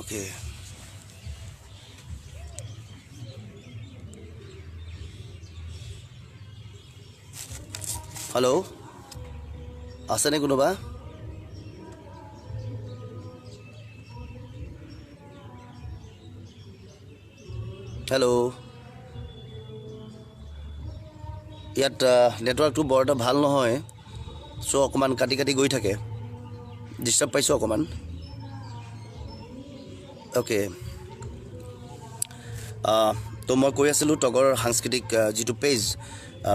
Okay, hello', আছেনে কোনোবা? Hello', ইয়াত নেটৱৰ্কটো বৰ এটা ভাল নহয়, চ' অকণমান কাটি কাটি গৈ থাকে, ডিষ্টাৰ্ব পাইছোঁ অকণমান। অ'কে, তো মই কৈ আছিলোঁ তগৰ সাংস্কৃতিক যিটো পেজ,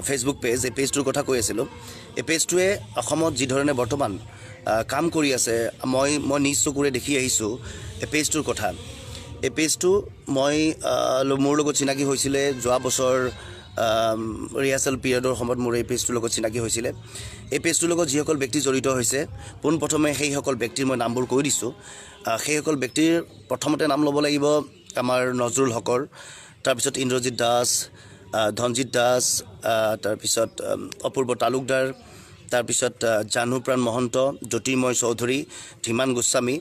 ফেচবুক পেজ, এই পেজটোৰ কথা কৈ আছিলোঁ। এই পেজটোৱে অসমত যিধৰণে বৰ্তমান কাম কৰি আছে, মই মই নিজ চকুৰে দেখি আহিছোঁ এই পেজটোৰ কথা। এই পেজটো মই মোৰ লগত চিনাকি হৈছিলে যোৱা বছৰ ৰিহাৰ্চেল পিৰিয়ডৰ সময়ত মোৰ এই পেজটোৰ লগত চিনাকি হৈছিলে। এই পেজটোৰ লগত যিসকল ব্যক্তি জড়িত হৈছে, পোনপ্ৰথমে সেইসকল ব্যক্তিৰ মই নামবোৰ কৈ দিছোঁ। সেইসকল ব্যক্তিৰ প্ৰথমতে নাম ল'ব লাগিব আমাৰ নজৰুল হকৰ, তাৰপিছত ইন্দ্ৰজিৎ দাস, ধনজিৎ দাস, তাৰপিছত অপূৰ্ব তালুকদাৰ, তাৰপিছত জাহ্নুপ্ৰাণ মহন্ত, জ্যোতিৰ্ময় চৌধুৰী, ধীমান গোস্বামী।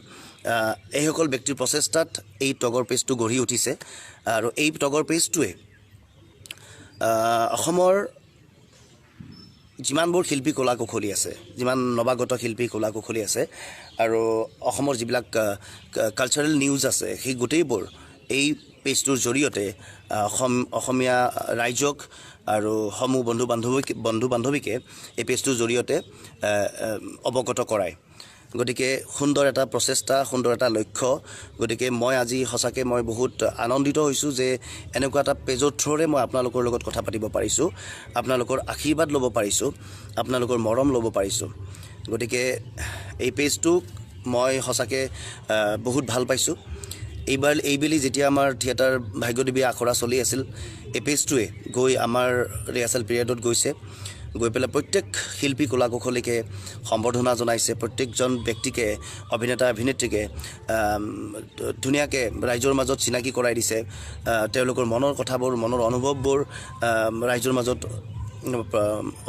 এইসকল ব্যক্তিৰ প্ৰচেষ্টাত এই তগৰ পেজটো গঢ়ি উঠিছে। আৰু এই তগৰ পেজটোৱে অসমৰ যিমানবোৰ শিল্পী কলা কুশলী আছে, যিমান নৱাগত শিল্পী কলা কুশলী আছে, আৰু অসমৰ যিবিলাক কালচাৰেল নিউজ আছে, সেই গোটেইবোৰ এই পেজটোৰ জৰিয়তে অসমীয়া ৰাইজক আৰু সমূহ বন্ধু বান্ধৱীকে এই পেজটোৰ জৰিয়তে অৱগত কৰায়। গতিকে সুন্দৰ এটা প্ৰচেষ্টা, সুন্দৰ এটা লক্ষ্য। গতিকে মই আজি সঁচাকৈ মই বহুত আনন্দিত হৈছোঁ যে এনেকুৱা এটা পেজৰ থ্ৰ'ৰে মই আপোনালোকৰ লগত কথা পাতিব পাৰিছোঁ, আপোনালোকৰ আশীৰ্বাদ ল'ব পাৰিছোঁ, আপোনালোকৰ মৰম ল'ব পাৰিছোঁ। গতিকে এই পেজটোক মই সঁচাকৈ বহুত ভাল পাইছোঁ। এইবাৰ এইবেলি যেতিয়া আমাৰ থিয়েটাৰ ভাগ্যদেৱী আখৰা চলি আছিল, এই পেজটোৱে গৈ আমাৰ ৰিহাৰ্চেল পিৰিয়ডত গৈছে, গৈ পেলাই প্ৰত্যেক শিল্পী কলা কুশলীকে সম্বৰ্ধনা জনাইছে, প্ৰত্যেকজন ব্যক্তিকে, অভিনেতা অভিনেত্ৰীকে ধুনীয়াকৈ ৰাইজৰ মাজত চিনাকি কৰাই দিছে, তেওঁলোকৰ মনৰ কথাবোৰ, মনৰ অনুভৱবোৰ ৰাইজৰ মাজত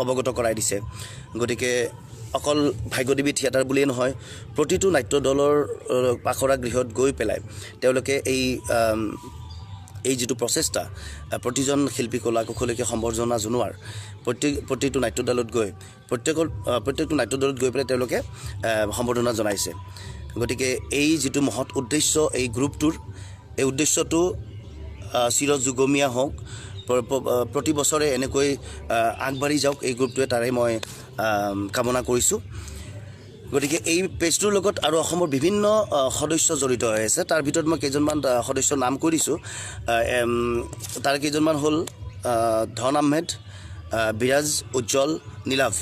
অৱগত কৰাই দিছে। গতিকে অকল ভাগ্যদেৱী থিয়েটাৰ বুলিয়ে নহয়, প্ৰতিটো নাট্যদলৰ আখৰা গৃহত গৈ পেলাই তেওঁলোকে এই এই যিটো প্ৰচেষ্টা, প্ৰতিজন শিল্পী কলা কুশলীকে সম্বৰ্ধনা জনোৱাৰ, প্ৰতিটো নাট্যদলত গৈ, প্ৰত্যেকটো নাট্যদলত গৈ পেলাই তেওঁলোকে সম্বৰ্ধনা জনাইছে। গতিকে এই যিটো মহৎ উদ্দেশ্য এই গ্ৰুপটোৰ, এই উদ্দেশ্যটো চিৰযুগমীয়া হওক, প্ৰতি বছৰে এনেকৈ আগবাঢ়ি যাওক এই গ্ৰুপটোৱে, তাৰে মই কামনা কৰিছোঁ। গতিকে এই পেজটোৰ লগত আৰু অসমৰ বিভিন্ন সদস্য জড়িত হৈ আছে। তাৰ ভিতৰত মই কেইজনমান সদস্যৰ নাম কৈ দিছোঁ। তাৰ কেইজনমান হ'ল ধন আহমেদ, বিৰাজ, উজ্জ্বল, নীলাভ।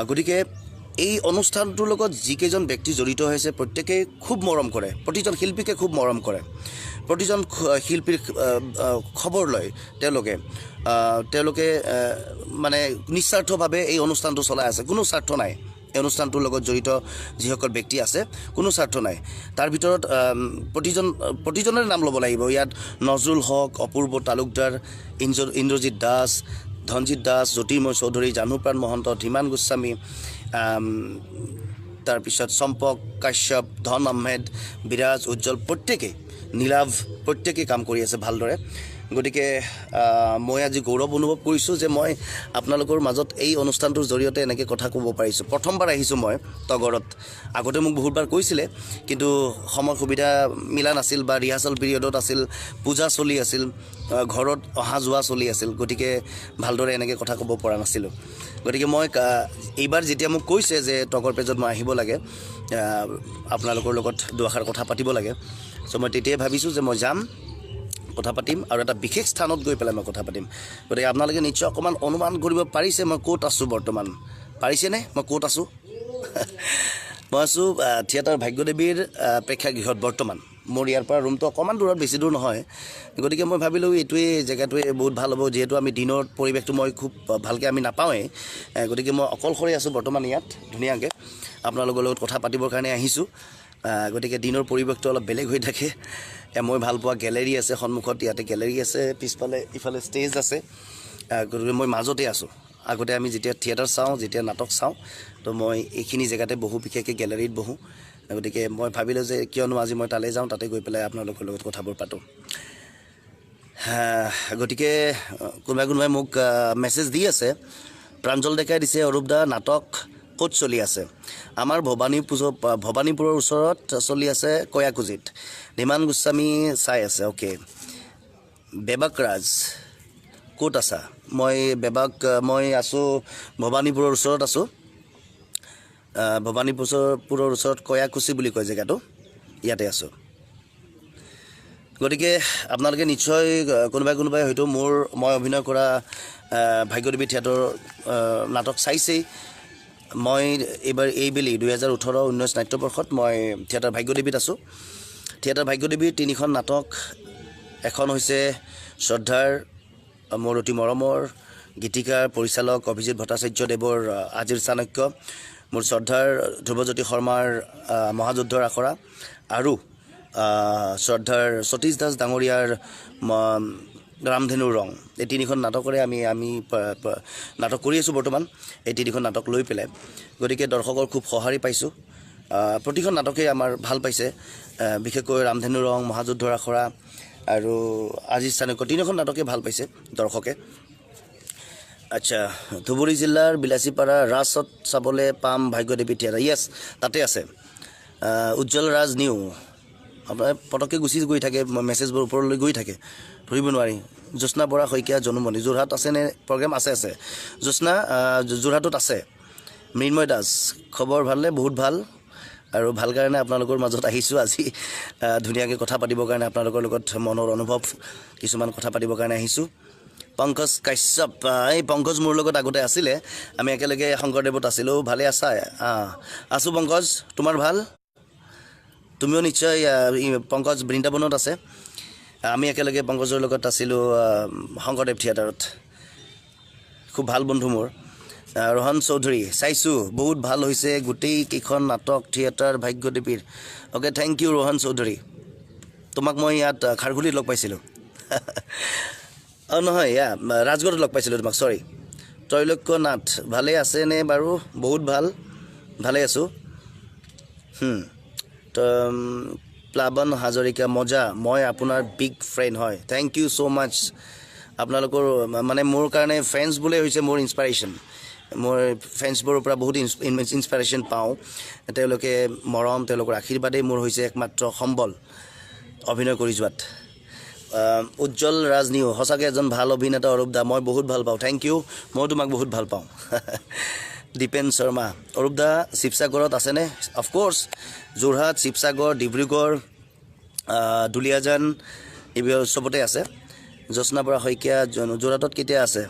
গতিকে এই অনুষ্ঠানটোৰ লগত যিকেইজন ব্যক্তি জড়িত হৈছে প্ৰত্যেকেই খুব মৰম কৰে, প্ৰতিজন শিল্পীকে খুব মৰম কৰে, প্ৰতিজন শিল্পীৰ খবৰ লয় তেওঁলোকে। তেওঁলোকে মানে নিস্বাৰ্থভাৱে এই অনুষ্ঠানটো চলাই আছে, কোনো স্বাৰ্থ নাই। এই অনুষ্ঠানটোৰ লগত জড়িত যিসকল ব্যক্তি আছে কোনো স্বাৰ্থ নাই। তাৰ ভিতৰত প্ৰতিজনৰে নাম ল'ব লাগিব। ইয়াত নজৰুল হক, অপূৰ্ব তালুকদাৰ, ইন্দ্ৰজিৎ দাস, ধনজিৎ দাস, জ্যোতিৰ্ময় চৌধুৰী, জাহ্নুপ্ৰাণ মহন্ত, ধীমান গোস্বামী, তাৰপিছত চম্পক কাশ্যপ, ধন আহমেদ, বিৰাজ, উজ্জ্বল, প্ৰত্যেকেই, নীলাভ, প্ৰত্যেকেই কাম কৰি আছে ভালদৰে। গতিকে মই আজি গৌৰৱ অনুভৱ কৰিছোঁ যে মই আপোনালোকৰ মাজত এই অনুষ্ঠানটোৰ জৰিয়তে এনেকৈ কথা ক'ব পাৰিছোঁ। প্ৰথমবাৰ আহিছোঁ মই তগৰত। আগতে মোক বহুতবাৰ কৈছিলে, কিন্তু সময় সুবিধা মিলা নাছিল বা ৰিহাৰ্চেল পিৰিয়ডত আছিল, পূজা চলি আছিল, ঘৰত অহা যোৱা চলি আছিল, গতিকে ভালদৰে এনেকৈ কথা ক'ব পৰা নাছিলোঁ। গতিকে মই এইবাৰ যেতিয়া মোক কৈছে যে তগৰ পেজত মই আহিব লাগে, আপোনালোকৰ লগত দুআষাৰ কথা পাতিব লাগে, চ' মই তেতিয়াই ভাবিছোঁ যে মই যাম, কথা পাতিম আৰু এটা বিশেষ স্থানত গৈ পেলাই মই কথা পাতিম। গতিকে আপোনালোকে নিশ্চয় অকণমান অনুমান কৰিব পাৰিছে মই ক'ত আছোঁ বৰ্তমান। পাৰিছেনে মই ক'ত আছোঁ? মই আছোঁ থিয়েটাৰ ভাগ্যদেৱীৰ প্ৰেক্ষাগৃহত বৰ্তমান। মোৰ ইয়াৰ পৰা ৰুমটো অকণমান দূৰত, বেছি দূৰ নহয়। গতিকে মই ভাবিলোঁ এইটোৱে জেগাটোৱে বহুত ভাল হ'ব, যিহেতু আমি দিনৰ পৰিৱেশটো মই খুব ভালকৈ আমি নাপাওঁৱেই। গতিকে মই অকলশৰে আছোঁ বৰ্তমান ইয়াত, ধুনীয়াকৈ আপোনালোকৰ লগত কথা পাতিবৰ কাৰণে আহিছোঁ। গতিকে দিনৰ পৰিৱেশটো অলপ বেলেগ হৈ থাকে। মই ভাল পোৱা গেলেৰী আছে সন্মুখত, ইয়াতে গেলেৰী আছে, পিছফালে ইফালে ষ্টেজ আছে। গতিকে মই মাজতে আছোঁ। আগতে আমি যেতিয়া থিয়েটাৰ চাওঁ, যেতিয়া নাটক চাওঁ, তো মই এইখিনি জেগাতে বহোঁ, বিশেষকৈ গেলেৰীত বহোঁ। গতিকে মই ভাবিলোঁ যে কিয়নো আজি মই তালৈ যাওঁ, তাতে গৈ পেলাই আপোনালোকৰ লগত কথাবোৰ পাতোঁ। গতিকে কোনোবাই কোনোবাই মোক মেছেজ দি আছে। প্ৰাঞ্জল ডেকাই দিছে, অৰূপ দা নাটক ক'ত চলি আছে? আমাৰ ভৱানীপুৰৰ ওচৰত চলি আছে, কয়াকুজিত। ধীমান গোস্বামী চাই আছে, অ'কে। বেবাক ৰাজ ক'ত আছা? মই বেবাক, মই আছোঁ ভৱানীপুৰৰ ওচৰত আছোঁ। ভৱানীপুৰৰ ওচৰত কয়াকুচি বুলি কয় জেগাটো, ইয়াতে আছোঁ। গতিকে আপোনালোকে নিশ্চয় কোনোবাই কোনোবাই হয়তো মই অভিনয় কৰা ভাগ্যদেৱী থিয়েটাৰৰ নাটক চাইছেই। মই এইবাৰ এইবেলি 2018-19 নাট্যবৰ্ষত মই থিয়েটাৰ ভাগ্যদেৱীত আছোঁ। থিয়েটাৰ ভাগ্যদেৱীৰ তিনিখন নাটক, এখন হৈছে শ্ৰদ্ধাৰ মোৰ অতি মৰমৰ গীতিকাৰ পৰিচালক অভিজিত ভট্টাচাৰ্যদেৱৰ আজিৰ চাণক্য, মোৰ শ্ৰদ্ধাৰ ধ্ৰুৱজ্যোতি শৰ্মাৰ মহাযুদ্ধৰ আখৰা, আৰু শ্ৰদ্ধাৰ সতীশ দাস ডাঙৰীয়াৰ ৰামধেনুৰ ৰং। এই তিনিখন নাটকৰে আমি নাটক কৰি আছোঁ বৰ্তমান, এই তিনিখন নাটক লৈ পেলাই। গতিকে দৰ্শকৰ খুব সঁহাৰি পাইছোঁ, প্ৰতিখন নাটকেই আমাৰ ভাল পাইছে, বিশেষকৈ ৰামধেনুৰ ৰং, মহাযুদ্ধৰ আখৰা আৰু আজিৰ চাণক্য, তিনিখন নাটকেই ভাল পাইছে দৰ্শকে। আচ্ছা, ধুবুৰী জিলাৰ বিলাচীপাৰা ৰাজত চাবলৈ পাম ভাগ্যদেৱী থিয়েটাৰ, য়েছ তাতে আছে। উজ্জ্বল ৰাজ নিউ, আপোনাৰ পটককৈ গুচি গৈ থাকে, মেছেজবোৰ ওপৰলৈ গৈ থাকে, ধৰিব নোৱাৰি। জ্যোৎস্না বৰা শইকীয়া জনুমণি, যোৰহাট আছেনে প্ৰগ্ৰেম? আছে আছে জ্যোৎস্না, যোৰহাটত আছে। মৃন্ময় দাস, খবৰ ভালনে? বহুত ভাল, আৰু ভাল কাৰণে আপোনালোকৰ মাজত আহিছোঁ আজি, ধুনীয়াকৈ কথা পাতিবৰ কাৰণে, আপোনালোকৰ লগত মনৰ অনুভৱ কিছুমান কথা পাতিবৰ কাৰণে আহিছোঁ। পংকজ কাশ্যপ, এই পংকজ মোৰ লগত আগতে আছিলে, আমি একেলগে শংকৰদেৱত আছিলোঁ। ভালে আছা? আছোঁ পংকজ, তোমাৰ ভাল? তুমিও নিশ্চয়, পংকজ বৃন্দাবনত আছে, আমি একেলগে পংকজৰ লগত আছিলোঁ শংকৰদেৱ থিয়েটাৰত, খুব ভাল বন্ধু মোৰ। ৰোহন চৌধুৰী, চাইছোঁ, বহুত ভাল হৈছে গোটেই কেইখন নাটক theatre ভাগ্যদেৱীৰ। Okay, thank you Rohan Choudhury. তোমাক মই ইয়াত খাৰঘুলিত লগ পাইছিলোঁ, অঁ নহয়, ইয়া ৰাজগড়ত লগ পাইছিলোঁ তোমাক, চৰি। ত্ৰৈলোক্য নাথ, ভালে আছেনে বাৰু? বহুত ভাল, ভালে আছোঁ। তো প্লাৱন হাজৰিকা, মজা, মই আপোনাৰ বিগ ফ্ৰেণ্ড হয়, thank you so মাছ। আপোনালোকৰ মানে মোৰ কাৰণে ফেন্স বোলে হৈছে মোৰ ইনস্পাইৰেশ্যন, মই ফেন্সবোৰৰ পৰা বহুত ইনস্পাইৰেশ্যন পাওঁ। তেওঁলোকে মৰম, তেওঁলোকৰ আশীৰ্বাদেই মোৰ হৈছে একমাত্ৰ সম্বল অভিনয় কৰি যোৱাত। উজ্জ্বল ৰাজ নিউ, সঁচাকৈ এজন ভাল অভিনেতা অৰূপ দা, মই বহুত ভাল পাওঁ, thank U, ময়ো তোমাক বহুত ভাল পাওঁ। দীপেন শৰ্মা, অৰূপ দা শিৱসাগৰত আছেনে? অফক'ৰ্ছ, যোৰহাট, শিৱসাগৰ, ডিব্ৰুগড়, দুলীয়াজান, এইবোৰ চবতে আছে। জ্যোৎস্না বৰা শইকীয়া, যোৰহাটত কেতিয়া আছে?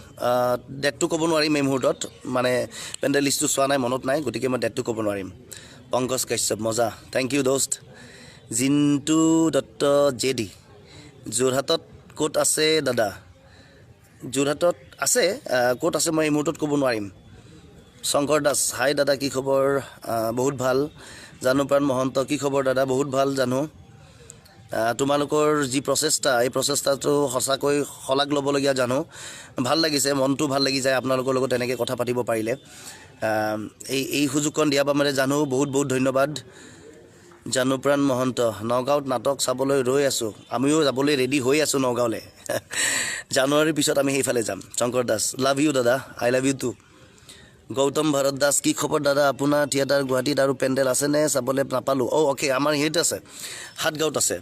ডেটটো ক'ব নোৱাৰিম এই মুহূৰ্তত, মানে পেণ্ডেল লিষ্টটো চোৱা নাই, মনত নাই, গতিকে মই ডেটটো ক'ব নোৱাৰিম। পংকজ কাশ্যপ, মজা, thank U দোস্ত। জিন্তু দত্ত জে ডি, যোৰহাটত ক'ত আছে দাদা? যোৰহাটত আছে, ক'ত আছে মই এই মুহূৰ্তত ক'ব নোৱাৰিম। শংকৰ দাস, হাই দাদা কি খবৰ? বহুত ভাল। জানুপ্ৰাণ মহন্ত, কি খবৰ দাদা? বহুত ভাল জানো। তোমালোকৰ যি প্ৰচেষ্টা, এই প্ৰচেষ্টাটো সঁচাকৈ শলাগ ল'বলগীয়া জানো, ভাল লাগিছে, মনটো ভাল লাগি যায় আপোনালোকৰ লগত এনেকৈ কথা পাতিব পাৰিলে। এই সুযোগকণ দিয়াৰ বাবে জানো বহুত বহুত ধন্যবাদ। জানুপ্ৰাণ মহন্ত, নগাঁৱত নাটক চাবলৈ ৰৈ আছোঁ, আমিও যাবলৈ ৰেডি হৈ আছোঁ নগাঁৱলৈ, জানুৱাৰীৰ পিছত আমি সেইফালে যাম। শংকৰ দাস, লাভ you দাদা, I love you too. Gautam Bharat Das, কি খবৰ দাদা আপোনাৰ? থিয়েটাৰ গুৱাহাটীত আৰু পেণ্ডেল আছেনে? চাবলৈ নাপালোঁ। অ' অ'কে, আমাৰ হেৰিত আছে, সাতগাঁৱত আছে।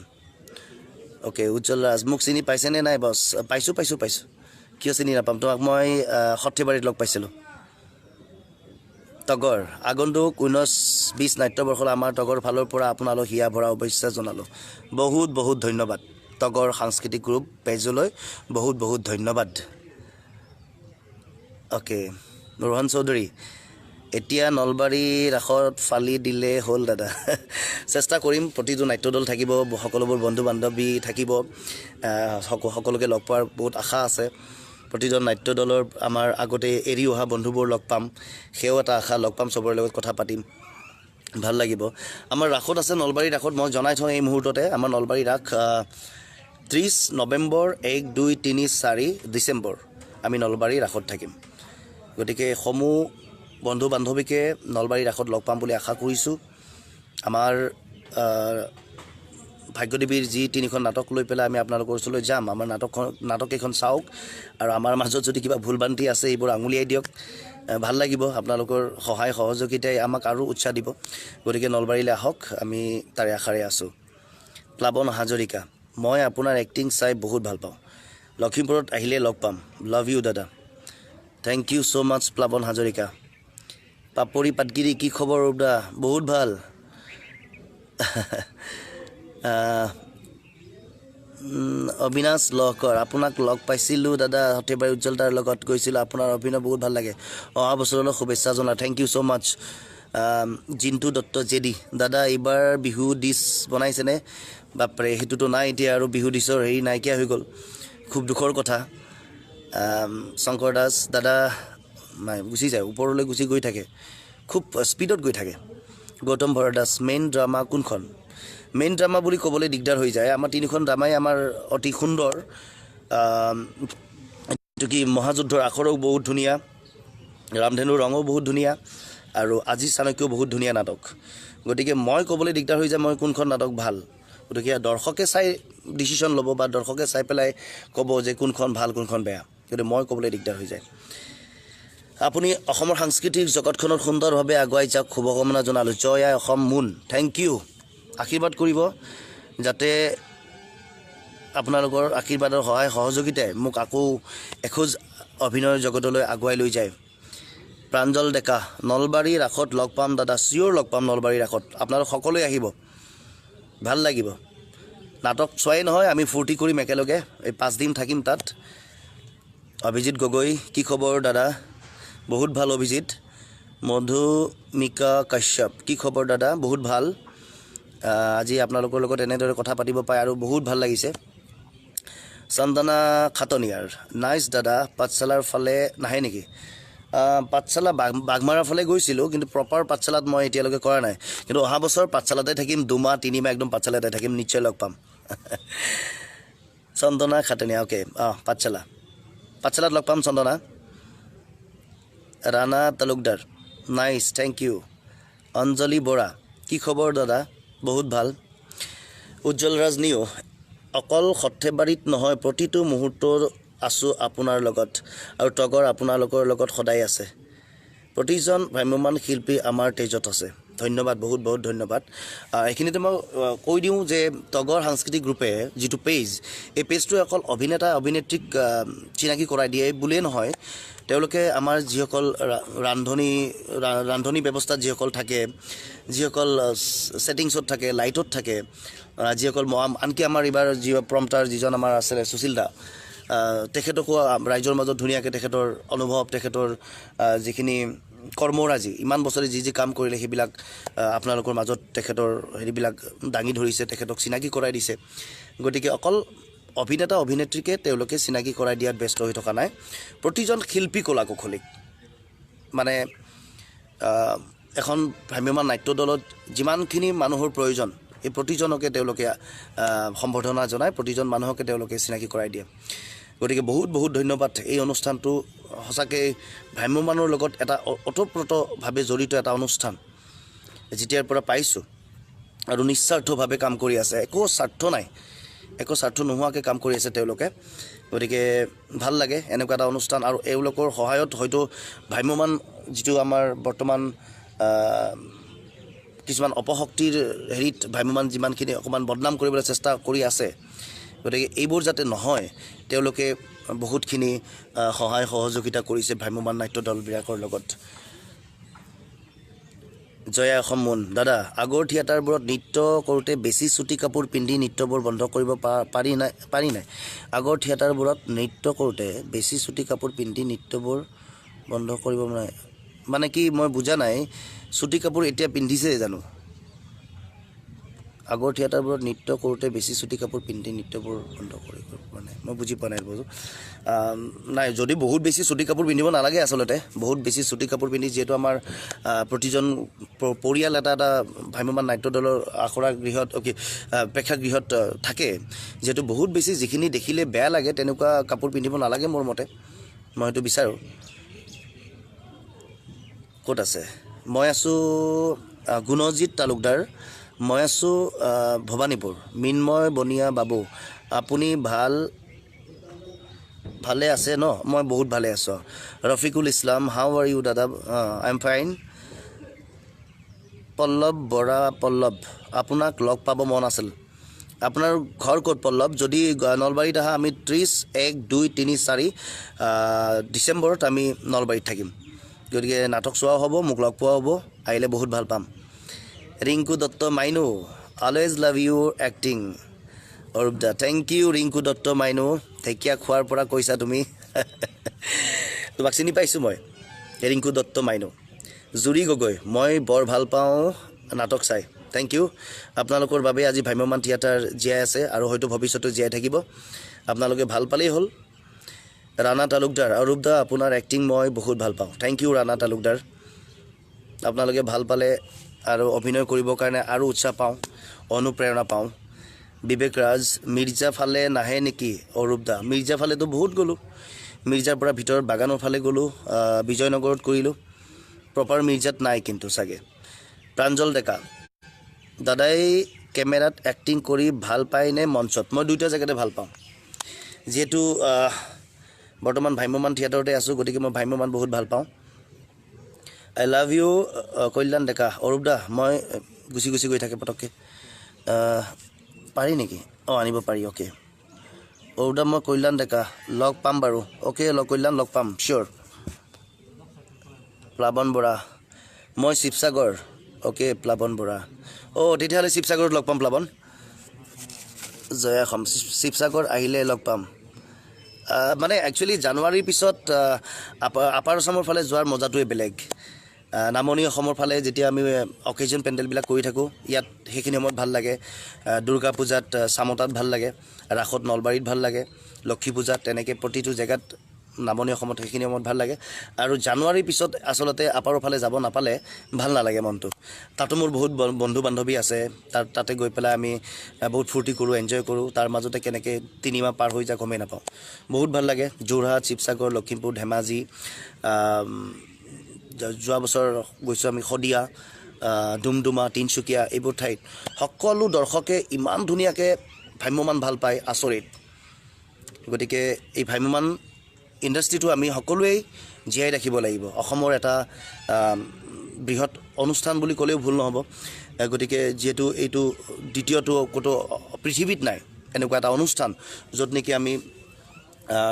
অ'কে, উজ্জ্বল ৰাজ, মোক চিনি পাইছেনে নাই বছ? পাইছোঁ পাইছোঁ পাইছোঁ, কিয় চিনি নাপাম তোমাক, মই সৰ্থেবাৰীত লগ পাইছিলোঁ। তগৰ, আগন্তুক 19-20 নাট্যবৰ্ষলৈ আমাৰ তগৰ ফালৰ পৰা আপোনালোক হিয়া ভৰা শুভেচ্ছা জনালোঁ, বহুত বহুত ধন্যবাদ। তগৰ সাংস্কৃতিক গ্ৰুপ পেজলৈ বহুত বহুত ধন্যবাদ। অ'কে, ৰোহন চৌধুৰী, এতিয়া নলবাৰী ৰাসত ফালি দিলে হ'ল দাদা। চেষ্টা কৰিম, প্ৰতিটো নাট্যদল থাকিব, সকলোবোৰ বন্ধু বান্ধৱী থাকিব, সকলোকে লগ পোৱাৰ বহুত আশা আছে। প্ৰতিজন নাট্যদলৰ আমাৰ আগতে এৰি অহা বন্ধুবোৰ লগ পাম, সেয়াও এটা আশা, লগ পাম, চবৰে লগত কথা পাতিম, ভাল লাগিব। আমাৰ ৰাসত আছে, নলবাৰী ৰাসত, মই জনাই থওঁ এই মুহূৰ্ততে, আমাৰ নলবাৰী ৰাস 30 নৱেম্বৰ, 1, 2, 3, 4 ডিচেম্বৰ আমি নলবাৰী ৰাসত থাকিম। গতিকে সমূহ বন্ধু বান্ধৱীকে নলবাৰী ৰাসত লগ পাম বুলি আশা কৰিছোঁ। আমাৰ ভাগ্যদেৱীৰ যি তিনিখন নাটক লৈ পেলাই আমি আপোনালোকৰ ওচৰলৈ যাম, আমাৰ নাটককেইখন চাওক আৰু আমাৰ মাজত যদি কিবা ভুল ভ্ৰান্তি আছে এইবোৰ আঙুলিয়াই দিয়ক। ভাল লাগিব, আপোনালোকৰ সহায় সহযোগিতাই আমাক আৰু উৎসাহ দিব। গতিকে নলবাৰীলৈ আহক, আমি তাৰে আশাৰে আছোঁ। প্লাৱন হাজৰিকা, মই আপোনাৰ এক্টিং চাই বহুত ভাল পাওঁ, লখিমপুৰত আহিলে লগ পাম, লাভ you দাদা। Thank you so মাছ প্লাৱন হাজৰিকা। পাপৰি পাটগিৰি, কি খবৰ ৰূপদা? বহুত ভাল। অবিনাশ লহকৰ, আপোনাক লগ পাইছিলোঁ দাদা, সৰ্থেবাৰী উজ্জ্বল দাৰ লগত গৈছিলোঁ, আপোনাৰ অভিনয় বহুত ভাল লাগে, অহা বছৰলৈ শুভেচ্ছা জনালোঁ, thank you so much. Jintu Dutta JD, দাদা এইবাৰ বিহু ডিছ বনাইছেনে? বাপৰে, সেইটোতো নাই এতিয়া আৰু, বিহু ডিছৰ হেৰি নাইকিয়া হৈ গ'ল, খুব দুখৰ কথা। শংকৰ দাস দাদা নাই, গুচি যায়, ওপৰলৈ গুচি গৈ থাকে, খুব স্পীডত গৈ থাকে। গৌতম ভৰদ্বাজ, মেইন ড্ৰামা কোনখন? মেইন ড্ৰামা বুলি ক'বলৈ দিগদাৰ হৈ যায়, আমাৰ তিনিখন ড্ৰামাই আমাৰ অতি সুন্দৰ। এইটো কি মহাযুদ্ধৰ আখৰো বহুত ধুনীয়া, ৰামধেনুৰ ৰঙো বহুত ধুনীয়া, আৰু আজি চাণক্যও বহুত ধুনীয়া নাটক। গতিকে মই ক'বলৈ দিগদাৰ হৈ যায় মই কোনখন নাটক ভাল। গতিকে দৰ্শকে চাই ডিচিশ্যন ল'ব বা দৰ্শকে চাই পেলাই ক'ব যে কোনখন ভাল কোনখন বেয়া, কিন্তু মই ক'বলৈ দিগদাৰ হৈ যায়। আপুনি অসমৰ সাংস্কৃতিক জগতখনত সুন্দৰভাৱে আগুৱাই যাওক, শুভকামনা জনালোঁ। জয় আই অসম মুন, thank U. আশীৰ্বাদ কৰিব যাতে আপোনালোকৰ আশীৰ্বাদৰ সহায় সহযোগিতাই মোক আকৌ এখোজ অভিনয়ৰ জগতলৈ আগুৱাই লৈ যায়। প্ৰাঞ্জল ডেকা, নলবাৰী ৰাসত লগ পাম দাদা, চিয়'ৰ লগ পাম নলবাৰী ৰাসত, আপোনালোক সকলোৱে আহিব, ভাল লাগিব। নাটক চোৱাই নহয়, আমি ফূৰ্তি কৰিম একেলগে, এই 5 দিন থাকিম তাত। অভিজিত গগৈ, কি খবৰ দাদা? বহুত ভাল অভিজিত। মধুমিকা কাশ্যপ, কি খবৰ দাদা? বহুত ভাল। আজি আপোনালোকৰ লগত এনেদৰে কথা পাতিব পাই আৰু বহুত ভাল লাগিছে। চন্দনা খাটনিয়াৰ, নাইচ দাদা, পাঠশালাৰ ফালে নাহে নেকি? পাঠশালা বাঘমাৰাৰ ফালে গৈছিলোঁ, কিন্তু প্ৰপাৰ পাঠশালাত মই এতিয়ালৈকে কৰা নাই, কিন্তু অহা বছৰ পাঠশালাতে থাকিম, 2 মাহ 3 মাহ একদম পাঠশালাতে থাকিম, নিশ্চয় লগ পাম। চন্দনা খাটনিয়া, অ'কে, অঁ, পাঠশালা, পাঠশালাত লগ পাম Chandana. Rana Talukdar, nice, thank U. অঞ্জলি বৰা, কি খবৰ দাদা? বহুত ভাল। উজ্জ্বল ৰাজ নিউ, অকল সৰ্থেবাৰীত নহয়, প্ৰতিটো মুহূৰ্তত আছোঁ আপোনাৰ লগত আৰু তগৰ আপোনালোকৰ লগত সদায় আছে। প্ৰতিজন ভ্ৰাম্যমাণ শিল্পী আমাৰ তেজত আছে। ধন্যবাদ, বহুত বহুত ধন্যবাদ। এইখিনিতে মই কৈ দিওঁ যে তগৰ সাংস্কৃতিক গ্ৰুপে যিটো পেজ, এই পেজটোৱে অকল অভিনেতা অভিনেত্ৰীক চিনাকি কৰাই দিয়ে বুলিয়ে নহয়, তেওঁলোকে আমাৰ যিসকল ৰান্ধনী ব্যৱস্থাত যিসকল থাকে, যিসকল ছেটিংছত থাকে, লাইটত থাকে, যিসকল আনকি আমাৰ এইবাৰ যি প্ৰম্পটাৰ যিজন আমাৰ আছিলে সুশীল দা, তেখেতকো ৰাইজৰ মাজত ধুনীয়াকৈ তেখেতৰ অনুভৱ, তেখেতৰ যিখিনি কৰ্মৰাজি, ইমান বছৰে যি যি কাম কৰিলে, সেইবিলাক আপোনালোকৰ মাজত তেখেতৰ হেৰিবিলাক দাঙি ধৰিছে, তেখেতক চিনাকি কৰাই দিছে। গতিকে অকল অভিনেতা অভিনেত্ৰীকে তেওঁলোকে চিনাকি কৰাই দিয়াত ব্যস্ত হৈ থকা নাই, প্ৰতিজন শিল্পী কলা কুশলীক, মানে এখন ভ্ৰাম্যমাণ নাট্যদলত যিমানখিনি মানুহৰ প্ৰয়োজন, এই প্ৰতিজনকে তেওঁলোকে সম্বৰ্ধনা জনায়, প্ৰতিজন মানুহকে তেওঁলোকে চিনাকি কৰাই দিয়ে। গতিকে বহুত বহুত ধন্যবাদ। এই অনুষ্ঠানটো সঁচাকৈ ভ্ৰাম্যমাণৰ লগত এটা ওতঃপ্ৰোতভাৱে জড়িত এটা অনুষ্ঠান, যেতিয়াৰ পৰা পাইছোঁ আৰু নিস্বাৰ্থভাৱে কাম কৰি আছে, একো স্বাৰ্থ নাই, একো স্বাৰ্থ নোহোৱাকৈ কাম কৰি আছে তেওঁলোকে। গতিকে ভাল লাগে এনেকুৱা এটা অনুষ্ঠান, আৰু এওঁলোকৰ সহায়ত হয়তো ভ্ৰাম্যমাণ যিটো আমাৰ বৰ্তমান কিছুমান অপশক্তিৰ হেৰিত ভ্ৰাম্যমাণ যিমানখিনি অকণমান বদনাম কৰিবলৈ চেষ্টা কৰি আছে, গতিকে এইবোৰ যাতে নহয়, তেওঁলোকে বহুতখিনি সহায় সহযোগিতা কৰিছে ভ্ৰাম্যমাণ নাট্য দলবিলাকৰ লগত। জয় অসম মুন, দাদা আগৰ থিয়েটাৰবোৰত নৃত্য কৰোঁতে বেছি চুটি কাপোৰ পিন্ধি নৃত্যবোৰ বন্ধ কৰিব পাৰি নাই? পাৰি নাই? আগৰ থিয়েটাৰবোৰত নৃত্য কৰোঁতে বেছি চুটি কাপোৰ পিন্ধি নৃত্যবোৰ বন্ধ কৰিব নাই, মানে কি মই বুজা নাই। চুটি কাপোৰ এতিয়া পিন্ধিছে জানো? আগৰ থিয়েটাৰবোৰত নৃত্য কৰোঁতে বেছি চুটি কাপোৰ পিন্ধি নৃত্যবোৰ বন্ধ কৰিব পৰা নাই, মই বুজি পোৱা নাই বস্তু। নাই, যদি বহুত বেছি চুটি কাপোৰ পিন্ধিব নালাগে, আচলতে বহুত বেছি চুটি কাপোৰ পিন্ধি, যিহেতু আমাৰ প্ৰতিজন পৰিয়াল এটা এটা ভ্ৰাম্যমাণ নাট্যদলৰ আখৰা গৃহত, অ'কে, প্ৰেক্ষাগৃহত থাকে, যিহেতু বহুত বেছি যিখিনি দেখিলে বেয়া লাগে তেনেকুৱা কাপোৰ পিন্ধিব নালাগে মোৰ মতে, মই সেইটো বিচাৰোঁ। ক'ত আছে? মই আছোঁ। গুণজিত তালুকদাৰ, মই আছোঁ ভৱানীপুৰ। মৃন্ময় বনিয়া বাবু, আপুনি ভালে আছে ন? মই বহুত ভালে আছোঁ। Rafiqul Islam, how are you দাদা? I am fine. Pallav Bora, Pallav, আপোনাক লগ পাব মন আছিল। আপোনাৰ ঘৰ ক'ত পল্লৱ? যদি নলবাৰীত আহা, আমি 30, 1, 2, 3, 4 ডিচেম্বৰত আমি নলবাৰীত থাকিম। গতিকে নাটক চোৱাও হ'ব, মোক লগ পোৱাও হ'ব, আহিলে বহুত ভাল পাম। Rinku Dutta Mainu, always love your acting Arup da. Thank you Rinku Dutta Mainu, ঢেকীয়া খোৱাৰ পৰা কৈছা তুমি, তোমাক চিনি পাইছোঁ মই, ৰিংকু দত্ত মাইনু। জুৰি গগৈ, মই বৰ ভাল পাওঁ নাটক চাই। Thank you. আপোনালোকৰ বাবে আজি ভ্ৰাম্যমাণ থিয়েটাৰ জীয়াই আছে আৰু হয়তো ভৱিষ্যতেও জীয়াই থাকিব। আপোনালোকে ভাল পালেই হ'ল। ৰাণা তালুকদাৰ, অৰূপ দা, আপোনাৰ এক্টিং মই বহুত ভাল পাওঁ। Thank you Rana Talukdar. আপোনালোকে ভাল পালে আৰু অভিনয় কৰিবৰ কাৰণে আৰু উৎসাহ পাওঁ, অনুপ্ৰেৰণা পাওঁ। বিবেক ৰাজ, মিৰ্জা ফালে নাহে নেকি অৰূপ দা? মিৰ্জা ফালেতো বহুত গ'লোঁ, মিৰ্জাৰ পৰা ভিতৰত বাগানৰ ফালে গ'লোঁ, বিজয়নগৰত কৰিলোঁ, প্ৰপাৰ মিৰ্জাত নাই কিন্তু চাগে। প্ৰাঞ্জল ডেকা, দাদাই কেমেৰাত এক্টিং কৰি ভাল পায় নে মঞ্চত? মই দুয়োটা জেগাতে ভাল পাওঁ। যিহেতু বৰ্তমান ভ্ৰাম্যমাণ থিয়েটাৰতে আছোঁ, গতিকে মই ভ্ৰাম্যমাণ বহুত ভাল পাওঁ। I love you Kalyan Deka. Arup দা, মই গুচি গুচি গৈ থাকে পটককৈ। পাৰি নেকি? অঁ, আনিব পাৰি। অ'কে অৰূপ দা, মই কল্যাণ ডেকা, লগ পাম বাৰু। অ'কে লগ কল্যাণ, লগ পাম চিয়'ৰ। প্লাৱন বৰা, মই শিৱসাগৰ। অ'কে প্লাৱন বৰা, অ' তেতিয়াহ'লে শিৱসাগৰত লগ পাম প্লাৱন। জয় অসম, শিৱসাগৰ আহিলে লগ পাম। মানে একচুৱেলি জানুৱাৰীৰ পিছত আপাৰ আছামৰ ফালে যোৱাৰ মজাটোৱে বেলেগ। নামনি অসমৰ ফালে যেতিয়া আমি অকেজন পেণ্ডেলবিলাক কৰি থাকোঁ, ইয়াত সেইখিনি সময়ত ভাল লাগে। দুৰ্গা পূজাত চামতাত ভাল লাগে, ৰাসত নলবাৰীত ভাল লাগে, লক্ষী পূজাত, তেনেকৈ প্ৰতিটো জেগাত নামনি অসমত সেইখিনি সময়ত ভাল লাগে। আৰু জানুৱাৰীৰ পিছত আচলতে আপাৰৰ ফালে যাব নাপালে ভাল নালাগে মনটো। তাতো মোৰ বহুত বন্ধু বান্ধৱী আছে, তাতে গৈ পেলাই আমি বহুত ফূৰ্তি কৰোঁ, এনজয় কৰোঁ। তাৰ মাজতে কেনেকৈ 3 মাহ পাৰ হৈ যায় গমেই নাপাওঁ, বহুত ভাল লাগে। যোৰহাট, শিৱসাগৰ, লখিমপুৰ, ধেমাজি, যোৱা বছৰ গৈছোঁ আমি শদিয়া, ডুমডুমা, তিনিচুকীয়া, এইবোৰ ঠাইত সকলো দৰ্শকে ইমান ধুনীয়াকৈ ভ্ৰাম্যমাণ ভাল পায়, আচৰিত। গতিকে এই ভ্ৰাম্যমাণ ইণ্ডাষ্ট্ৰিটো আমি সকলোৱেই জীয়াই ৰাখিব লাগিব। অসমৰ এটা বৃহৎ অনুষ্ঠান বুলি ক'লেও ভুল নহ'ব। গতিকে যিহেতু এইটো দ্বিতীয়টো ক'তো পৃথিৱীত নাই এনেকুৱা এটা অনুষ্ঠান, য'ত নেকি আমি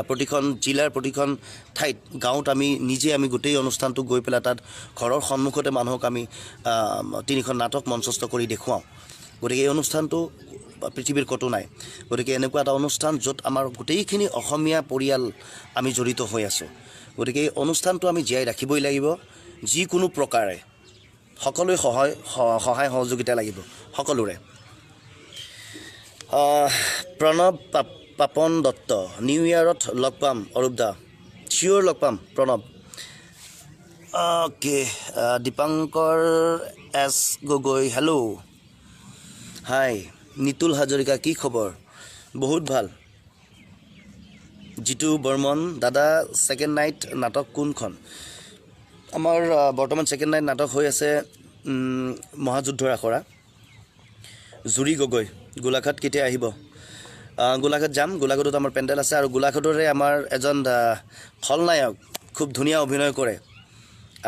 প্ৰতিখন জিলাৰ প্ৰতিখন ঠাইত, গাঁৱত আমি নিজে আমি গোটেই অনুষ্ঠানটো গৈ পেলাই তাত ঘৰৰ সন্মুখতে মানুহক আমি তিনিখন নাটক মঞ্চস্থ কৰি দেখুৱাওঁ। গতিকে এই অনুষ্ঠানটো পৃথিৱীৰ ক'তো নাই। গতিকে এনেকুৱা এটা অনুষ্ঠান, য'ত আমাৰ গোটেইখিনি অসমীয়া পৰিয়াল আমি জড়িত হৈ আছোঁ, গতিকে এই অনুষ্ঠানটো আমি জীয়াই ৰাখিবই লাগিব যিকোনো প্ৰকাৰে। সকলোৱে সহায় সহযোগিতা লাগিব সকলোৰে। প্ৰণৱ পাপন দত্ত, নিউ ইয়াৰত লগ পাম অৰূপ দা। চিয়'ৰ লগ পাম Pranab. Okay, Dipankar S Gogoi, hello', hi. Nitul Hazarika, কি খবৰ? বহুত ভাল। জিতু বৰ্মন, দাদা, ছেকেণ্ড নাইট নাটক কোনখন? আমাৰ বৰ্তমান ছেকেণ্ড নাইট নাটক হৈ আছে মহাযুদ্ধৰ আখৰা। জুৰি গগৈ, গোলাঘাট কেতিয়া আহিব? গোলাঘাট যাম, গোলাঘাটত আমাৰ পেণ্ডেল আছে আৰু গোলাঘাটৰে আমাৰ এজন খলনায়ক খুব ধুনীয়া অভিনয় কৰে,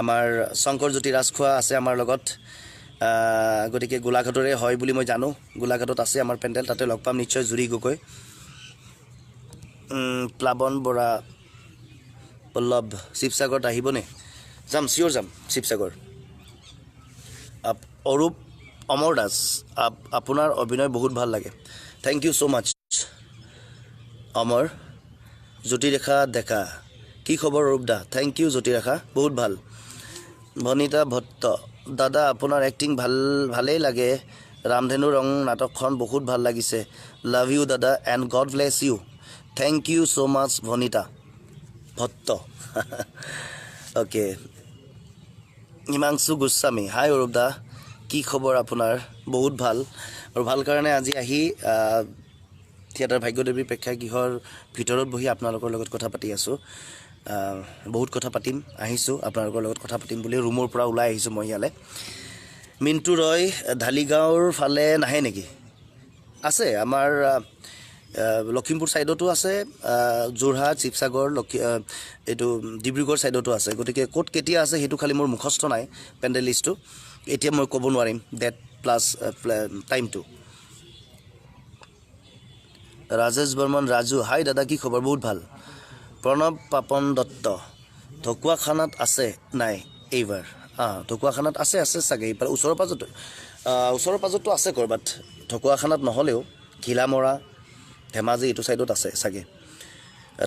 আমাৰ শংকৰজ্যোতি ৰাজখোৱা আছে আমাৰ লগত। গতিকে গোলাঘাটৰে হয় বুলি মই জানো। গোলাঘাটত আছে আমাৰ পেণ্ডেল, তাতে লগ পাম নিশ্চয় জুৰি গগৈ। প্লাৱন বৰা, পল্লৱ, শিৱসাগৰত আহিবনে? যাম, চিয়'ৰ যাম শিৱসাগৰ। অৰূপ অমৰ দাস, আপোনাৰ অভিনয় বহুত ভাল লাগে। Thank you so much অমৰ। জ্যোতিৰেখা ডেকা, কি খবৰ অৰূপ দা? Thank you Jyotirekha, বহুত ভাল। ভনিতা ভট্ট, দাদা, আপোনাৰ এক্টিং ভালেই লাগে। ৰামধেনু ৰং নাটকখন বহুত ভাল লাগিছে। লাভ you দাদা and God bless you. Thank you so much Bhanita Bhatt. Okay, Himanshu Goswami, হাই অৰূপ দা, কি খবৰ আপোনাৰ? বহুত ভাল আৰু ভাল কাৰণে আজি আহি থিয়েটাৰ ভাগ্যদেৱী প্ৰেক্ষাগৃহৰ ভিতৰত বহি আপোনালোকৰ লগত কথা পাতি আছোঁ। বহুত কথা পাতিম, আহিছোঁ আপোনালোকৰ লগত কথা পাতিম বুলি ৰুমৰ পৰা ওলাই আহিছোঁ মই ইয়ালৈ। মিণ্টু ৰয় ঢালিগাঁৱৰ ফালে নাহে নেকি? আছে, আমাৰ লখিমপুৰ ছাইডতো আছে, যোৰহাট, শিৱসাগৰ, এইটো ডিব্ৰুগড় ছাইডতো আছে। গতিকে ক'ত কেতিয়া আছে সেইটো খালি মোৰ মুখস্থ নাই পেণ্ডেল লিষ্টটো, এতিয়া মই ক'ব নোৱাৰিম ডেট প্লাছ টাইমটো। ৰাজেশ বৰ্মন ৰাজু, হাই দাদা, কি খবৰ? বহুত ভাল। প্ৰণৱ পাপন দত্ত, ঢকুৱাখানাত আছে নাই এইবাৰ? ঢকুৱাখানাত আছে, আছে চাগে, এইবাৰ ওচৰৰ পাজৰতো, ওচৰৰ পাজৰতো আছে ক'ৰবাত, ঢকুৱাখানাত নহ'লেও ঘিলামৰা, ধেমাজি এইটো ছাইডত আছে চাগে।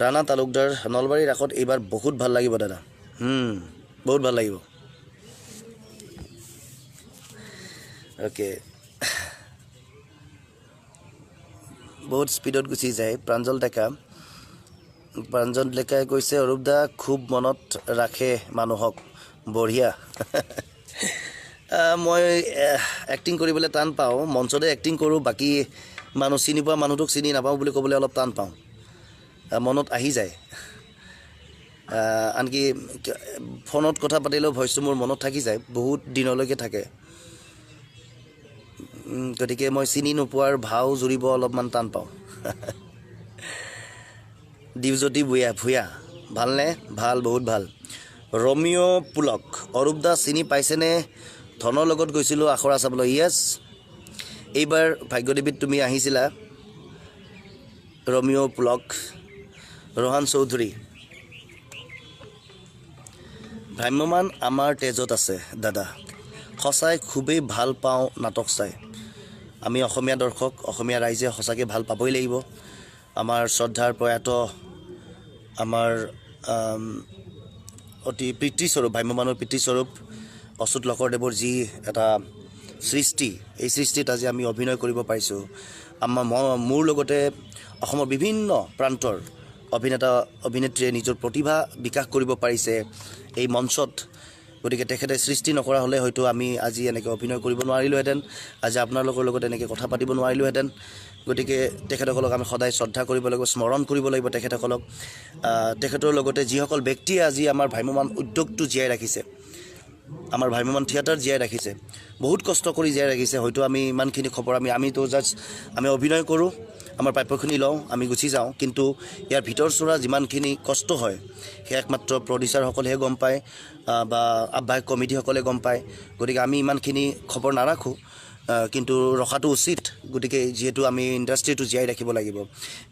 ৰাণা তালুকদাৰ, নলবাৰী ৰাসত এইবাৰ বহুত ভাল লাগিব দাদা। বহুত ভাল লাগিব। অ'কে, বহুত স্পীডত গুচি যায়। প্ৰাঞ্জল ডেকা, প্ৰাঞ্জল ডেকাই কৈছে অৰূপ দা খুব মনত ৰাখে মানুহক, বঢ়িয়া। মই এক্টিং কৰিবলৈ টান পাওঁ, মঞ্চতে এক্টিং কৰোঁ, বাকী মানুহ চিনি পোৱা মানুহটোক চিনি নাপাওঁ বুলি ক'বলৈ অলপ টান পাওঁ, মনত আহি যায়। আনকি ফোনত কথা পাতিলেও ভইচটো মোৰ মনত থাকি যায়, বহুত দিনলৈকে থাকে। গতিকে মই চিনি নোপোৱাৰ ভাও জুৰিব অলপমান টান পাওঁ। দীপজ্যোতি ভূঞা, ভালনে? ভাল, বহুত ভাল। ৰমিঅ' পুলক, অৰূপ দা চিনি পাইছেনে? ধনৰ লগত গৈছিলোঁ আখৰা চাবলৈ। য়েছ, এইবাৰ ভাগ্যদেৱীত তুমি আহিছিলা। ৰমিঅ' পুলক। ৰোহান চৌধুৰী, ভ্ৰাম্যমান আমাৰ তেজত আছে দাদা, সঁচাই খুবেই ভাল পাওঁ নাটক চাই। আমি অসমীয়া দৰ্শক, অসমীয়া ৰাইজে সঁচাকৈ ভাল পাবই লাগিব। আমাৰ শ্ৰদ্ধাৰ প্ৰয়াত আমাৰ অতি পিতৃস্বৰূপ, ভ্ৰাম্যমানৰ পিতৃস্বৰূপ অচ্যুত লহকৰদেৱৰ যি এটা সৃষ্টি, এই সৃষ্টিত আজি আমি অভিনয় কৰিব পাৰিছোঁ। আমাৰ মোৰ লগতে অসমৰ বিভিন্ন প্ৰান্তৰ অভিনেতা অভিনেত্ৰীয়ে নিজৰ প্ৰতিভা বিকাশ কৰিব পাৰিছে এই মঞ্চত। গতিকে তেখেতে সৃষ্টি নকৰা হ'লে হয়তো আমি আজি এনেকৈ অভিনয় কৰিব নোৱাৰিলোহেঁতেন, আজি আপোনালোকৰ লগত এনেকৈ কথা পাতিব নোৱাৰিলোহেঁতেন। গতিকে তেখেতসকলক আমি সদায় শ্ৰদ্ধা কৰিব লাগিব, স্মৰণ কৰিব লাগিব তেখেতসকলক। তেখেতৰ লগতে যিসকল ব্যক্তিয়ে আজি আমাৰ ভ্ৰাম্যমাণ উদ্যোগটো জীয়াই ৰাখিছে, আমাৰ ভ্ৰাম্যমাণ থিয়েটাৰ জীয়াই ৰাখিছে, বহুত কষ্ট কৰি জীয়াই ৰাখিছে। হয়তো আমি ইমানখিনি খবৰ আমিতো জাষ্ট আমি অভিনয় কৰোঁ, আমাৰ প্ৰাপ্যখিনি লওঁ, আমি গুচি যাওঁ, কিন্তু ইয়াৰ ভিতৰ চোৰা যিমানখিনি কষ্ট হয় সেয়া একমাত্ৰ প্ৰডিউচাৰসকলেহে গম পায় বা আহ্বায়ক কমিটিসকলে গম পায়। গতিকে আমি ইমানখিনি খবৰ নাৰাখোঁ, কিন্তু ৰখাটো উচিত। গতিকে যিহেতু আমি ইণ্ডাষ্ট্ৰিটো জীয়াই ৰাখিব লাগিব,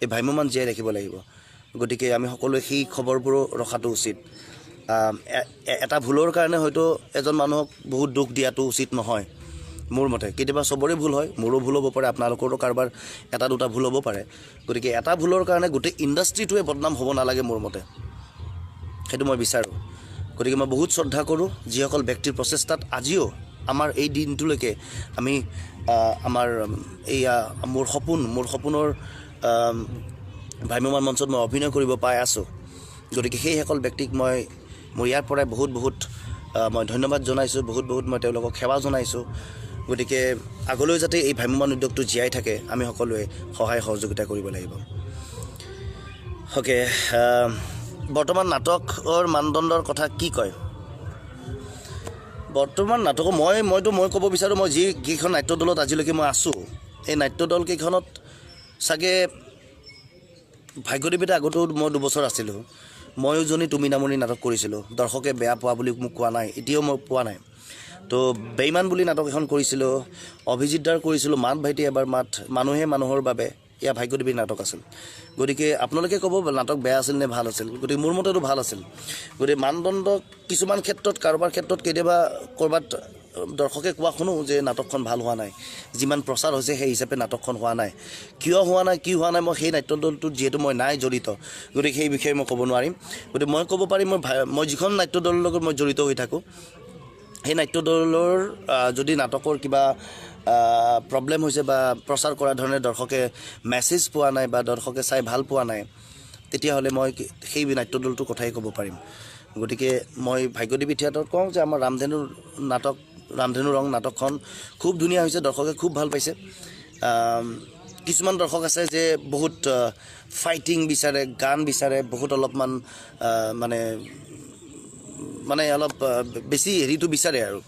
এই ভ্ৰাম্যমাণ জীয়াই ৰাখিব লাগিব, গতিকে আমি সকলোৱে সেই খবৰবোৰো ৰখাটো উচিত। এটা ভুলৰ কাৰণে হয়তো এজন মানুহক বহুত দুখ দিয়াটো উচিত নহয় মোৰ মতে। কেতিয়াবা চবৰে ভুল হয়, মোৰো ভুল হ'ব পাৰে, আপোনালোকৰো কাৰোবাৰ এটা দুটা ভুল হ'ব পাৰে। গতিকে এটা ভুলৰ কাৰণে গোটেই ইণ্ডাষ্ট্ৰিটোৱে বদনাম হ'ব নালাগে মোৰ মতে, সেইটো মই বিচাৰোঁ। গতিকে মই বহুত শ্ৰদ্ধা কৰোঁ যিসকল ব্যক্তিৰ প্ৰচেষ্টাত আজিও আমাৰ এই দিনটোলৈকে আমি আমাৰ এই মোৰ সপোনৰ ভ্ৰাম্যমাণ মঞ্চত মই অভিনয় কৰিব পাই আছোঁ। গতিকে সেইসকল ব্যক্তিক মই মোৰ ইয়াৰ পৰাই বহুত বহুত মই ধন্যবাদ জনাইছোঁ, বহুত বহুত মই তেওঁলোকক সেৱা জনাইছোঁ। গতিকে আগলৈ যাতে এই ভ্ৰাম্যমাণ উদ্যোগটো জীয়াই থাকে আমি সকলোৱে সহায় সহযোগিতা কৰিব লাগিব। অ'কে, বৰ্তমান নাটকৰ মানদণ্ডৰ কথা কি কয়? বৰ্তমান নাটক মই ক'ব বিচাৰোঁ, মই যিকেইখন নাট্যদলত আজিলৈকে মই আছোঁ, এই নাট্যদলকেইখনত চাগে ভাগ্যদেৱীতে আগতেও মই 2 বছৰ আছিলোঁ, ময়ো জনী তুমি নামনি নাটক কৰিছিলোঁ, দৰ্শকে বেয়া পোৱা বুলি মোক কোৱা নাই, এতিয়াও মই পোৱা নাই। তো বেইমান বুলি নাটক এখন কৰিছিলোঁ, অভিজিত দাৰ কৰিছিলোঁ, মাত ভাইটি এবাৰ মাত, মানুহে মানুহৰ বাবে, এয়া ভাগ্যদেৱীৰ নাটক আছিল। গতিকে আপোনালোকে ক'ব নাটক বেয়া আছিল নে ভাল আছিল, গতিকে মোৰ মতেতো ভাল আছিল। গতিকে মানদণ্ড কিছুমান ক্ষেত্ৰত কাৰোবাৰ ক্ষেত্ৰত কেতিয়াবা ক'ৰবাত দৰ্শকে কোৱা শুনো যে নাটকখন ভাল হোৱা নাই, যিমান প্ৰচাৰ হৈছে সেই হিচাপে নাটকখন হোৱা নাই, কিয় হোৱা নাই, কি হোৱা নাই, মই সেই নাট্যদলটোত যিহেতু মই নাই জড়িত, গতিকে সেই বিষয়ে মই ক'ব নোৱাৰিম। গতিকে মই ক'ব পাৰিম, মই যিখন নাট্যদলৰ লগত মই জড়িত হৈ থাকোঁ, সেই নাট্যদলৰ যদি নাটকৰ কিবা প্ৰব্লেম হৈছে বা প্ৰচাৰ কৰা ধৰণে দৰ্শকে মেছেজ পোৱা নাই বা দৰ্শকে চাই ভাল পোৱা নাই, তেতিয়াহ'লে মই সেই নাট্যদলটোৰ কথাই ক'ব পাৰিম। গতিকে মই ভাগ্যদেৱী থিয়েটাৰত কওঁ যে আমাৰ ৰামধেনুৰ নাটক, ৰামধেনু ৰং নাটকখন খুব ধুনীয়া হৈছে, দৰ্শকে খুব ভাল পাইছে। কিছুমান দৰ্শক আছে যে বহুত ফাইটিং বিচাৰে, গান বিচাৰে, বহুত অলপমান মানে মানে অলপ বেছি হেৰিটো বিচাৰে আৰু।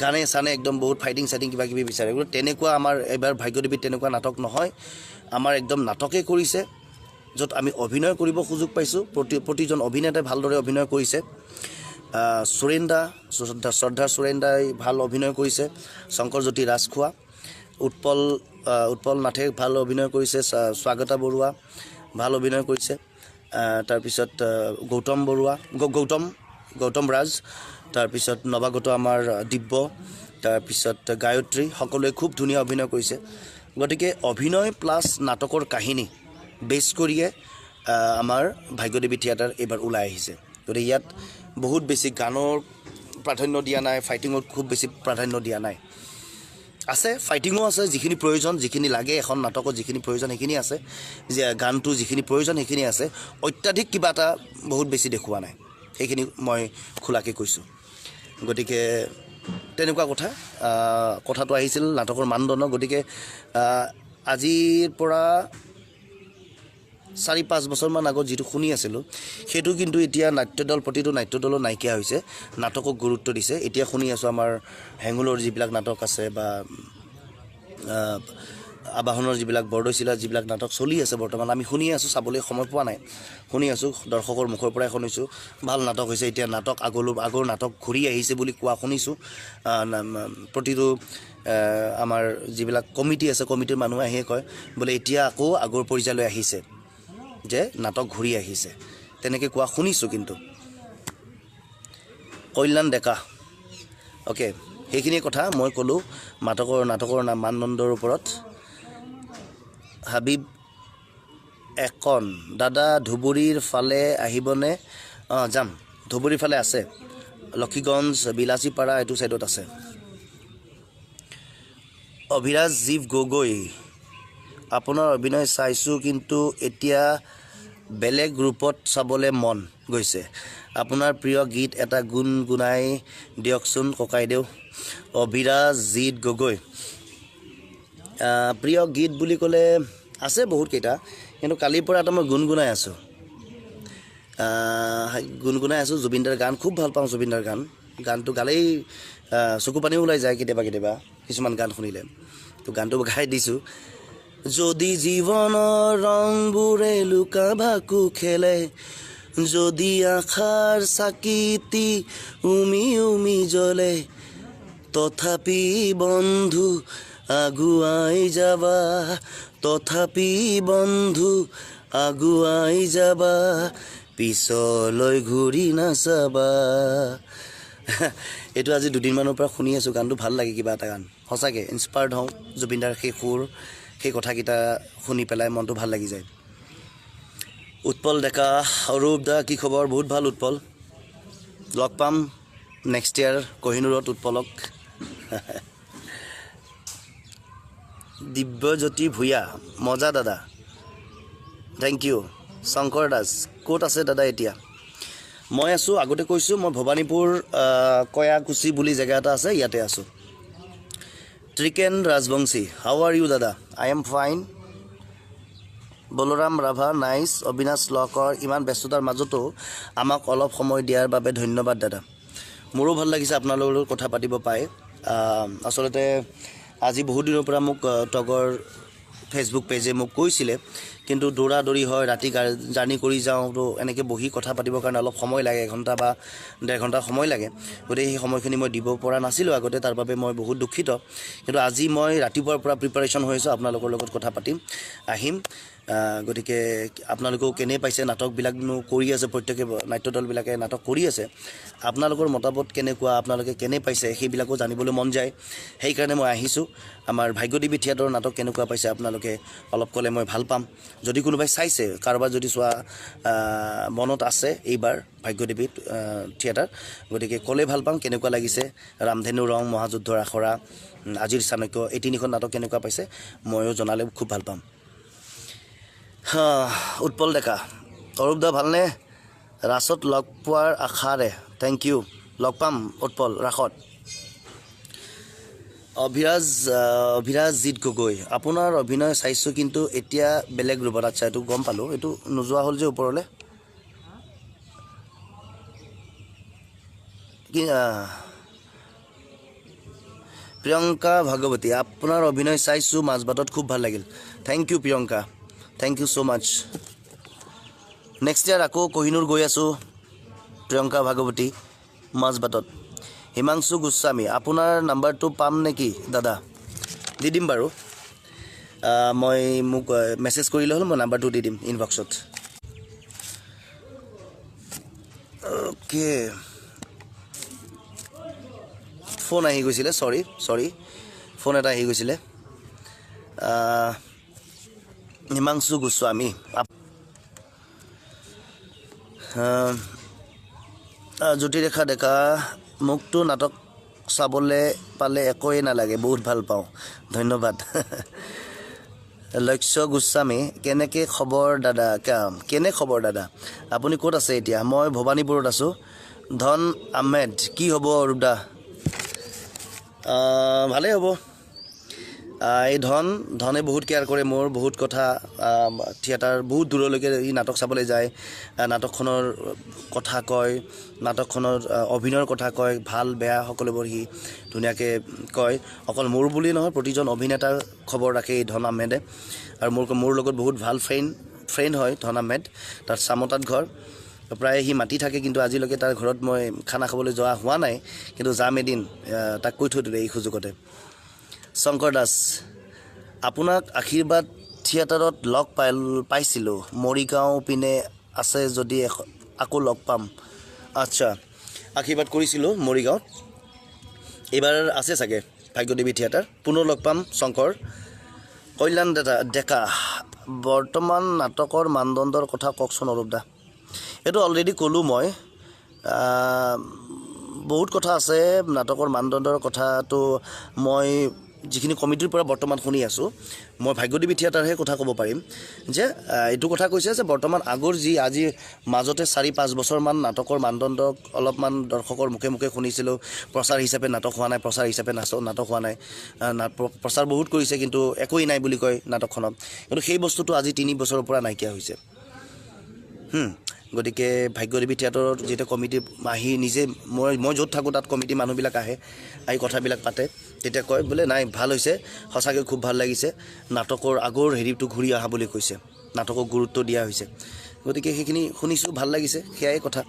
গানে চানে একদম বহুত ফাইটিং চাইটিং কিবা কিবি বিচাৰে। গতিকে তেনেকুৱা আমাৰ এইবাৰ ভাগ্যদেৱীত তেনেকুৱা নাটক নহয়, আমাৰ একদম নাটকেই কৰিছে, য'ত আমি অভিনয় কৰিব সুযোগ পাইছোঁ। প্ৰতিজন অভিনেতাই ভালদৰে অভিনয় কৰিছে। সুৰেন্দা, শ্ৰদ্ধা সুৰেন্দাই ভাল অভিনয় কৰিছে, শংকৰজ্যোতি ৰাজখোৱা, উৎপল নাথে ভাল অভিনয় কৰিছে, স্বাগতা বৰুৱা ভাল অভিনয় কৰিছে, তাৰপিছত গৌতম বৰুৱা, গৌতম ৰাজ, তাৰপিছত নৱাগত আমাৰ দিব্য, তাৰপিছত গায়ত্ৰী, সকলোৱে খুব ধুনীয়া অভিনয় কৰিছে। গতিকে অভিনয় প্লাছ নাটকৰ কাহিনী বেছ কৰিয়ে আমাৰ ভাগ্যদেৱী থিয়েটাৰ এইবাৰ ওলাই আহিছে। গতিকে ইয়াত বহুত বেছি গানৰ প্ৰাধান্য দিয়া নাই, ফাইটিঙত খুব বেছি প্ৰাধান্য দিয়া নাই। আছে ফাইটিঙো আছে, যিখিনি প্ৰয়োজন, যিখিনি লাগে এখন নাটকত যিখিনি প্ৰয়োজন সেইখিনি আছে, যে গানটো যিখিনি প্ৰয়োজন সেইখিনি আছে, অত্যাধিক কিবা এটা বহুত বেছি দেখুওৱা নাই, সেইখিনি মই খোলাকৈ কৈছোঁ। গতিকে তেনেকুৱা কথা, কথাটো আহিছিল নাটকৰ মানদণ্ড। গতিকে আজিৰ পৰা 4-5 বছৰমান আগত যিটো শুনি আছিলোঁ সেইটো কিন্তু এতিয়া নাট্যদল, প্ৰতিটো নাট্যদলো নাইকিয়া হৈছে, নাটকক গুৰুত্ব দিছে। এতিয়া শুনি আছোঁ আমাৰ হেঙুলৰ যিবিলাক নাটক আছে বা আবাহনৰ যিবিলাক বৰদৈচিলাৰ যিবিলাক নাটক চলি আছে বৰ্তমান, আমি শুনি আছোঁ, চাবলৈ সময় পোৱা নাই, শুনি আছোঁ, দৰ্শকৰ মুখৰ পৰাই শুনিছোঁ ভাল নাটক হৈছে। এতিয়া নাটক আগৰ নাটক ঘূৰি আহিছে বুলি কোৱা শুনিছোঁ। প্ৰতিটো আমাৰ যিবিলাক কমিটি আছে, কমিটিৰ মানুহ আহিয়ে কয় বোলে এতিয়া আকৌ আগৰ পৰ্যায়লৈ আহিছে, যে নাটক ঘূৰি আহিছে, তেনেকৈ কোৱা শুনিছোঁ। কিন্তু কল্যাণ ডেকা, অ'কে, সেইখিনিয়ে কথা মই ক'লোঁ নাটকৰ নাম মানদণ্ডৰ ওপৰত। হাবিব একন দাদা, ধুবুৰীৰ ফালে আহিবনে? অঁ, যাম, ধুবুৰীৰ ফালে আছে, লক্ষীগঞ্জ, বিলাচীপাৰা এইটো ছাইডত আছে। অভিৰাজ জীৱ গগৈ, আপোনাৰ অভিনয় চাইছোঁ কিন্তু এতিয়া বেলেগ ৰূপত চাবলৈ মন গৈছে। আপোনাৰ প্ৰিয় গীত এটা গুণগুণাই দিয়কচোন ককাইদেউ। অভিৰাজ জিত গগৈ, প্ৰিয় গীত বুলি ক'লে আছে বহুতকেইটা, কিন্তু কালিৰ পৰা এটা মই গুণগুণাই আছোঁ, জুবিনদাৰ গান খুব ভাল পাওঁ। জুবিনদাৰ গানটো গালেই চকু পানীও ওলাই যায় কেতিয়াবা কেতিয়াবা কিছুমান গান শুনিলে, তো গানটো গাই দিছোঁ। যদি জীৱনৰ ৰংবোৰে লুকা ভাকু খেলে, যদি আশাৰ চাকিটি উমি উমি জ্বলে, তথাপি বন্ধু আগুৱাই যাবা, তথাপি বন্ধু আগুৱাই যাবা, পিছলৈ ঘূৰি নাচাবা। এইটো আজি দুদিনমানৰ পৰা শুনি আছোঁ, গানটো ভাল লাগে, কিবা এটা গান সঁচাকৈ ইনস্পায়াৰ্ড হওঁ জুবিনদাৰ সেই সুৰ, সেই কথাকেইটা শুনি পেলাই মনটো ভাল লাগি যায়। উৎপল ডেকা, অৰূপ দা কি খবৰ? বহুত ভাল উৎপল, লগ পাম নেক্সট ইয়াৰ কহিনুৰত উৎপলক। দিব্যজ্যোতি ভূঞা, মজা দাদা, thank U. Shankar Das, ক'ত আছে দাদা এতিয়া? মই আছোঁ, আগতে কৈছোঁ, মই ভৱানীপুৰ কয়াকুচি বুলি জেগা এটা আছে, ইয়াতে আছোঁ। Triken Rajbongshi, how are you দাদা? I am fine. Balaram Rabha, nice. Abinash Lahkar, ইমান ব্যস্ততাৰ মাজতো আমাক অলপ সময় দিয়াৰ বাবে ধন্যবাদ দাদা। মোৰো ভাল লাগিছে আপোনালোকৰ লগত কথা পাতিব পাই। আচলতে আজি বহুত দিনৰ পৰা মোক তগৰ ফেচবুক পেজে মোক কৈছিলে, কিন্তু দৌৰা দৌৰি হয়, ৰাতি জাৰ্ণি কৰি যাওঁ, তো এনেকৈ বহি কথা পাতিবৰ কাৰণে অলপ সময় লাগে, এঘণ্টা বা ডেৰ ঘণ্টা সময় লাগে। গতিকে সেই সময়খিনি মই দিব পৰা নাছিলোঁ আগতে, তাৰ বাবে মই বহুত দুখিত। কিন্তু আজি মই ৰাতিপুৱাৰ পৰা প্ৰিপাৰেশ্যন হৈ আছোঁ, আপোনালোকৰ লগত কথা পাতিম আহিম। গতিকে আপোনালোকেও কেনে পাইছে নাটকবিলাকনো কৰি আছে, প্ৰত্যেকে নাট্যদলবিলাকে নাটক কৰি আছে, আপোনালোকৰ মতামত কেনেকুৱা, আপোনালোকে কেনে পাইছে সেইবিলাকো জানিবলৈ মন যায়, সেইকাৰণে মই আহিছোঁ। আমাৰ ভাগ্যদেৱী থিয়েটাৰৰ নাটক কেনেকুৱা পাইছে আপোনালোকে অলপ ক'লে মই ভাল পাম। যদি কোনোবাই চাইছে, কাৰোবাৰ যদি চোৱা মনত আছে এইবাৰ ভাগ্যদেৱী থিয়েটাৰ, গতিকে ক'লে ভাল পাম কেনেকুৱা লাগিছে। ৰামধেনু ৰং, মহাযুদ্ধৰ আখৰা, আজিৰ চাণক্য, এই তিনিখন নাটক কেনেকুৱা পাইছে ময়ো জনালে খুব ভাল পাম। উৎপল ডেকা, অৰূপ দা ভালনে? ৰাসত লগ পোৱাৰ আশাৰে, thank U. লগ পাম উৎপল ৰাসত। অভিৰাজ জিত গগৈ, আপোনাৰ অভিনয় চাইছোঁ কিন্তু এতিয়া বেলেগ ৰূপত। আচ্ছা, এইটো গম পালোঁ, এইটো নোযোৱা হ'ল যে ওপৰলৈ। কি প্ৰিয়ংকা ভাগৱতী, আপোনাৰ অভিনয় চাইছোঁ মাজবাটত, খুব ভাল লাগিল। Thank you Priyanka, thank you so much. Next year আকৌ কহিনুৰ গৈ আছোঁ। প্ৰিয়ংকা ভাগৱতী, মাজবাটত। হিমাংশু গোস্বামী, আপোনাৰ নাম্বাৰটো পাম নেকি দাদা? দি দিম বাৰু, মই মোক মেছেজ কৰিলে হ'ল, মই নাম্বাৰটো দি দিম ইনবক্সত। অ'কে, ফোন আহি গৈছিলে, চৰি চৰি, ফোন এটা আহি গৈছিলে। হিমাংশু গোস্বামী, জ্যোতিৰেখা ডেকা, মোকতো নাটক চাবলৈ পালে একোৱেই নালাগে, বহুত ভাল পাওঁ, ধন্যবাদ। লক্ষ্য গোস্বামী, কেনেকৈ খবৰ দাদা? কেনে খবৰ দাদা? আপুনি ক'ত আছে এতিয়া? মই ভৱানীপুৰত আছোঁ। ধন আহমেদ, কি হ'ব অৰূপ দা? ভালেই হ'ব। এই ধনে বহুত কেয়াৰ কৰে মোৰ, বহুত কথা, থিয়েটাৰ বহুত দূৰলৈকে ই নাটক চাবলৈ যায়, নাটকখনৰ কথা কয়, নাটকখনৰ অভিনয়ৰ কথা কয়, ভাল বেয়া সকলোবোৰ সি ধুনীয়াকৈ কয়। অকল মোৰ বুলি নহয়, প্ৰতিজন অভিনেতাৰ খবৰ ৰাখে এই ধন আহমেদে। আৰু মোৰ লগত বহুত ভাল ফ্ৰেণ্ড হয় ধন আহমেদ। তাৰ চামতাত ঘৰ, প্ৰায় সি মাতি থাকে, কিন্তু আজিলৈকে তাৰ ঘৰত মই খানা খাবলৈ যোৱা হোৱা নাই, কিন্তু যাম এদিন, তাক কৈ থৈ দিলোঁ এই সুযোগতে। শংকৰ দাস, আপোনাক আশীৰ্বাদ থিয়েটাৰত লগ পাইছিলোঁ, মৰিগাঁও পিনে আছে যদি আকৌ লগ পাম। আচ্ছা, আশীৰ্বাদ কৰিছিলোঁ মৰিগাঁৱত, এইবাৰ আছে চাগে ভাগ্যদেৱী থিয়েটাৰ, পুনৰ লগ পাম শংকৰ। কল্যাণ ডেকা, বৰ্তমান নাটকৰ মানদণ্ডৰ কথা কওকচোন অৰূপ দা। এইটো অলৰেডি ক'লোঁ মই, বহুত কথা আছে নাটকৰ মানদণ্ডৰ কথাটো। মই যিখিনি কমিটিৰ পৰা বৰ্তমান শুনি আছোঁ, মই ভাগ্যদেৱী থিয়েটাৰহে কথা ক'ব পাৰিম যে এইটো কথা কৈছে যে বৰ্তমান আগৰ যি আজি মাজতে 4-5 বছৰমান নাটকৰ মানদণ্ডক অলপমান দৰ্শকৰ মুখে মুখে শুনিছিলোঁ, প্ৰচাৰ হিচাপে নাটক হোৱা নাই, প্ৰচাৰ হিচাপে নাটক হোৱা নাই, প্ৰচাৰ বহুত কৰিছে কিন্তু একোৱেই নাই বুলি কয় নাটকখনত। কিন্তু সেই বস্তুটো আজি 3 বছৰৰ পৰা নাইকিয়া হৈছে। গতিকে ভাগ্যদেৱী থিয়েটাৰত যেতিয়া কমিটি আহি নিজে, মই য'ত থাকোঁ তাত কমিটি মানুহবিলাক আহে, আহি কথাবিলাক পাতে, তেতিয়া কয় বোলে নাই ভাল হৈছে, সঁচাকৈ খুব ভাল লাগিছে, নাটকৰ আগৰ হেৰিটো ঘূৰি অহা বুলি কৈছে, নাটকক গুৰুত্ব দিয়া হৈছে। গতিকে সেইখিনি শুনিছোঁ, ভাল লাগিছে, সেয়াই কথা।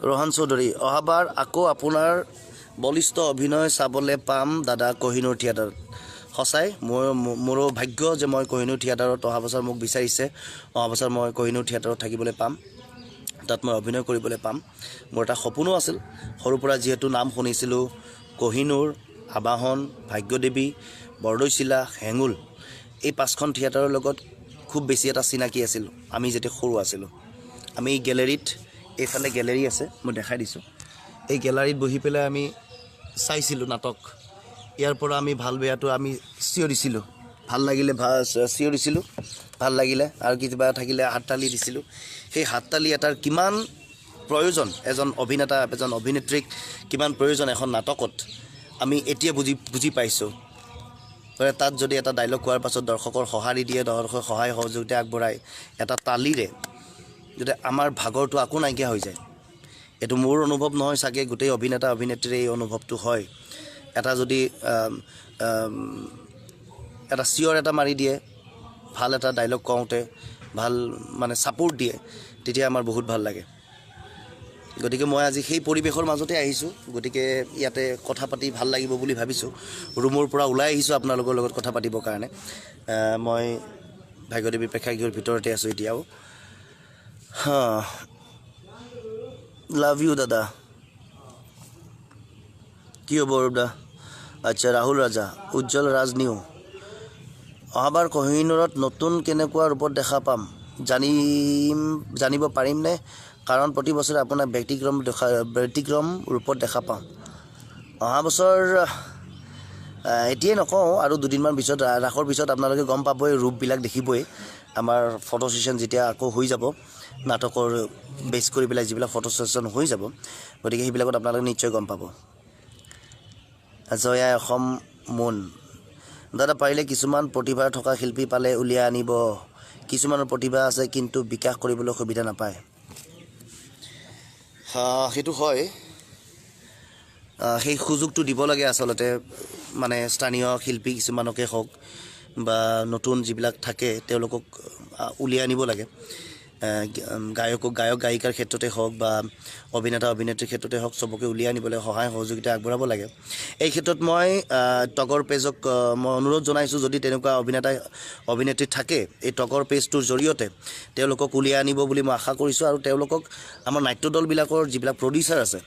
ৰোহন চৌধুৰী, অহাবাৰ আকৌ আপোনাৰ বলিষ্ঠ অভিনয় চাবলৈ পাম দাদা কহিনুৰ থিয়েটাৰত। সঁচাই মোৰো ভাগ্য যে মই কহিনুৰ থিয়েটাৰত অহা বছৰ মোক বিচাৰিছে, অহা বছৰ মই কহিনুৰ থিয়েটাৰত থাকিবলৈ পাম, তাত মই অভিনয় কৰিবলৈ পাম। মোৰ এটা সপোনো আছিল সৰুৰ পৰা, যিহেতু নাম শুনিছিলোঁ কহিনুৰ, আবাহন, ভাগ্যদেৱী, বৰদৈচিলা, হেঙুল, এই 5খন থিয়েটাৰৰ লগত খুব বেছি এটা চিনাকি আছিল আমি যেতিয়া সৰু আছিলোঁ। আমি গেলেৰীত, এইফালে গেলেৰী আছে, মই দেখাই দিছোঁ, এই গেলাৰীত বহি পেলাই আমি চাইছিলোঁ নাটক। ইয়াৰ পৰা আমি ভাল বেয়াটো আমি চিঞৰিছিলোঁ, ভাল লাগিলে চিঞৰিছিলোঁ, ভাল লাগিলে আৰু কিবা থাকিলে হাততালি দিছিলোঁ। সেই হাততালি এটাৰ কিমান প্ৰয়োজন এজন অভিনেতা, এজন অভিনেত্ৰীক কিমান প্ৰয়োজন এখন নাটকত, আমি এতিয়া বুজি পাইছোঁ। তাত যদি এটা ডাইলগ কোৱাৰ পাছত দৰ্শকৰ সঁহাৰি দিয়ে, দৰ্শকৰ সহায় সহযোগিতা আগবঢ়ায় এটা তালিৰে, যাতে আমাৰ ভাগৰটো আকৌ নাইকিয়া হৈ যায়। এইটো মোৰ অনুভৱ নহয় চাগে, গোটেই অভিনেতা অভিনেত্ৰীৰ এই অনুভৱটো হয়। এটা যদি এটা চিঞৰ এটা মাৰি দিয়ে, ভাল এটা ডাইলগ কওঁতে ভাল মানে ছাপোৰ্ট দিয়ে, তেতিয়া আমাৰ বহুত ভাল লাগে। গতিকে মই আজি সেই পৰিৱেশৰ মাজতে আহিছোঁ, গতিকে ইয়াতে কথা পাতি ভাল লাগিব বুলি ভাবিছোঁ। ৰুমৰ পৰা ওলাই আহিছোঁ আপোনালোকৰ লগত কথা পাতিবৰ কাৰণে। মই ভাগ্যদেৱী প্ৰেক্ষাগৃহৰ ভিতৰতে আছোঁ এতিয়াও। লাভ you দাদা। কি হ'ব অৰূপ দা? আচ্ছা, ৰাহুল ৰাজা, উজ্জ্বল ৰাজ নিউ, অহাবাৰ কহিনুৰত নতুন কেনেকুৱা ৰূপত দেখা পাম জানিব পাৰিমনে? কাৰণ প্ৰতি বছৰে আপোনাক ব্যতিক্ৰম ৰূপত দেখা পাওঁ। অহা বছৰ এতিয়াই নকওঁ, আৰু দুদিনমান পিছত ৰাসৰ পিছত আপোনালোকে গম পাবই, ৰূপবিলাক দেখিবই। আমাৰ ফটো ছেশ্যন যেতিয়া আকৌ হৈ যাব, নাটকৰ বেছ কৰি পেলাই যিবিলাক ফটো ছেশ্যন হৈ যাব, গতিকে সেইবিলাকত আপোনালোকে নিশ্চয় গম পাব। জয়া অসম মুন, দাদা পাৰিলে কিছুমান প্ৰতিভা থকা শিল্পী পালে উলিয়াই আনিব, কিছুমানৰ প্ৰতিভা আছে কিন্তু বিকাশ কৰিবলৈ সুবিধা নাপায়। সেইটো হয়। সেই সুযোগটো দিব লাগে আচলতে, মানে স্থানীয় শিল্পী কিছুমানকে হওক বা নতুন যিবিলাক থাকে তেওঁলোকক উলিয়াই আনিব লাগে। গায়ক গায়িকাৰ ক্ষেত্ৰতে হওক বা অভিনেতা অভিনেত্ৰীৰ ক্ষেত্ৰতে হওক, চবকে উলিয়াই আনিবলৈ সহায় সহযোগিতা আগবঢ়াব লাগে। এই ক্ষেত্ৰত মই তগৰ পেজক মই অনুৰোধ জনাইছোঁ, যদি তেনেকুৱা অভিনেতা অভিনেত্ৰী থাকে এই তগৰ পেজটোৰ জৰিয়তে তেওঁলোকক উলিয়াই আনিব বুলি মই আশা কৰিছোঁ। আৰু তেওঁলোকক আমাৰ নাট্যদলবিলাকৰ যিবিলাক প্ৰডিউচাৰ আছে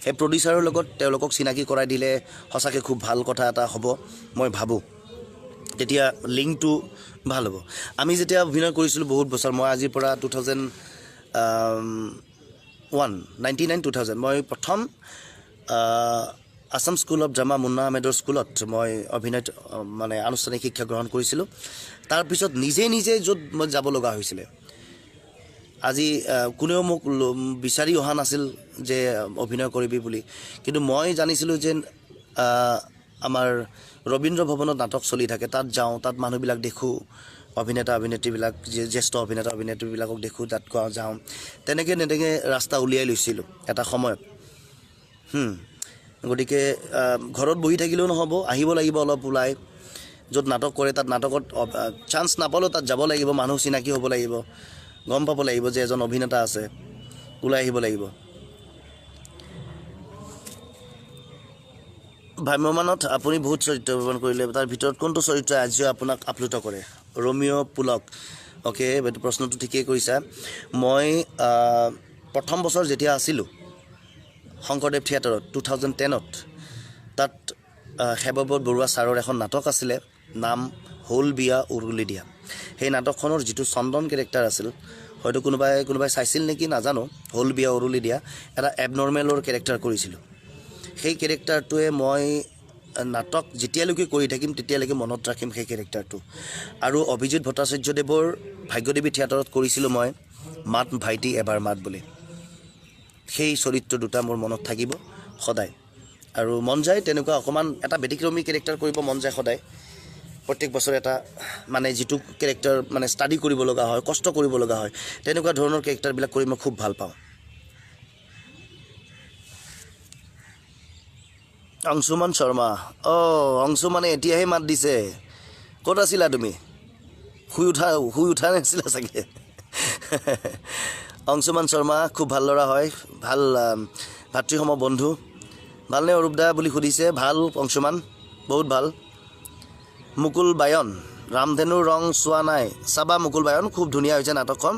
সেই প্ৰডিউচাৰৰ লগত তেওঁলোকক চিনাকি কৰাই দিলে সঁচাকৈ খুব ভাল কথা এটা হ'ব মই ভাবোঁ। তেতিয়া লিংকটো ভাল হ'ব। আমি যেতিয়া অভিনয় কৰিছিলোঁ বহুত বছৰ, মই আজিৰ পৰা 2001 99 2000 মই প্ৰথম Assam school of drama Munna আহমেদৰ স্কুলত মই অভিনয়ত মানে আনুষ্ঠানিক শিক্ষা গ্ৰহণ কৰিছিলোঁ। তাৰপিছত নিজে নিজে য'ত মই যাব লগা হৈছিলে, আজি কোনেও মোক বিচাৰি অহা নাছিল যে অভিনয় কৰিবি বুলি, কিন্তু মই জানিছিলোঁ যে আমাৰ ৰবীন্দ্ৰ ভৱনত নাটক চলি থাকে, তাত যাওঁ, তাত মানুহবিলাক দেখোঁ, অভিনেতা অভিনেত্ৰীবিলাক, জ্যেষ্ঠ অভিনেতা অভিনেত্ৰীবিলাকক দেখোঁ, তাত যাওঁ, তেনেকৈ তেনেকৈ ৰাস্তা উলিয়াই লৈছিলোঁ এটা সময়ত। গতিকে ঘৰত বহি থাকিলেও নহ'ব, আহিব লাগিব অলপ ওলাই, য'ত নাটক কৰে তাত নাটকত চান্স নাপালেও তাত যাব লাগিব, মানুহ চিনাকি হ'ব লাগিব, গম পাব লাগিব যে এজন অভিনেতা আছে, ওলাই আহিব লাগিব। ভ্ৰাম্যমাণত আপুনি বহুত চৰিত্ৰ ৰূপায়ণ কৰিলে, তাৰ ভিতৰত কোনটো চৰিত্ৰই আজিও আপোনাক আপ্লুত কৰে? ৰোমিঅ' পুলক। অ'কে, এইটো প্ৰশ্নটো ঠিকেই কৰিছা। মই প্ৰথম বছৰ যেতিয়া আছিলোঁ শংকৰদেৱ থিয়েটাৰত 2010ত, তাত হেমব্ৰত বৰুৱা ছাৰৰ এখন নাটক আছিলে, নাম হ'ল বিয়া উৰুলি দিয়া। সেই নাটকখনৰ যিটো চন্দন কেৰেক্টাৰ আছিল, হয়তো কোনোবাই চাইছিল নেকি নাজানো, হ'ল বিয়া উৰুলি দিয়া এটা এবনৰ্মেলৰ কেৰেক্টাৰ কৰিছিলোঁ। সেই কেৰেক্টাৰটোৱে মই নাটক যেতিয়ালৈকে কৰি থাকিম তেতিয়ালৈকে মনত ৰাখিম সেই কেৰেক্টাৰটো। আৰু অভিজিত ভট্টাচাৰ্যদেৱৰ ভাগ্যদেৱী থিয়েটাৰত কৰিছিলোঁ মই মাত ভাইটি এবাৰ মাত বুলি, সেই চৰিত্ৰ দুটা মোৰ মনত থাকিব সদায়। আৰু মন যায় তেনেকুৱা অকণমান এটা ব্যতিক্ৰমী কেৰেক্টাৰ কৰিব মন যায় সদায়, প্ৰত্যেক বছৰে এটা মানে যিটো কেৰেক্টাৰ মানে ষ্টাডি কৰিব লগা হয়, কষ্ট কৰিব লগা হয়, তেনেকুৱা ধৰণৰ কেৰেক্টাৰবিলাক কৰি মই খুব ভাল পাওঁ। অংশুমান শৰ্মা, অ' অংশুমানে এতিয়াহে মাত দিছে, ক'ত আছিলা তুমি? শুই উঠা নাছিলা চাগে। অংশুমান শৰ্মা খুব ভাল ল'ৰা হয়, ভাল ভাতৃসম বন্ধু। ভালনে অৰূপ দা বুলি সুধিছে, ভাল অংশুমান, বহুত ভাল। মুকুল বায়ন, ৰামধেনুৰ ৰং চোৱা নাই, চাবা মুকুল বায়ন, খুব ধুনীয়া হৈছে নাটকখন,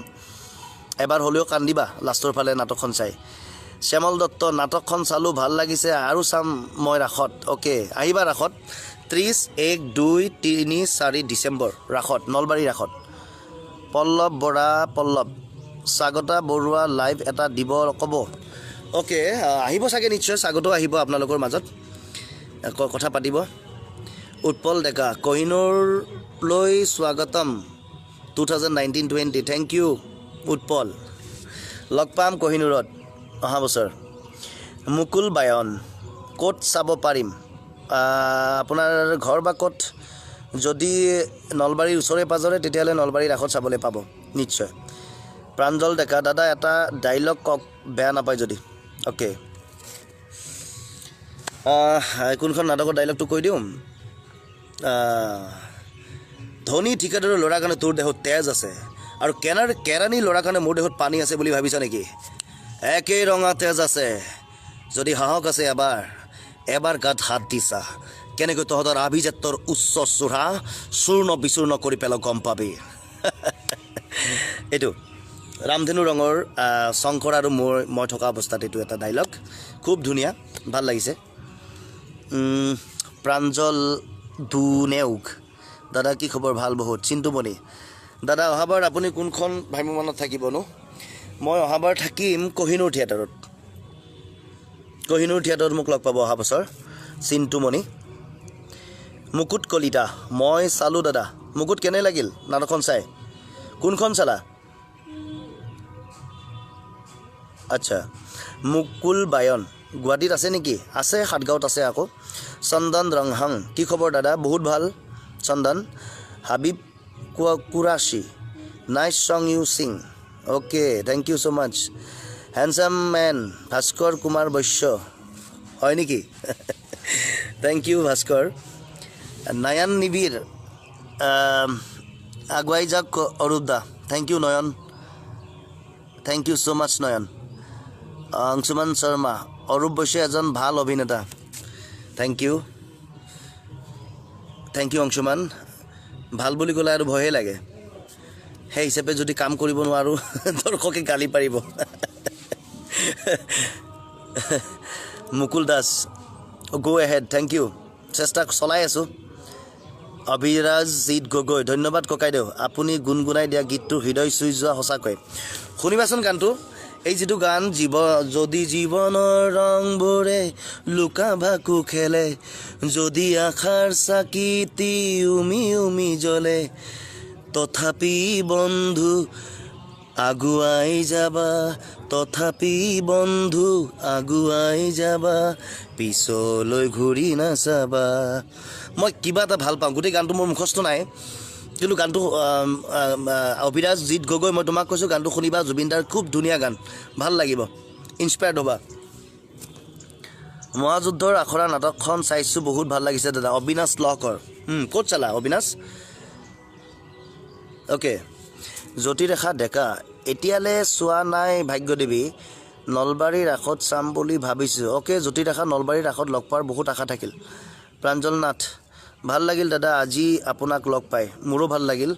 এবাৰ হ'লেও কান্দিবা লাষ্টৰ ফালে নাটকখন চাই। শ্যামল দত্ত, নাটকখন চালোঁ, ভাল লাগিছে, আৰু চাম মই ৰাসত। অ'কে, আহিবা ৰাসত, 30, 1, 2, 3, 4 ডিচেম্বৰ ৰাসত, নলবাৰী ৰাসত। পল্লৱ বৰা, পল্লৱ, স্বাগতা বৰুৱা লাইভ এটা দিব ক'ব। অ'কে, আহিব চাগে নিশ্চয়, স্বাগতো আহিব আপোনালোকৰ মাজত, কথা পাতিব। উৎপল ডেকা, কহিনুৰলৈ স্বাগতম 2019-20, thank U Utpal, লগ পাম কহিনুৰত অহা বছৰ। মুকুল বায়ন, ক'ত চাব পাৰিম? আপোনাৰ ঘৰ বা ক'ত? যদি নলবাৰীৰ ওচৰে পাঁজৰে তেতিয়াহ'লে নলবাৰীৰ ৰাসত চাবলৈ পাব নিশ্চয়। প্ৰাঞ্জল ডেকা, দাদা এটা ডাইলগ কওক বেয়া নাপায় যদি। অ'কে, কোনখন নাটকৰ ডাইলগটো কৈ দিওঁ? ধনী ঠিকাদাৰৰ ল'ৰাৰ কাৰণে তোৰ দেহত তেজ আছে আৰু কেৰাণী ল'ৰাৰ কাৰণে মোৰ দেহত পানী আছে বুলি ভাবিছা নেকি? একেই ৰঙা তেজ আছে, যদি সাহস আছে এবাৰ গাত হাত দিছা, কেনেকৈ তহঁতৰ আভিজাত্যৰ উচ্চ চূড়া চূৰ্ণ বিচূৰ্ণ কৰি পেলাওঁ গম পাবি। এইটো ৰামধেনু ৰঙৰ শংকৰ আৰু মই থকা অৱস্থাত এইটো এটা ডাইলগ, খুব ধুনীয়া, ভাল লাগিছে। প্ৰাঞ্জল দুনেউগ, দাদা কি খবৰ? ভাল বহুত। চিন্তুমণি, দাদা অহাবাৰ আপুনি কোনখন ভ্ৰাম্যমাণত থাকিবনো? মই অহাবাৰ থাকিম কহিনুৰ থিয়েটাৰত, কহিনুৰ থিয়েটাৰত মোক লগ পাব অহা বছৰ। চিন্তুমণি। মুকুট কলিতা, মই চালোঁ দাদা। মুকুট কেনে লাগিল নাটকখন চাই? কোনখন চালা? আচ্ছা, মুকুল বায়ন, গুৱাহাটীত আছে নেকি? আছে, সাতগাঁৱত আছে আকৌ। চন্দন ৰংহাং, কি খবৰ দাদা? বহুত ভাল Chandan. Habib Qureshi, nice song you sing, okay thank you so' much. Handsome man Bhaskar Kumar Baishya, হয় নেকি? Thank U Bhaskar. Nayan নিবিৰ, আগুৱাই যাওক অৰূপ দা। Thank you Nayan, thank you so much Nayan. Anshuman Sharma, Arup Baishya এজন ভাল অভিনেতা। Thank you, thank you Anshuman. ভাল বুলি ক'লে আৰু ভয়ে লাগে, সেই হিচাপে যদি কাম কৰিব নোৱাৰোঁ দৰ্শকে গালি পাৰিব। Mukul Das, go ahead, thank you, চেষ্টা চলাই আছোঁ। অভিৰাজ জিত গগৈ, ধন্যবাদ ককাইদেউ, আপুনি গুণগুণাই দিয়া গীতটো হৃদয় চুই যোৱা সঁচাকৈ। শুনিবাচোন গানটো, এই যিটো গান, যদি জীৱনৰ ৰংবোৰে লুকা ভাকু খেলে, যদি আশাৰ চাকিটি উমি উমি জ্বলে, তথাপি বন্ধু আগুৱাই যাবা, তথাপি বন্ধু আগুৱাই যাবা, পিছলৈ ঘূৰি নাচাবা। মই কিবা এটা ভাল পাওঁ, গোটেই গানটো মোৰ মুখস্থ নাই, কিন্তু গানটো অভিৰাজ জিত গগৈ, মই তোমাক কৈছোঁ গানটো শুনিবা, জুবিনদাৰ খুব ধুনীয়া গান, ভাল লাগিব, ইনস্পায়াৰ্ড হ'বা। মহাযুদ্ধৰ আখৰা নাটকখন চাইছোঁ, বহুত ভাল লাগিছে দাদা। অবিনাশ লহকৰ, ক'ত চালা অবিনাশ? অ'কে। জ্যোতিৰেখা ডেকা, এতিয়ালৈ চোৱা নাই ভাগ্যদেৱী, নলবাৰীৰ ৰাসত চাম বুলি ভাবিছোঁ। অ'কে জ্যোতিৰেখা, নলবাৰীৰ ৰাসত লগ পোৱাৰ বহুত আশা থাকিল। প্ৰাঞ্জল নাথ, ভাল লাগিল দাদা আজি আপোনাক লগ পাই, মোৰো ভাল লাগিল।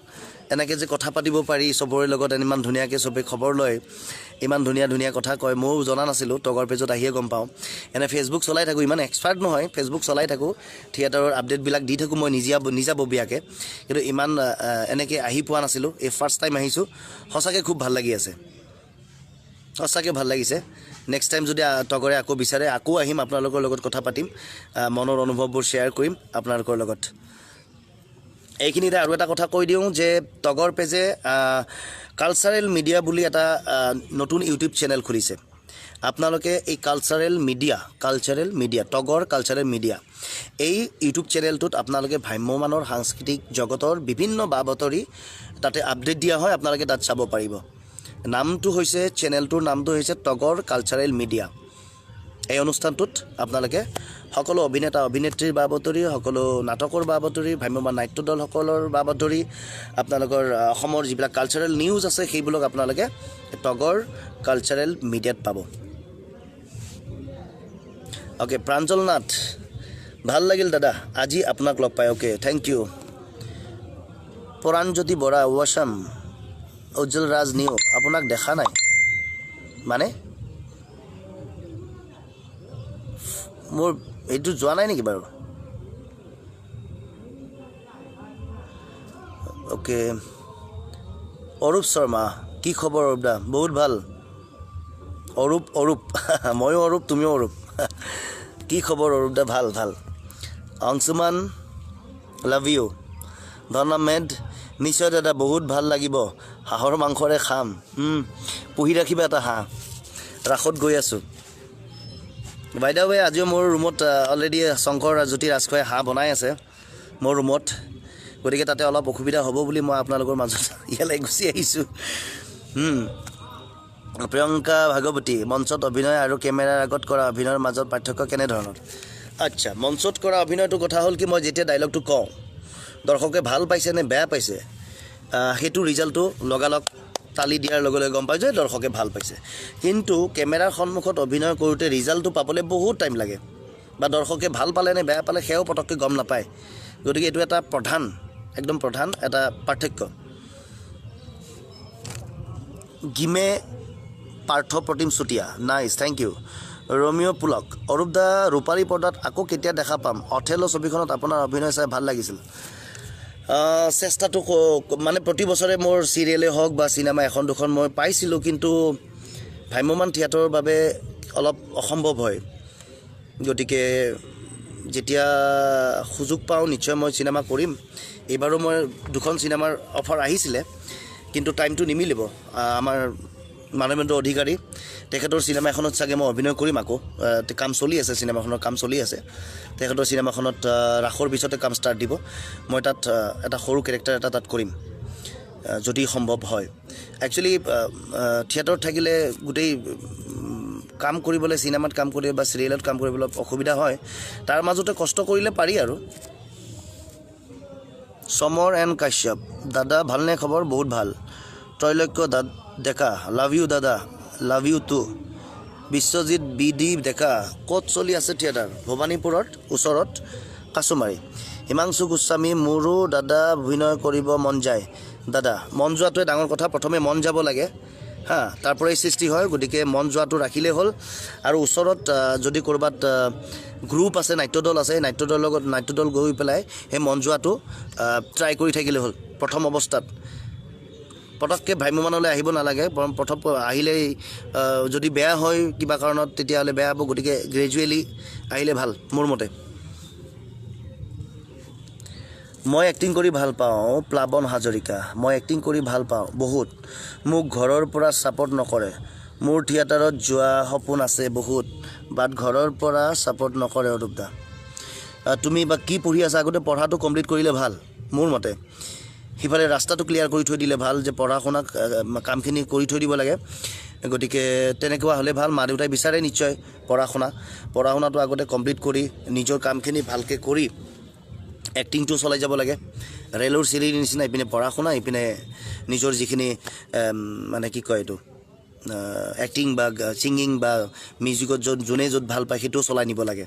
এনেকৈ যে কথা পাতিব পাৰি চবৰে লগত, ইমান ধুনীয়াকৈ চবেই খবৰ লয়, ইমান ধুনীয়া ধুনীয়া কথা কয়, ময়ো জনা নাছিলোঁ, তগৰ পেজত আহিয়ে গম পাওঁ। এনে ফেচবুক চলাই থাকোঁ, ইমান এক্সপাৰ্ট নহয়, ফেচবুক চলাই থাকোঁ, থিয়েটাৰৰ আপডেটবিলাক দি থাকোঁ মই নিজাববীয়াকৈ, কিন্তু ইমান এনেকৈ আহি পোৱা নাছিলোঁ, এই ফাৰ্ষ্ট টাইম আহিছোঁ। সঁচাকৈ খুব ভাল লাগি আছে, সঁচাকৈ ভাল লাগিছে। নেক্সট টাইম যদি তগৰে আকৌ বিচাৰে, আকৌ আহিম, আপোনালোকৰ লগত কথা পাতিম, মনৰ অনুভৱবোৰ শ্বেয়াৰ কৰিম আপোনালোকৰ লগত। এইখিনিতে আৰু এটা কথা কৈ দিওঁ যে তগৰ পেজে কালচাৰেল মিডিয়া বুলি এটা নতুন ইউটিউব চেনেল খুলিছে। আপোনালোকে এই কালচাৰেল মিডিয়া, তগৰ কালচাৰেল মিডিয়া, এই ইউটিউব চেনেলটোত আপোনালোকে ভ্ৰাম্যমানৰ সাংস্কৃতিক জগতৰ বিভিন্ন বা বাতৰি তাতে আপডেট দিয়া হয়, আপোনালোকে তাত চাব পাৰিব। নামটো হৈছে, চেনেলটোৰ নামটো হৈছে তগৰ কালচাৰেল মিডিয়া। এই অনুষ্ঠানটোত আপোনালোকে সকলো অভিনেতা অভিনেত্ৰীৰ বা বাতৰি, সকলো নাটকৰ বা বাতৰি, ভ্ৰাম্যমাণ নাট্যদলসকলৰ বা বাতৰি, আপোনালোকৰ অসমৰ যিবিলাক কালচাৰেল নিউজ আছে সেইবিলাক আপোনালোকে তগৰ কালচাৰেল মিডিয়াত পাব। অ'কে প্ৰাঞ্জল নাথ, ভাল লাগিল দাদা আজি আপোনাক লগ পাই। Okay thank you. Pranjyoti Bora, ৱাছাম। উজ্জ্বল ৰাজ নিউ, আপোনাক দেখা নাই মানে মোৰ এইটো যোৱা নাই নেকি বাৰু? অ'কে। অৰূপ শৰ্মা, কি খবৰ অৰূপ দা? বহুত ভাল। অৰূপ, অৰূপ, ময়ো অৰূপ, তুমিও অৰূপ। কি খবৰ অৰূপ দা? ভাল ভাল। অংশুমান, লাভ you. ধন আহমেদ, নিশ্চয় দাদা বহুত ভাল লাগিব, হাঁহৰ মাংসৰে খাম। পুহি ৰাখিবা এটা হাঁহ, ৰাসত গৈ আছোঁ। বাইদেৱে আজিও মোৰ ৰুমত অলৰেডি শংকৰ জ্যোতি ৰাজখোৱাই হাঁহ বনাই আছে মোৰ ৰুমত, গতিকে তাতে অলপ অসুবিধা হ'ব বুলি মই আপোনালোকৰ মাজত ইয়ালৈ গুচি আহিছোঁ। প্ৰিয়ংকা ভাগৱতী, মঞ্চত অভিনয় আৰু কেমেৰাৰ আগত কৰা অভিনয়ৰ মাজত পাৰ্থক্য কেনেধৰণৰ? আচ্ছা, মঞ্চত কৰা অভিনয়টোৰ কথা হ'ল কি, মই যেতিয়া ডাইলগটো কওঁ দৰ্শকে ভাল পাইছে নে বেয়া পাইছে সেইটো ৰিজাল্টটো লগালগ তালি দিয়াৰ লগে লগে গম পাই যে দৰ্শকে ভাল পাইছে। কিন্তু কেমেৰাৰ সন্মুখত অভিনয় কৰোঁতে ৰিজাল্টটো পাবলৈ বহুত টাইম লাগে, বা দৰ্শকে ভাল পালে নে বেয়া পালে সেয়াও পটককৈ গম নাপায়। গতিকে এইটো এটা প্ৰধান, একদম প্ৰধান এটা পাৰ্থক্য। গিমে Partha Pratim Chutia, nice, thank you. Romeo Pulak, Arup দা ৰূপালী পৰ্দাত আকৌ কেতিয়া দেখা পাম? অথেলো ছবিখনত আপোনাৰ অভিনয় চাই ভাল লাগিছিল। চেষ্টাটো মানে প্ৰতি বছৰে মোৰ চিৰিয়েলেই হওক বা চিনেমা এখন দুখন মই পাইছিলোঁ, কিন্তু ভ্ৰাম্যমাণ থিয়েটাৰৰ বাবে অলপ অসম্ভৱ হয়। গতিকে যেতিয়া সুযোগ পাওঁ নিশ্চয় মই চিনেমা কৰিম। এইবাৰো মই দুখন চিনেমাৰ অফাৰ আহিছিলে, কিন্তু টাইমটো নিমিলিব। আমাৰ মানৱেন্দ্ৰ অধিকাৰী, তেখেতৰ চিনেমা এখনত চাগে মই অভিনয় কৰিম আকৌ, কাম চলি আছে, চিনেমাখনৰ কাম চলি আছে। তেখেতৰ চিনেমাখনত ৰাসৰ পিছতে কাম ষ্টাৰ্ট দিব। মই তাত এটা সৰু কেৰেক্টাৰ এটা তাত কৰিম যদি সম্ভৱ হয়। একচুৱেলি থিয়েটাৰত থাকিলে গোটেই কাম কৰিবলৈ, চিনেমাত কাম কৰিবলৈ বা চিৰিয়েলত কাম কৰিবলৈ অসুবিধা হয়। তাৰ মাজতে কষ্ট কৰিলে পাৰি আৰু। সমৰ এণ্ড কাশ্যপ দাদা, ভালনে খবৰ? বহুত ভাল। ত্ৰৈলোক্য ডেকা, লাভ you দাদা, love you too. Biswajit B D Deka, ক'ত চলি আছে থিয়েটাৰ? ভৱানীপুৰত ওচৰত কাছুমাৰী। হিমাংশু গোস্বামী, মোৰো দাদা অভিনয় কৰিব মন যায়। দাদা, মন যোৱাটোৱে ডাঙৰ কথা, প্ৰথমে মন যাব লাগে, হা, তাৰ পৰাই সৃষ্টি হয়। গতিকে মন যোৱাটো ৰাখিলেই হ'ল। আৰু ওচৰত যদি ক'ৰবাত গ্ৰুপ আছে, নাট্যদল আছে, সেই নাট্যদলৰ লগত নাট্যদল গৈ পেলাই সেই মন যোৱাটো ট্ৰাই কৰি থাকিলে হ'ল। প্ৰথম অৱস্থাত পটককৈ ভ্ৰাম্যমাণলৈ আহিব নালাগে। প্ৰথম আহিলেই যদি বেয়া হয় কিবা কাৰণত, তেতিয়াহ'লে বেয়া হ'ব। গতিকে গ্ৰেজুৱেলি আহিলে ভাল মোৰ মতে। মই এক্টিং কৰি ভাল পাওঁ, প্লাৱন হাজৰিকা। মই এক্টিং কৰি ভাল পাওঁ বহুত, মোক ঘৰৰ পৰা ছাপৰ্ট নকৰে। মোৰ থিয়েটাৰত যোৱা সপোন আছে বহুত, বাট ঘৰৰ পৰা ছাপৰ্ট নকৰে। অৰূপ দা, তুমি বা কি পঢ়ি আছা? আগতে পঢ়াটো কমপ্লিট কৰিলে ভাল মোৰ মতে। সিফালে ৰাস্তাটো ক্লিয়াৰ কৰি থৈ দিলে ভাল, যে পঢ়া শুনা কামখিনি কৰি থৈ দিব লাগে। গতিকে তেনেকুৱা হ'লে ভাল। মা দেউতাই বিচাৰে নিশ্চয় পঢ়া শুনা, পঢ়া শুনাটো আগতে কমপ্লিট কৰি নিজৰ কামখিনি ভালকৈ কৰি এক্টিংটো চলাই যাব লাগে। ৰেলৰ চিৰিৰ নিচিনা ইপিনে পঢ়া শুনা, ইপিনে নিজৰ যিখিনি মানে কি কয় এইটো এক্টিং বা ছিংগিং বা মিউজিকত য'ত যোনে য'ত ভাল পায় সেইটোও চলাই নিব লাগে।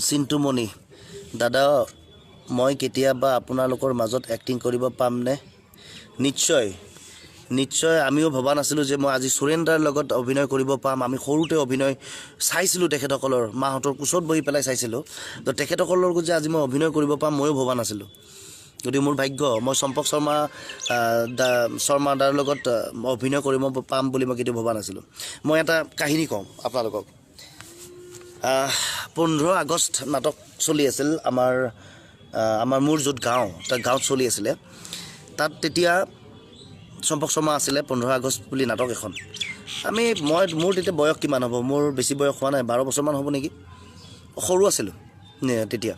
চিন্তুমণি দাদা, মই কেতিয়াবা আপোনালোকৰ মাজত এক্টিং কৰিব পামনে? নিশ্চয়, নিশ্চয়। আমিও ভবা নাছিলোঁ যে মই আজি সুৰেন্দ্ৰাৰ লগত অভিনয় কৰিব পাম। আমি সৰুতে অভিনয় চাইছিলোঁ, তেখেতসকলৰ মাহঁতৰ কোচত বহি পেলাই চাইছিলোঁ। তো তেখেতসকলৰ লগত যে আজি মই অভিনয় কৰিব পাম ময়ো ভবা নাছিলোঁ। গতিকে মোৰ ভাগ্য, মই চম্পক শৰ্মা দা, শৰ্মা দাৰ লগত অভিনয় কৰিব পাম বুলি মই কেতিয়াও ভবা নাছিলোঁ। মই এটা কাহিনী কওঁ আপোনালোকক। 15 আগষ্ট নাটক চলি আছিল আমাৰ, আমাৰ মোৰ য'ত গাঁও, তাত গাঁৱত চলি আছিলে। তাত তেতিয়া চম্পক শৰ্মা আছিলে, 15 আগষ্ট বুলি নাটক এখন। আমি মই মোৰ তেতিয়া বয়স কিমান হ'ব, মোৰ বেছি বয়স হোৱা নাই, 12 বছৰমান হ'ব নেকি, সৰু আছিলোঁ তেতিয়া।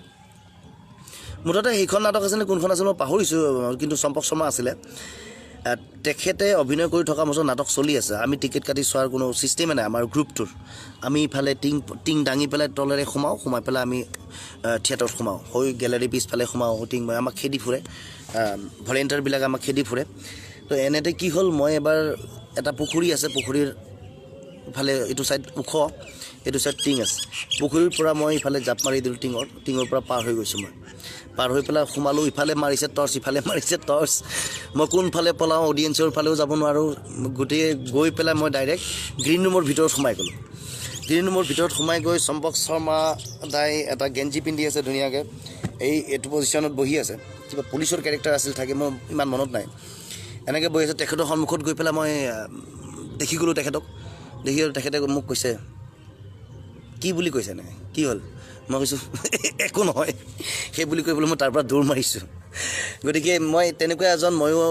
মুঠতে সেইখন নাটক আছিলে, কোনখন আছিল মই পাহৰিছোঁ, কিন্তু চম্পক শৰ্মা আছিলে। তেখেতে অভিনয় কৰি থকা মাজত নাটক চলি আছে। আমি টিকেট কাটি চোৱাৰ কোনো ছিষ্টেমে নাই আমাৰ গ্ৰুপটোৰ। আমি ইফালে টিং টিং দাঙি পেলাই তলেৰে সোমাওঁ, সোমাই পেলাই আমি থিয়েটাৰত সোমাওঁ, হৈ গেলেৰী পিছফালে সোমাওঁ, টিং আমাক খেদি ফুৰে, ভলেণ্টিয়াৰবিলাক আমাক খেদি ফুৰে। তো এনেতে কি হ'ল, মই এবাৰ এটা পুখুৰী আছে, পুখুৰীৰ ইফালে এইটো ছাইড ওখ, এইটো ছাইড টিং আছে। পুখুৰীৰ পৰা মই ইফালে জাপ মাৰি দিলোঁ, টিঙৰ পৰা পাৰ হৈ গৈছোঁ। মই পাৰ হৈ পেলাই সোমালোঁ, ইফালে মাৰিছে টৰ্চ, ইফালে মাৰিছে টৰ্চ। মই কোনফালে পলাওঁ, অডিয়েঞ্চৰ ফালেও যাব নোৱাৰোঁ। গোটেই গৈ পেলাই মই ডাইৰেক্ট গ্ৰীণ ৰুমৰ ভিতৰত সোমাই গ'লোঁ। গ্ৰীণ ৰুমৰ ভিতৰত সোমাই গৈ চম্পক শৰ্মা দাই এটা গেঞ্জি পিন্ধি আছে ধুনীয়াকৈ, এইটো পজিশ্যনত বহি আছে, কিবা পুলিচৰ কেৰেক্টাৰ আছিল থাকে, মোৰ ইমান মনত নাই। এনেকৈ বহি আছে, তেখেতৰ সন্মুখত গৈ পেলাই মই দেখি গ'লোঁ তেখেতক। দেখি গ'লোঁ, তেখেতে মোক কৈছে, কি বুলি কৈছে, এনেকৈ কি হ'ল? মই কৈছোঁ একো নহয়, সেই বুলি কৈ পেলাই মই তাৰ পৰা দৌৰ মাৰিছোঁ। গতিকে মই তেনেকুৱা এজন ময়ো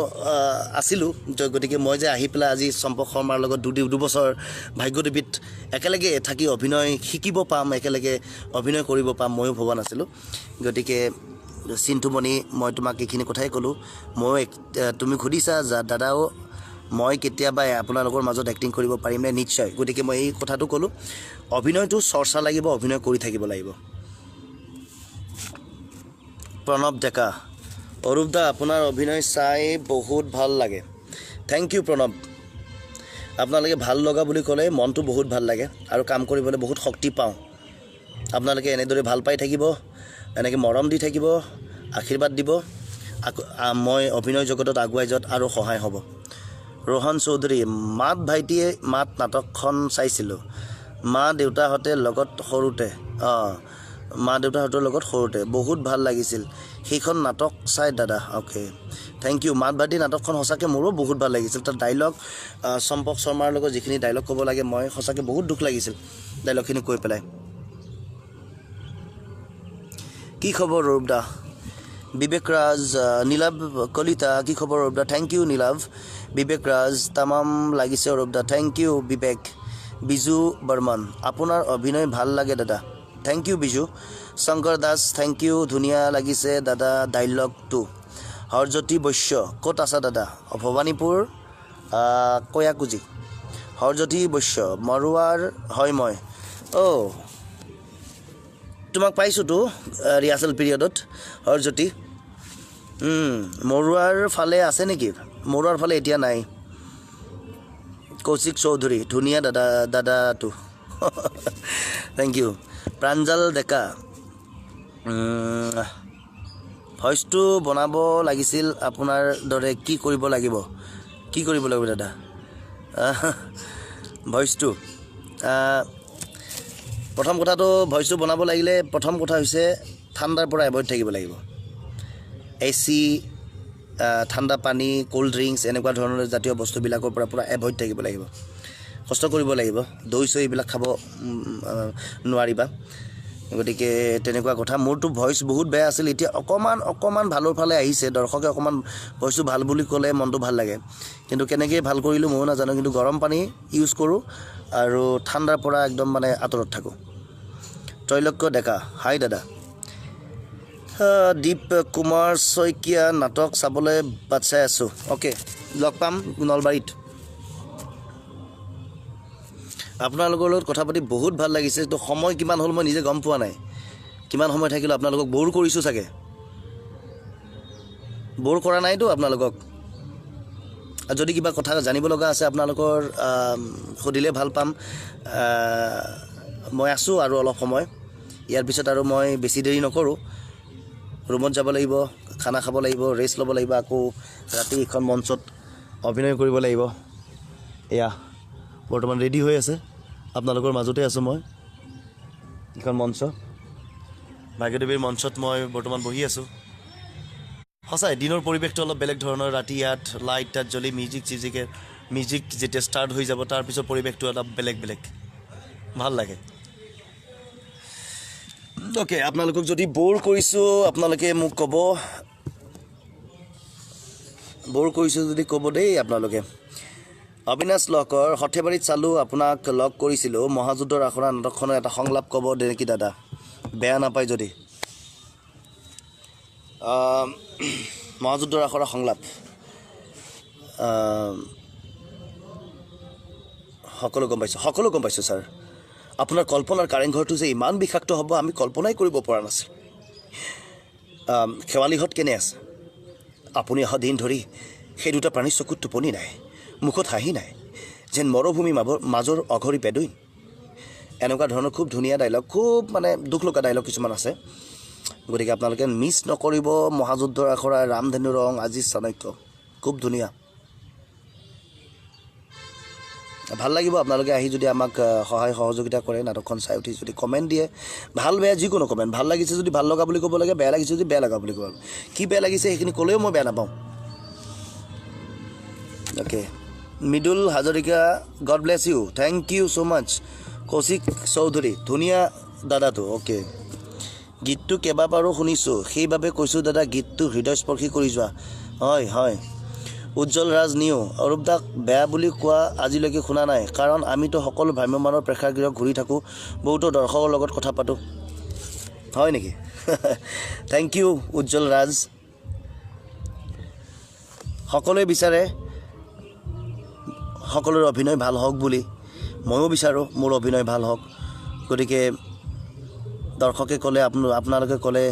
আছিলোঁ। গতিকে মই যে আহি পেলাই আজি চম্পক শৰ্মাৰ লগত দুবছৰ ভাগ্যদেৱীত একেলগে থাকি অভিনয় শিকিব পাম, একেলগে অভিনয় কৰিব পাম, ময়ো ভবা নাছিলোঁ। গতিকে চিন্তুমণি, মই তোমাক এইখিনি কথাই ক'লোঁ। ময়ো তুমি সুধিছা দাদাও মই কেতিয়াবা আপোনালোকৰ মাজত এক্টিং কৰিব পাৰিমনে? নিশ্চয়। গতিকে মই এই কথাটো ক'লোঁ, অভিনয়টো চৰ্চা লাগিব, অভিনয় কৰি থাকিব লাগিব। প্ৰণৱ ডেকা, অৰূপ দা আপোনাৰ অভিনয় চাই বহুত ভাল লাগে। Thank you Pranab. আপোনালোকে ভাল লগা বুলি ক'লে মনটো বহুত ভাল লাগে আৰু কাম কৰিবলৈ বহুত শক্তি পাওঁ। আপোনালোকে এনেদৰে ভাল পাই থাকিব, এনেকৈ মৰম দি থাকিব, আশীৰ্বাদ দিব। আকৌ মই অভিনয় জগতত আগুৱাই যোৱাত আৰু সহায় হ'ব। ৰোহন চৌধুৰী, মাত ভাইটিয়ে মাত নাটকখন চাইছিলোঁ মা দেউতাহঁতে লগত সৰুতে, মা দেউতাহঁতৰ লগত সৰুতে বহুত ভাল লাগিছিল সেইখন নাটক চাই দাদা। Okay, thank U. মাত ভাইটি নাটকখন সঁচাকৈ মোৰো বহুত ভাল লাগিছিল। তাৰ ডাইলগ, চম্পক শৰ্মাৰ লগত যিখিনি ডাইলগ ক'ব লাগে, মই সঁচাকৈ বহুত দুখ লাগিছিল ডাইলগখিনি কৈ পেলাই। কি খবৰ ৰূপ দা? বিবেক ৰাজ, নীলাভ কলিতা, কি খবৰ অৰূপ দা? Thank you Nilav. Bibek Raj, তামাম লাগিছে অৰূপ দা, thank you Bibek. Biju Barman, আপোনাৰ অভিনয় ভাল লাগে দাদা, thank you Biju. Shankar Das, thank you, ধুনীয়া লাগিছে দাদা ডাইলগটো। হৰজ্যোতি বৈশ্য, ক'ত আছা দাদা? ভৱানীপুৰ, কয়াকুজি। হৰজ্যোতি বৈশ্য, মৰুৱাৰ হয় মই। অ' তোমাক পাইছোঁতো ৰিহাৰ্চেল পিৰিয়ডত। হৰজ্যোতি মৰুৱাৰ ফালে আছে নেকি? মৰুৱাৰ ফালে এতিয়া নাই। কৌশিক চৌধুৰী, ধুনীয়া দাদা, দাদাটো, thank U. Pranjal ডেকা, ভইচটো বনাব লাগিছিল আপোনাৰ দৰে, কি কৰিব লাগিব? কি কৰিব লাগিব দাদা ভইচটো? প্ৰথম কথাটো, ভইচটো বনাব লাগিলে প্ৰথম কথা হৈছে ঠাণ্ডাৰ পৰা এভইড থাকিব লাগিব। এ চি, ঠাণ্ডা পানী, ক'ল্ড ড্ৰিংকছ, এনেকুৱা ধৰণৰ জাতীয় বস্তুবিলাকৰ পৰা পূৰা এভইড থাকিব লাগিব। কষ্ট কৰিব লাগিব, দৈ চৈ এইবিলাক খাব নোৱাৰিবা। গতিকে তেনেকুৱা কথা। মোৰতো ভইচ বহুত বেয়া আছিল, এতিয়া অকণমান অকণমান ভালৰ ফালে আহিছে। দৰ্শকে অকণমান ভইচটো ভাল বুলি ক'লে মনটো ভাল লাগে। কিন্তু কেনেকৈ ভাল কৰিলোঁ ময়ো নাজানো, কিন্তু গৰম পানী ইউজ কৰোঁ আৰু ঠাণ্ডাৰ পৰা একদম মানে আঁতৰত থাকোঁ। ত্ৰৈলোক্য ডেকা, হাই দাদা। দীপ কুমাৰ শইকীয়া, নাটক চাবলৈ বাট চাই আছোঁ। অ'কে, লগ পাম নলবাৰীত। আপোনালোকৰ লগত কথা পাতি বহুত ভাল লাগিছে। তো সময় কিমান হ'ল মই নিজে গম পোৱা নাই, কিমান সময় থাকিলোঁ। আপোনালোকক ব'ৰ কৰিছোঁ চাগে? ব'ৰ কৰা নাইতো আপোনালোকক? যদি কিবা কথা জানিব লগা আছে আপোনালোকৰ, সুধিলে ভাল পাম। মই আছোঁ আৰু অলপ সময়, ইয়াৰ পিছত আৰু মই বেছি দেৰি নকৰোঁ। ৰুমত যাব লাগিব, খানা খাব লাগিব, ৰেষ্ট ল'ব লাগিব, আকৌ ৰাতি এখন মঞ্চত অভিনয় কৰিব লাগিব। এয়া বৰ্তমান ৰেডি হৈ আছে, আপোনালোকৰ মাজতে আছোঁ মই। এইখন মঞ্চ, ভাগ্যদেৱীৰ মঞ্চত মই বৰ্তমান বহি আছোঁ। সঁচাই দিনৰ পৰিৱেশটো অলপ বেলেগ ধৰণৰ, ৰাতি ইয়াত লাইট তাত জ্বলি মিউজিক চিউজিকে, মিউজিক যেতিয়া ষ্টাৰ্ট হৈ যাব তাৰপিছত পৰিৱেশটো অলপ বেলেগ বেলেগ ভাল লাগে। অ'কে, আপোনালোকক যদি ব'ৰ কৰিছোঁ আপোনালোকে মোক ক'ব, ব'ৰ কৰিছোঁ যদি ক'ব দেই আপোনালোকে। অবিনাশ লহকৰ, সৰ্থেবাৰীত চালোঁ, আপোনাক লগ কৰিছিলোঁ। মহাযুদ্ধৰ আখৰা নাটকখনৰ এটা সংলাপ ক'ব দে নেকি দাদা, বেয়া নাপায় যদি? মহাযুদ্ধৰ আখৰা সংলাপ, সকলো গম পাইছোঁ, সকলো গম পাইছোঁ ছাৰ। আপোনাৰ কল্পনাৰ কাৰেংঘৰটো যে ইমান বিষাক্ত হ'ব আমি কল্পনাই কৰিব পৰা নাছিলোঁ। শেৱালিহঁত কেনে আছে? আপুনি অহা দিন ধৰি সেই দুটা প্ৰাণীৰ চকুত টোপনি নাই, মুখত হাঁহি নাই, যেন মৰুভূমি মাজৰ অঘৰী বেদুইন। এনেকুৱা ধৰণৰ খুব ধুনীয়া ডাইলগ, খুব মানে দুখ লগা ডাইলগ কিছুমান আছে। গতিকে আপোনালোকে মিছ নকৰিব মহাযুদ্ধৰ আখৰা, ৰামধেনু ৰং, আজিজ চাণক্য, খুব ধুনীয়া, ভাল লাগিব। আপোনালোকে আহি যদি আমাক সহায় সহযোগিতা কৰে, নাটকখন চাই উঠি যদি কমেণ্ট দিয়ে, ভাল বেয়া যিকোনো কমেণ্ট, ভাল লাগিছে যদি ভাল লগা বুলি ক'ব লাগে, বেয়া লাগিছে যদি বেয়া লগা বুলি ক'ব লাগে, কি বেয়া লাগিছে সেইখিনি ক'লেও মই বেয়া নাপাওঁ। Okay, Mridul Hazarika, God bless you, thank you so much. Kaushik Choudhury, ধুনীয়া দাদাটো। অ'কে, গীতটো কেইবাবাৰো শুনিছোঁ, সেইবাবে কৈছোঁ দাদা, গীতটো হৃদয়স্পৰ্শী কৰি যোৱা। হয় হয়। উজ্জ্বল ৰাজ নিউ, অৰূপ দাক বেয়া বুলি কোৱা আজিলৈকে শুনা নাই, কাৰণ আমিতো সকলো ভ্ৰাম্যমানৰ প্ৰেক্ষাগৃহ ঘূৰি থাকোঁ, বহুতো দৰ্শকৰ লগত কথা পাতোঁ। হয় নেকি? Thank you Ujjwal Raj. সকলোৱে বিচাৰে সকলোৰে অভিনয় ভাল হওক বুলি, ময়ো বিচাৰোঁ মোৰ অভিনয় ভাল হওক। গতিকে দৰ্শকে ক'লে, আপোনালোকে ক'লে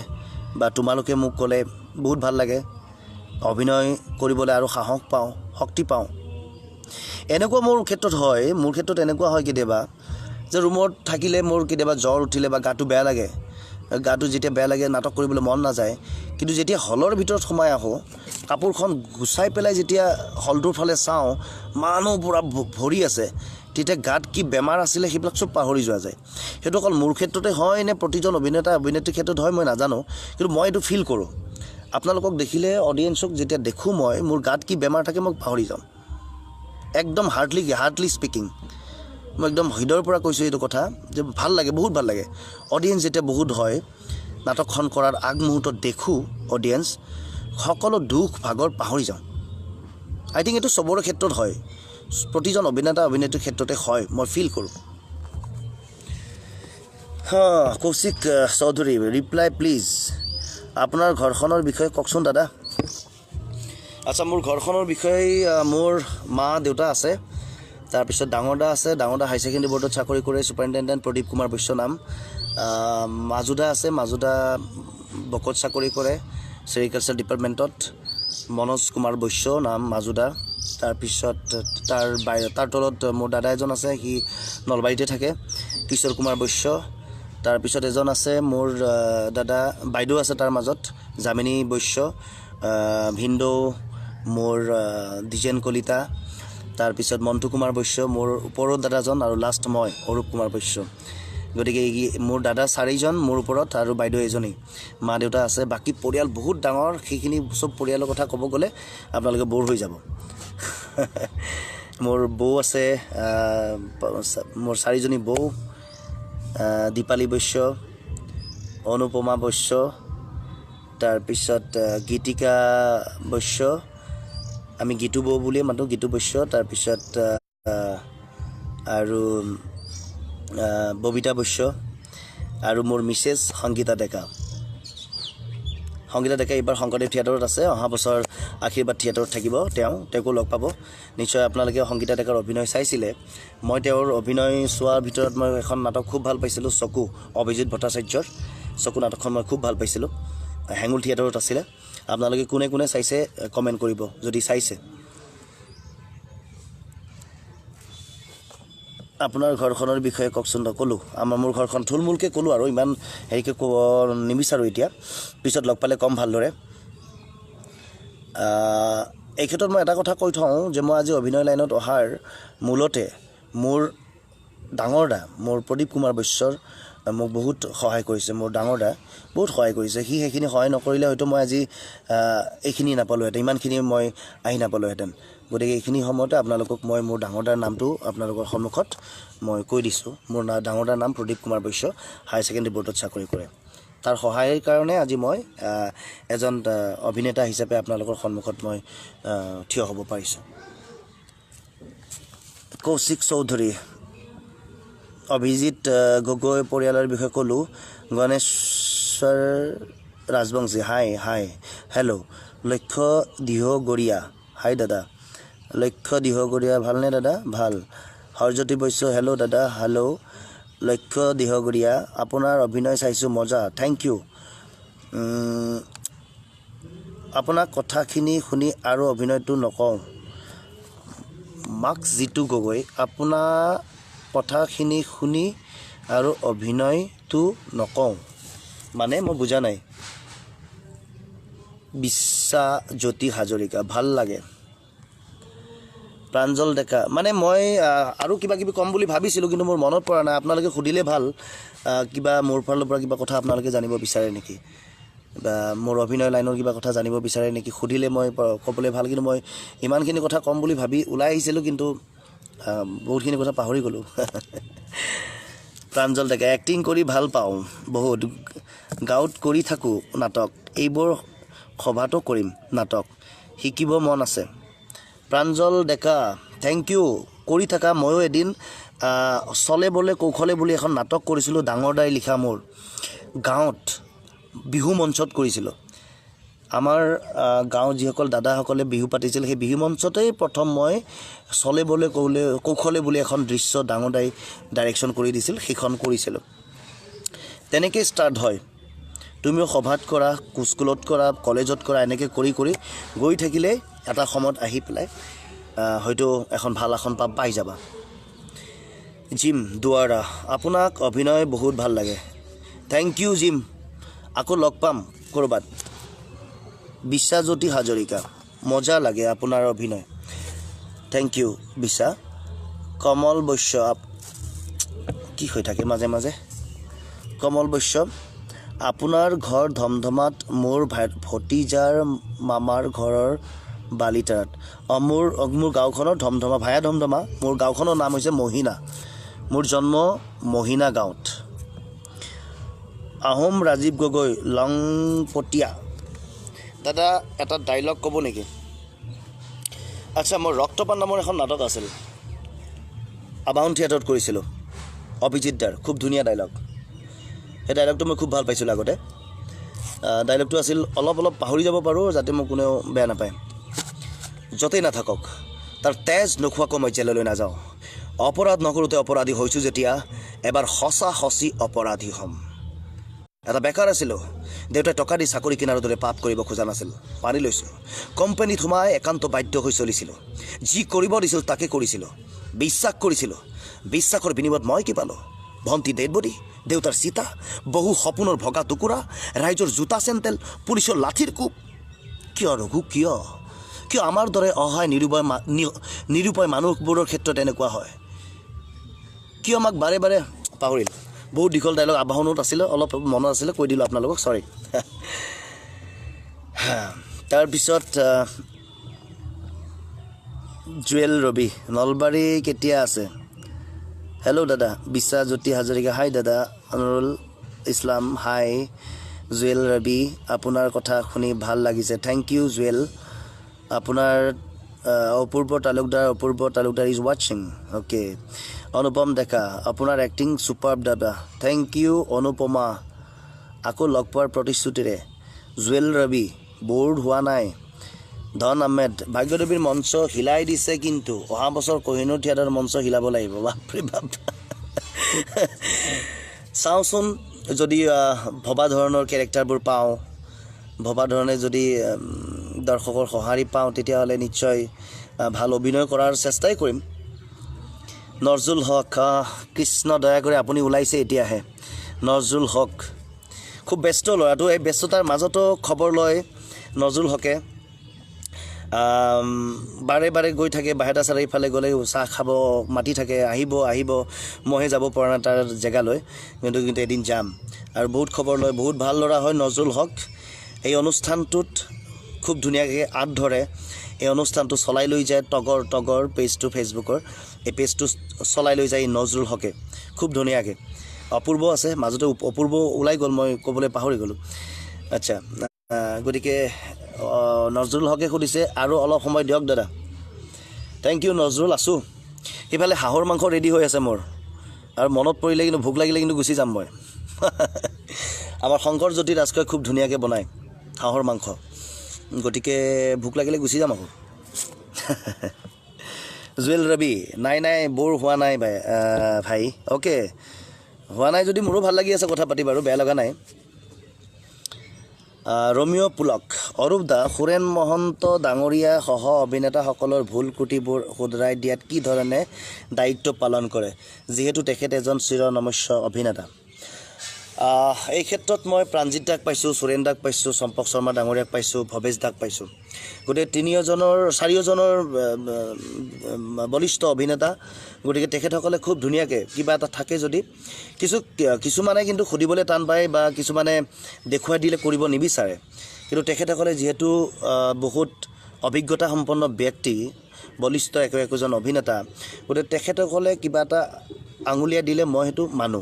বা তোমালোকে মোক ক'লে বহুত ভাল লাগে। অভিনয় কৰিবলৈ আৰু সাহস পাওঁ, শক্তি পাওঁ। এনেকুৱা মোৰ ক্ষেত্ৰত হয়, মোৰ ক্ষেত্ৰত এনেকুৱা হয় কেতিয়াবা যে ৰুমত থাকিলে মোৰ কেতিয়াবা জ্বৰ উঠিলে বা গাটো বেয়া লাগে, গাটো যেতিয়া বেয়া লাগে নাটক কৰিবলৈ মন নাযায়। কিন্তু যেতিয়া হলৰ ভিতৰত সোমাই আহোঁ, কাপোৰখন গুচাই পেলাই যেতিয়া হলটোৰ ফালে চাওঁ, মানুহ পূৰা ভৰি আছে, তেতিয়া গাত কি বেমাৰ আছিলে সেইবিলাক চব পাহৰি যোৱা যায়। সেইটো অকল মোৰ ক্ষেত্ৰতে হয় নে প্ৰতিজন অভিনেতা অভিনেত্ৰীৰ ক্ষেত্ৰত হয় মই নাজানো, কিন্তু মই এইটো ফিল কৰোঁ। আপোনালোকক দেখিলে, অডিয়েঞ্চক যেতিয়া দেখোঁ মই, মোৰ গাত কি বেমাৰ থাকে মই পাহৰি যাওঁ। একদম হাৰ্ডলি স্পীকিং, মই একদম হৃদয়ৰ পৰা কৈছোঁ এইটো কথা যে ভাল লাগে, বহুত ভাল লাগে। অডিয়েঞ্চ যেতিয়া বহুত হয়, নাটকখন কৰাৰ আগমুহূৰ্তত দেখোঁ অডিয়েঞ্চ, সকলো দুখ ভাগৰ পাহৰি যাওঁ। আই থিংক এইটো চবৰে ক্ষেত্ৰত হয়, প্ৰতিজন অভিনেতা অভিনেত্ৰীৰ ক্ষেত্ৰতে হয়, মই ফিল কৰোঁ। Kaushik Choudhury, reply please. আপোনাৰ ঘৰখনৰ বিষয়ে কওকচোন দাদা। আচ্ছা, মোৰ ঘৰখনৰ বিষয়ে, মোৰ মা দেউতা আছে, তাৰপিছত ডাঙৰ দা আছে। ডাঙৰ দা হাই ছেকেণ্ডেৰী বৰ্ডত চাকৰি কৰে, ছুপাৰিণ্টেণ্ডেণ্ট প্ৰদীপ কুমাৰ বৈশ্য নাম। মাজুদা আছে, মাজুদা বকত চাকৰি কৰে ছেৰিকালচাৰ ডিপাৰ্টমেণ্টত, মনোজ কুমাৰ বৈশ্য নাম মাজুদা। তাৰপিছত তাৰ তলত মোৰ দাদা এজন আছে, সি নলবাৰীতে থাকে, কিশোৰ কুমাৰ বৈশ্য। তাৰপিছত এজন আছে মোৰ দাদা, বাইদেউ আছে তাৰ মাজত, যামিনী বৈশ্য, ভিনদেউ মোৰ দ্বিজেন কলিতা। তাৰপিছত মণ্টু কুমাৰ বৈশ্য মোৰ ওপৰত দাদাজন, আৰু লাষ্ট মই অৰূপ কুমাৰ বৈশ্য। গতিকে মোৰ দাদা চাৰিজন মোৰ ওপৰত আৰু বাইদেউ এজনী, মা দেউতা আছে। বাকী পৰিয়াল বহুত ডাঙৰ, সেইখিনি চব পৰিয়ালৰ কথা ক'ব গ'লে আপোনালোকে ব'ৰ হৈ যাব। মোৰ বৌ আছে, মোৰ চাৰিজনী বৌ, দীপালী বৈশ্য, অনুপমা বৈশ্য, তাৰপিছত গীতিকা বৈশ্য, আমি গীতু বৌ বুলিয়ে মাতোঁ, গীতু বৈশ্য। তাৰপিছত আৰু ববিতা বৈশ্য, আৰু মোৰ মিছেছ সংগীতা ডেকা। সংগীতা ডেকা এইবাৰ শংকৰদেৱ থিয়েটাৰত আছে, অহা বছৰ আশীৰ্বাদ থিয়েটাৰত থাকিব তেওঁ, তেওঁকো লগ পাব নিশ্চয়। আপোনালোকে সংগীতা ডেকাৰ অভিনয় চাইছিলে। মই তেওঁৰ অভিনয় চোৱাৰ ভিতৰত মই এখন নাটক খুব ভাল পাইছিলোঁ, চকু, অভিজিত ভট্টাচাৰ্যৰ চকু নাটকখন মই খুব ভাল পাইছিলোঁ, হেঙুল থিয়েটাৰত আছিলে। আপোনালোকে কোনে কোনে চাইছে কমেণ্ট কৰিব যদি চাইছে। আপোনাৰ ঘৰখনৰ বিষয়ে কওকচোন। ক'লোঁ আমাৰ মোৰ ঘৰখন থুলমূলকৈ ক'লোঁ আৰু ইমান হেৰিকৈ ক'ব নিবিচাৰোঁ এতিয়া, পিছত লগ পালে ক'ম ভালদৰে। এই ক্ষেত্ৰত মই এটা কথা কৈ থওঁ যে মই আজি অভিনয় লাইনত অহাৰ মূলতে মোৰ ডাঙৰ দা, মোৰ প্ৰদীপ কুমাৰ বৈশ্যৰ মোক বহুত সহায় কৰিছে। মোৰ ডাঙৰ দা বহুত সহায় কৰিছে। সি সেইখিনি সহায় নকৰিলে হয়তো মই আজি এইখিনি নাপালোহেঁতেন, ইমানখিনি মই আহি নাপালোহেঁতেন। গতিকে এইখিনি সময়তে আপোনালোকক মই মোৰ ডাঙৰ দাৰ নামটো আপোনালোকৰ সন্মুখত মই কৈ দিছোঁ। মোৰ ডাঙৰ দাৰ নাম প্ৰদীপ কুমাৰ বৈশ্য, হায়াৰ ছেকেণ্ডেৰী বৰ্ডত চাকৰি কৰে। তাৰ সহায়ৰ কাৰণে আজি মই এজন অভিনেতা হিচাপে আপোনালোকৰ সন্মুখত মই থিয় হ'ব পাৰিছোঁ। কৌশিক চৌধুৰী, অভিজিত গগৈ পৰিয়ালৰ বিষয়ে ক'লোঁ। Ganeswar Rajbongshi, hi hi hello'. Lakshya Dihagaria, hi দাদা। লক্ষ্য দিহগৰীয়া, ভালনে দাদা? ভাল। হৰজ্যোতি বৈশ্য, হেল্ল' দাদা, হেল্ল'। লক্ষ্য দিহগৰীয়া, আপোনাৰ অভিনয় চাইছোঁ, মজা, thank U. আপোনাৰ কথাখিনি শুনি আৰু অভিনয়টো নকওঁ। মাক্স জিতু গগৈ, আপোনাৰ কথাখিনি শুনি আৰু অভিনয়টো নকওঁ, মানে মই বুজা নাই। বিশ্বাজ্যোতি হাজৰিকা, ভাল লাগে। প্ৰাঞ্জল ডেকা, মানে মই আৰু কিবা কিবি ক'ম বুলি ভাবিছিলোঁ কিন্তু মোৰ মনত পৰা নাই, আপোনালোকে সুধিলে ভাল। কিবা মোৰ ফালৰ পৰা কিবা কথা আপোনালোকে জানিব বিচাৰে নেকি, বা মোৰ অভিনয় লাইনৰ কিবা কথা জানিব বিচাৰে নেকি, সুধিলে মই ক'বলৈ ভাল। কিন্তু মই ইমানখিনি কথা ক'ম বুলি ভাবি ওলাই আহিছিলোঁ, কিন্তু বহুতখিনি কথা পাহৰি গ'লোঁ। প্ৰাঞ্জল ডেকা, এক্টিং কৰি ভাল পাওঁ বহুত, গাঁৱত কৰি থাকোঁ নাটক, এইবোৰ সভাতো কৰিম নাটক, শিকিব মন আছে। প্ৰাঞ্জল ডেকা, thank U, কৰি থাকা। ময়ো এদিন চলে বোলে কৌশলে বুলি এখন নাটক কৰিছিলোঁ, ডাঙৰ দাই লিখা, মোৰ গাঁৱত বিহু মঞ্চত কৰিছিলোঁ। আমাৰ গাঁৱৰ যিসকল দাদাসকলে বিহু পাতিছিল, সেই বিহু মঞ্চতেই প্ৰথম মই চলে বোলে কৌশলে বুলি এখন দৃশ্য ডাঙৰ দাই ডাইৰেকশ্যন কৰি দিছিল, সেইখন কৰিছিলোঁ। তেনেকেই ষ্টাৰ্ট হয়। তুমিও সভাত কৰা, স্কুলত কৰা, কলেজত কৰা, এনেকৈ কৰি কৰি গৈ থাকিলে এটা সময়ত আহি পেলাই হয়তো এখন ভাল আসন পাই যাবা। জিম দুৱাৰা, আপোনাক অভিনয় বহুত ভাল লাগে, thank U gym, আকৌ লগ পাম ক'ৰবাত। বিশ্বাজ্যোতি হাজৰিকা, মজা লাগে আপোনাৰ অভিনয়, thank U বিশ্বাস। কমল বৈশ্য, কি হৈ থাকে মাজে মাজে। কমল বৈশ্য, আপোনাৰ ঘৰ ধমধমাত, মোৰ ভতিজাৰ মামাৰ ঘৰৰ বালিতাৰাত। মোৰ গাঁওখনৰ ধমধমা, ভায়া ধমধমা। মোৰ গাঁওখনৰ নাম হৈছে মহিনা, মোৰ জন্ম মহিনা গাঁৱত। আহোম ৰাজীৱ গগৈ, লংপতীয়া। দাদা এটা ডাইলগ ক'ব নেকি? আচ্ছা, মোৰ ৰক্তপাত নামৰ এখন নাটক আছিল, আবাহন থিয়েটাৰত কৰিছিলোঁ, অভিজিত দাৰ, খুব ধুনীয়া ডাইলগ। সেই ডাইলগটো মই খুব ভাল পাইছিলোঁ আগতে। ডাইলগটো আছিল, অলপ অলপ পাহৰি যাব পাৰোঁ যাতে মোক কোনেও বেয়া নাপায়। য'তেই নাথাকক তাৰ তেজ নোখোৱাকৈ মই জেললৈ নাযাওঁ। অপৰাধ নকৰোঁতে অপৰাধী হৈছোঁ যেতিয়া এবাৰ সঁচা সঁচি অপৰাধী হ'ম। এটা বেকাৰ আছিলোঁ, দেউতাই টকা দি চাকৰি কিনাৰ দৰে পাপ কৰিব খোজা নাছিল, মানি লৈছোঁ। কোম্পানীত সোমাই একান্ত বাধ্য হৈ চলিছিলোঁ, যি কৰিব দিছিল তাকে কৰিছিলোঁ, বিশ্বাস কৰিছিলোঁ। বিশ্বাসৰ বিনিময়ত মই কি পালোঁ? ভণ্টি ডেড বডি, দেউতাৰ চিতা, বহু সপোনৰ ভগা টুকুৰা, ৰাইজৰ জোতা চেণ্টেল, পুলিচৰ লাঠিৰ কোব। কিয় ৰঘু, কিয় কিয় আমাৰ দৰে অসহায় নিৰুপায় মানুহবোৰৰ ক্ষেত্ৰত এনেকুৱা হয়? কিয় আমাক বাৰে বাৰে পাহৰিলোঁ? বহুত দীঘল ডাইলগ আবাহনত আছিলে, অলপ মনত আছিলে, কৈ দিলোঁ আপোনালোকক, চৰি। তাৰপিছত জুৱেল ৰবি, নলবাৰী কেতিয়া আছে? হেল্ল' দাদা। বিশ্বাসজ্যোতি হাজৰিকা, হাই দাদা। অনুৰুল ইছলাম, হাই। জুৱেল ৰবি, আপোনাৰ কথা শুনি ভাল লাগিছে, thank U Jewel. আপোনাৰ অপূৰ্ব তালুকদাৰ, অপূৰ্ব তালুকদাৰ is ৱাচিং, অ'কে। অনুপম ডেকা, আপোনাৰ এক্টিং ছুপাৰ্ব দাদা, thank U Anupama. আকৌ লগ পোৱাৰ প্ৰতিশ্ৰুতিৰে। জুৱেল ৰবি, ব'ৰ্ড হোৱা নাই। ধন আহমেদ, ভাগ্যদেৱীৰ মঞ্চ হিলাই দিছে, কিন্তু অহা বছৰ কহিনুৰ থিয়েটাৰ মঞ্চ হিলাব লাগিব। বাপৰে বাপ। চাওঁচোন, যদি ভবা ধৰণৰ কেৰেক্টাৰবোৰ পাওঁ, ভবা ধৰণে যদি দৰ্শকৰ সঁহাৰি পাওঁ, তেতিয়াহ'লে নিশ্চয় ভাল অভিনয় কৰাৰ চেষ্টাই কৰিম। নজৰুল হক, কৃষ্ণ দয়া কৰি আপুনি ওলাইছে এতিয়াহে। নজৰুল হক খুব ব্যস্ত ল'ৰাটো, এই ব্যস্ততাৰ মাজতো খবৰ লয় নজৰুল হকে। বাৰে বাৰে গৈ থাকে, বাহেটা চাৰিফালে গ'লে চাহ খাব মাতি থাকে, আহিব আহিব, মইহে যাব পৰা নাই তাৰ জেগালৈ, কিন্তু কিন্তু এদিন যাম। আৰু বহুত খবৰ লয়, বহুত ভাল ল'ৰা হয় নজৰুল হক। এই অনুষ্ঠানটোত খুব ধুনীয়াকৈ আঁত ধৰে, এই অনুষ্ঠানটো চলাই লৈ যায়। তগৰ তগৰ পেজটো, ফেচবুকৰ এই পেজটো চলাই লৈ যায় এই নজৰুল হকে খুব ধুনীয়াকৈ। অপূৰ্ব আছে মাজতে, অপূৰ্ব ওলাই গ'ল, মই ক'বলৈ পাহৰি গ'লোঁ। আচ্ছা, গতিকে নজৰুল হকে সুধিছে আৰু অলপ সময় দিয়ক দাদা। Thank U Nazrul, আছোঁ। সিফালে হাঁহৰ মাংস ৰেডি হৈ আছে মোৰ, আৰু মনত পৰিলে কিন্তু ভোক লাগিলে কিন্তু গুচি যাম মই। আমাৰ শংকৰজ্যোতি ৰাজখোৱাই খুব ধুনীয়াকৈ বনায় হাঁহৰ মাংস, গতিকে ভোক লাগিলে গুচি যাম আকৌ। জুৱেল ৰবি, নাই নাই ব'ৰ হোৱা নাই ভাই, ভাই অ'কে, হোৱা নাই যদি মোৰো ভাল লাগি আছে কথা পাতি বাৰু, বেয়া লগা নাই। ৰমিঅ' পুলক, অৰূপ দা, সুৰেণ মহন্ত ডাঙৰীয়া সহ অভিনেতাসকলৰ ভুল ত্ৰুটিবোৰ শুধৰাই দিয়াত কি ধৰণে দায়িত্ব পালন কৰে, যিহেতু তেখেত এজন চিৰ নমস্য অভিনেতা? এই ক্ষেত্ৰত মই প্ৰাণজিৎ দাক পাইছোঁ, সুৰেণ দাক পাইছোঁ, চম্পক শৰ্মা ডাঙৰীয়াক পাইছোঁ, ভৱেশ দাক পাইছোঁ। গতিকে তিনিওজনৰ চাৰিওজনৰ বলিষ্ঠ অভিনেতা, গতিকে তেখেতসকলে খুব ধুনীয়াকৈ কিবা এটা থাকে যদি কিছুমানে কিন্তু সুধিবলৈ টান পায় বা কিছুমানে দেখুৱাই দিলে কৰিব নিবিচাৰে, কিন্তু তেখেতসকলে যিহেতু বহুত অভিজ্ঞতা সম্পন্ন ব্যক্তি, বলিষ্ঠ একো একোজন অভিনেতা, গতিকে তেখেতসকলে কিবা এটা আঙুলিয়াই দিলে মই সেইটো মানো।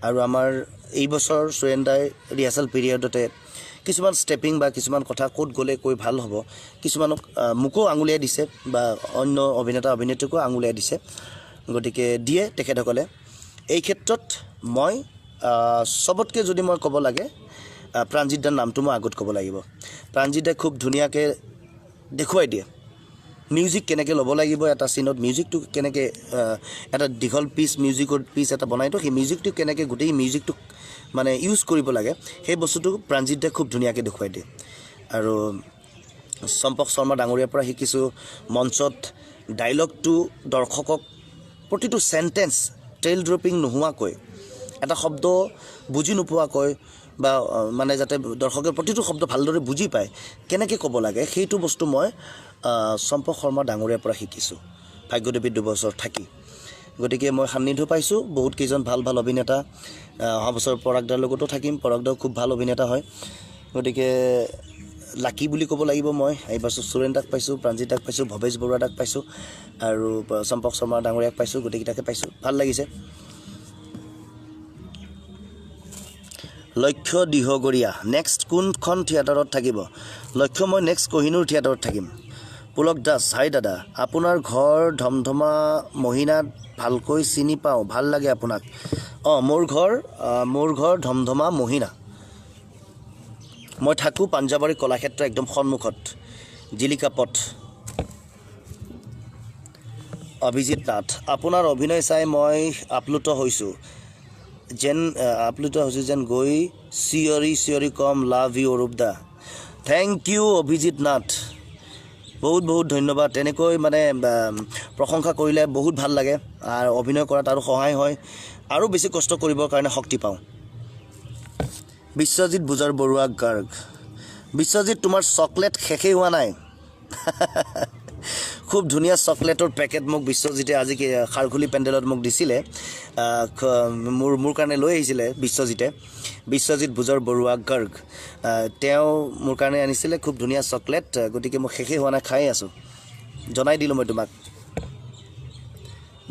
আৰু আমাৰ এই বছৰ সুৰেণ দাই ৰিহাৰ্চেল পিৰিয়ডতে কিছুমান ষ্টেপিং বা কিছুমান কথা ক'ত গ'লে কৈ ভাল হ'ব কিছুমানক মোকো আঙুলিয়াই দিছে বা অন্য অভিনেতা অভিনেত্ৰীকো আঙুলিয়াই দিছে, গতিকে দিয়ে তেখেতসকলে। এই ক্ষেত্ৰত মই চবতকৈ যদি মই ক'ব লাগে, প্ৰাণজিৎ দাৰ নামটো মই আগত ক'ব লাগিব। প্ৰাণজিৎ দাই খুব ধুনীয়াকৈ দেখুৱাই দিয়ে মিউজিক কেনেকৈ ল'ব লাগিব, এটা চিনত মিউজিকটো কেনেকৈ, এটা দীঘল পিচ মিউজিকৰ পিচ এটা বনাইতো সেই মিউজিকটো কেনেকৈ গোটেই মিউজিকটোক মানে ইউজ কৰিব লাগে, সেই বস্তুটো প্ৰাণজিৎ দাই খুব ধুনীয়াকৈ দেখুৱাই দিয়ে। আৰু চম্পক শৰ্মা ডাঙৰীয়াৰ পৰা শিকিছোঁ মঞ্চত ডাইলগটো দৰ্শকক প্ৰতিটো চেণ্টেঞ্চ টেইল ড্ৰপিং নোহোৱাকৈ, এটা শব্দ বুজি নোপোৱাকৈ বা মানে যাতে দৰ্শকে প্ৰতিটো শব্দ ভালদৰে বুজি পায় কেনেকৈ ক'ব লাগে, সেইটো বস্তু মই চম্পক শৰ্মা ডাঙৰীয়াৰ পৰা শিকিছোঁ ভাগ্যদেৱীত 2 বছৰ থাকি। গতিকে মই সান্নিধ্য পাইছোঁ বহুত কেইজন ভাল ভাল অভিনেতা। অহা বছৰ পৰাগদাৰ লগতো থাকিম, পৰাগদাও খুব ভাল অভিনেতা হয়, গতিকে লাকি বুলি ক'ব লাগিব মই। এইবাৰ সুৰেণ দাক পাইছোঁ, প্ৰাণজিৎ দাক পাইছোঁ, ভৱেশ বৰুৱা দাক পাইছোঁ আৰু চম্পক শৰ্মা ডাঙৰীয়াক পাইছোঁ, গোটেইকেইটাকে পাইছোঁ, ভাল লাগিছে। লক্ষ্য দিহগৰীয়া, নেক্সট কোনখন থিয়েটাৰত থাকিব? লক্ষ্য, মই নেক্সট কহিনুৰ থিয়েটাৰত থাকিম। পুলক দাস, হাই দাদা, আপোনাৰ ঘৰ ধমধমা মহিনাত ভালকৈ চিনি পাওঁ, ভাল লাগে আপোনাক। অঁ, মোৰ ঘৰ ধমধমা মহিনা, মই থাকোঁ পাঞ্জাবাৰী কলাক্ষেত্ৰ একদম সন্মুখত, জিলিকা পথ। অভিজিত নাথ, আপোনাৰ অভিনয় চাই মই আপ্লুত হৈছোঁ যেন, আপ্লুত হৈছোঁ যেন গৈ চিঞৰি চিঞৰি কম, লাভ you Arup da. Thank you Abhijit Nath, বহুত বহুত ধন্যবাদ। তেনেকৈ মানে প্ৰশংসা কৰিলে বহুত ভাল লাগে আৰু অভিনয় কৰাত আৰু সহায় হয় আৰু বেছি কষ্ট কৰিবৰ কাৰণে শক্তি পাওঁ। বিশ্বজিৎ বুজাৰ বৰুৱা গাৰ্গ, বিশ্বজিৎ তোমাৰ চকলেট শেষেই হোৱা নাই। খুব ধুনীয়া চকলেটৰ পেকেট মোক বিশ্বজিতে আজি খাৰঘুলি পেণ্ডেলত মোক দিছিলে, মোৰ কাৰণে লৈ আহিছিলে বিশ্বজিতে, বিশ্বজিৎ বুজৰ বৰুৱা গাৰ্গ, তেওঁ মোৰ কাৰণে আনিছিলে খুব ধুনীয়া চকলেট, গতিকে মই শেষেই হোৱা নাই, খাই আছোঁ, জনাই দিলোঁ মই তোমাক।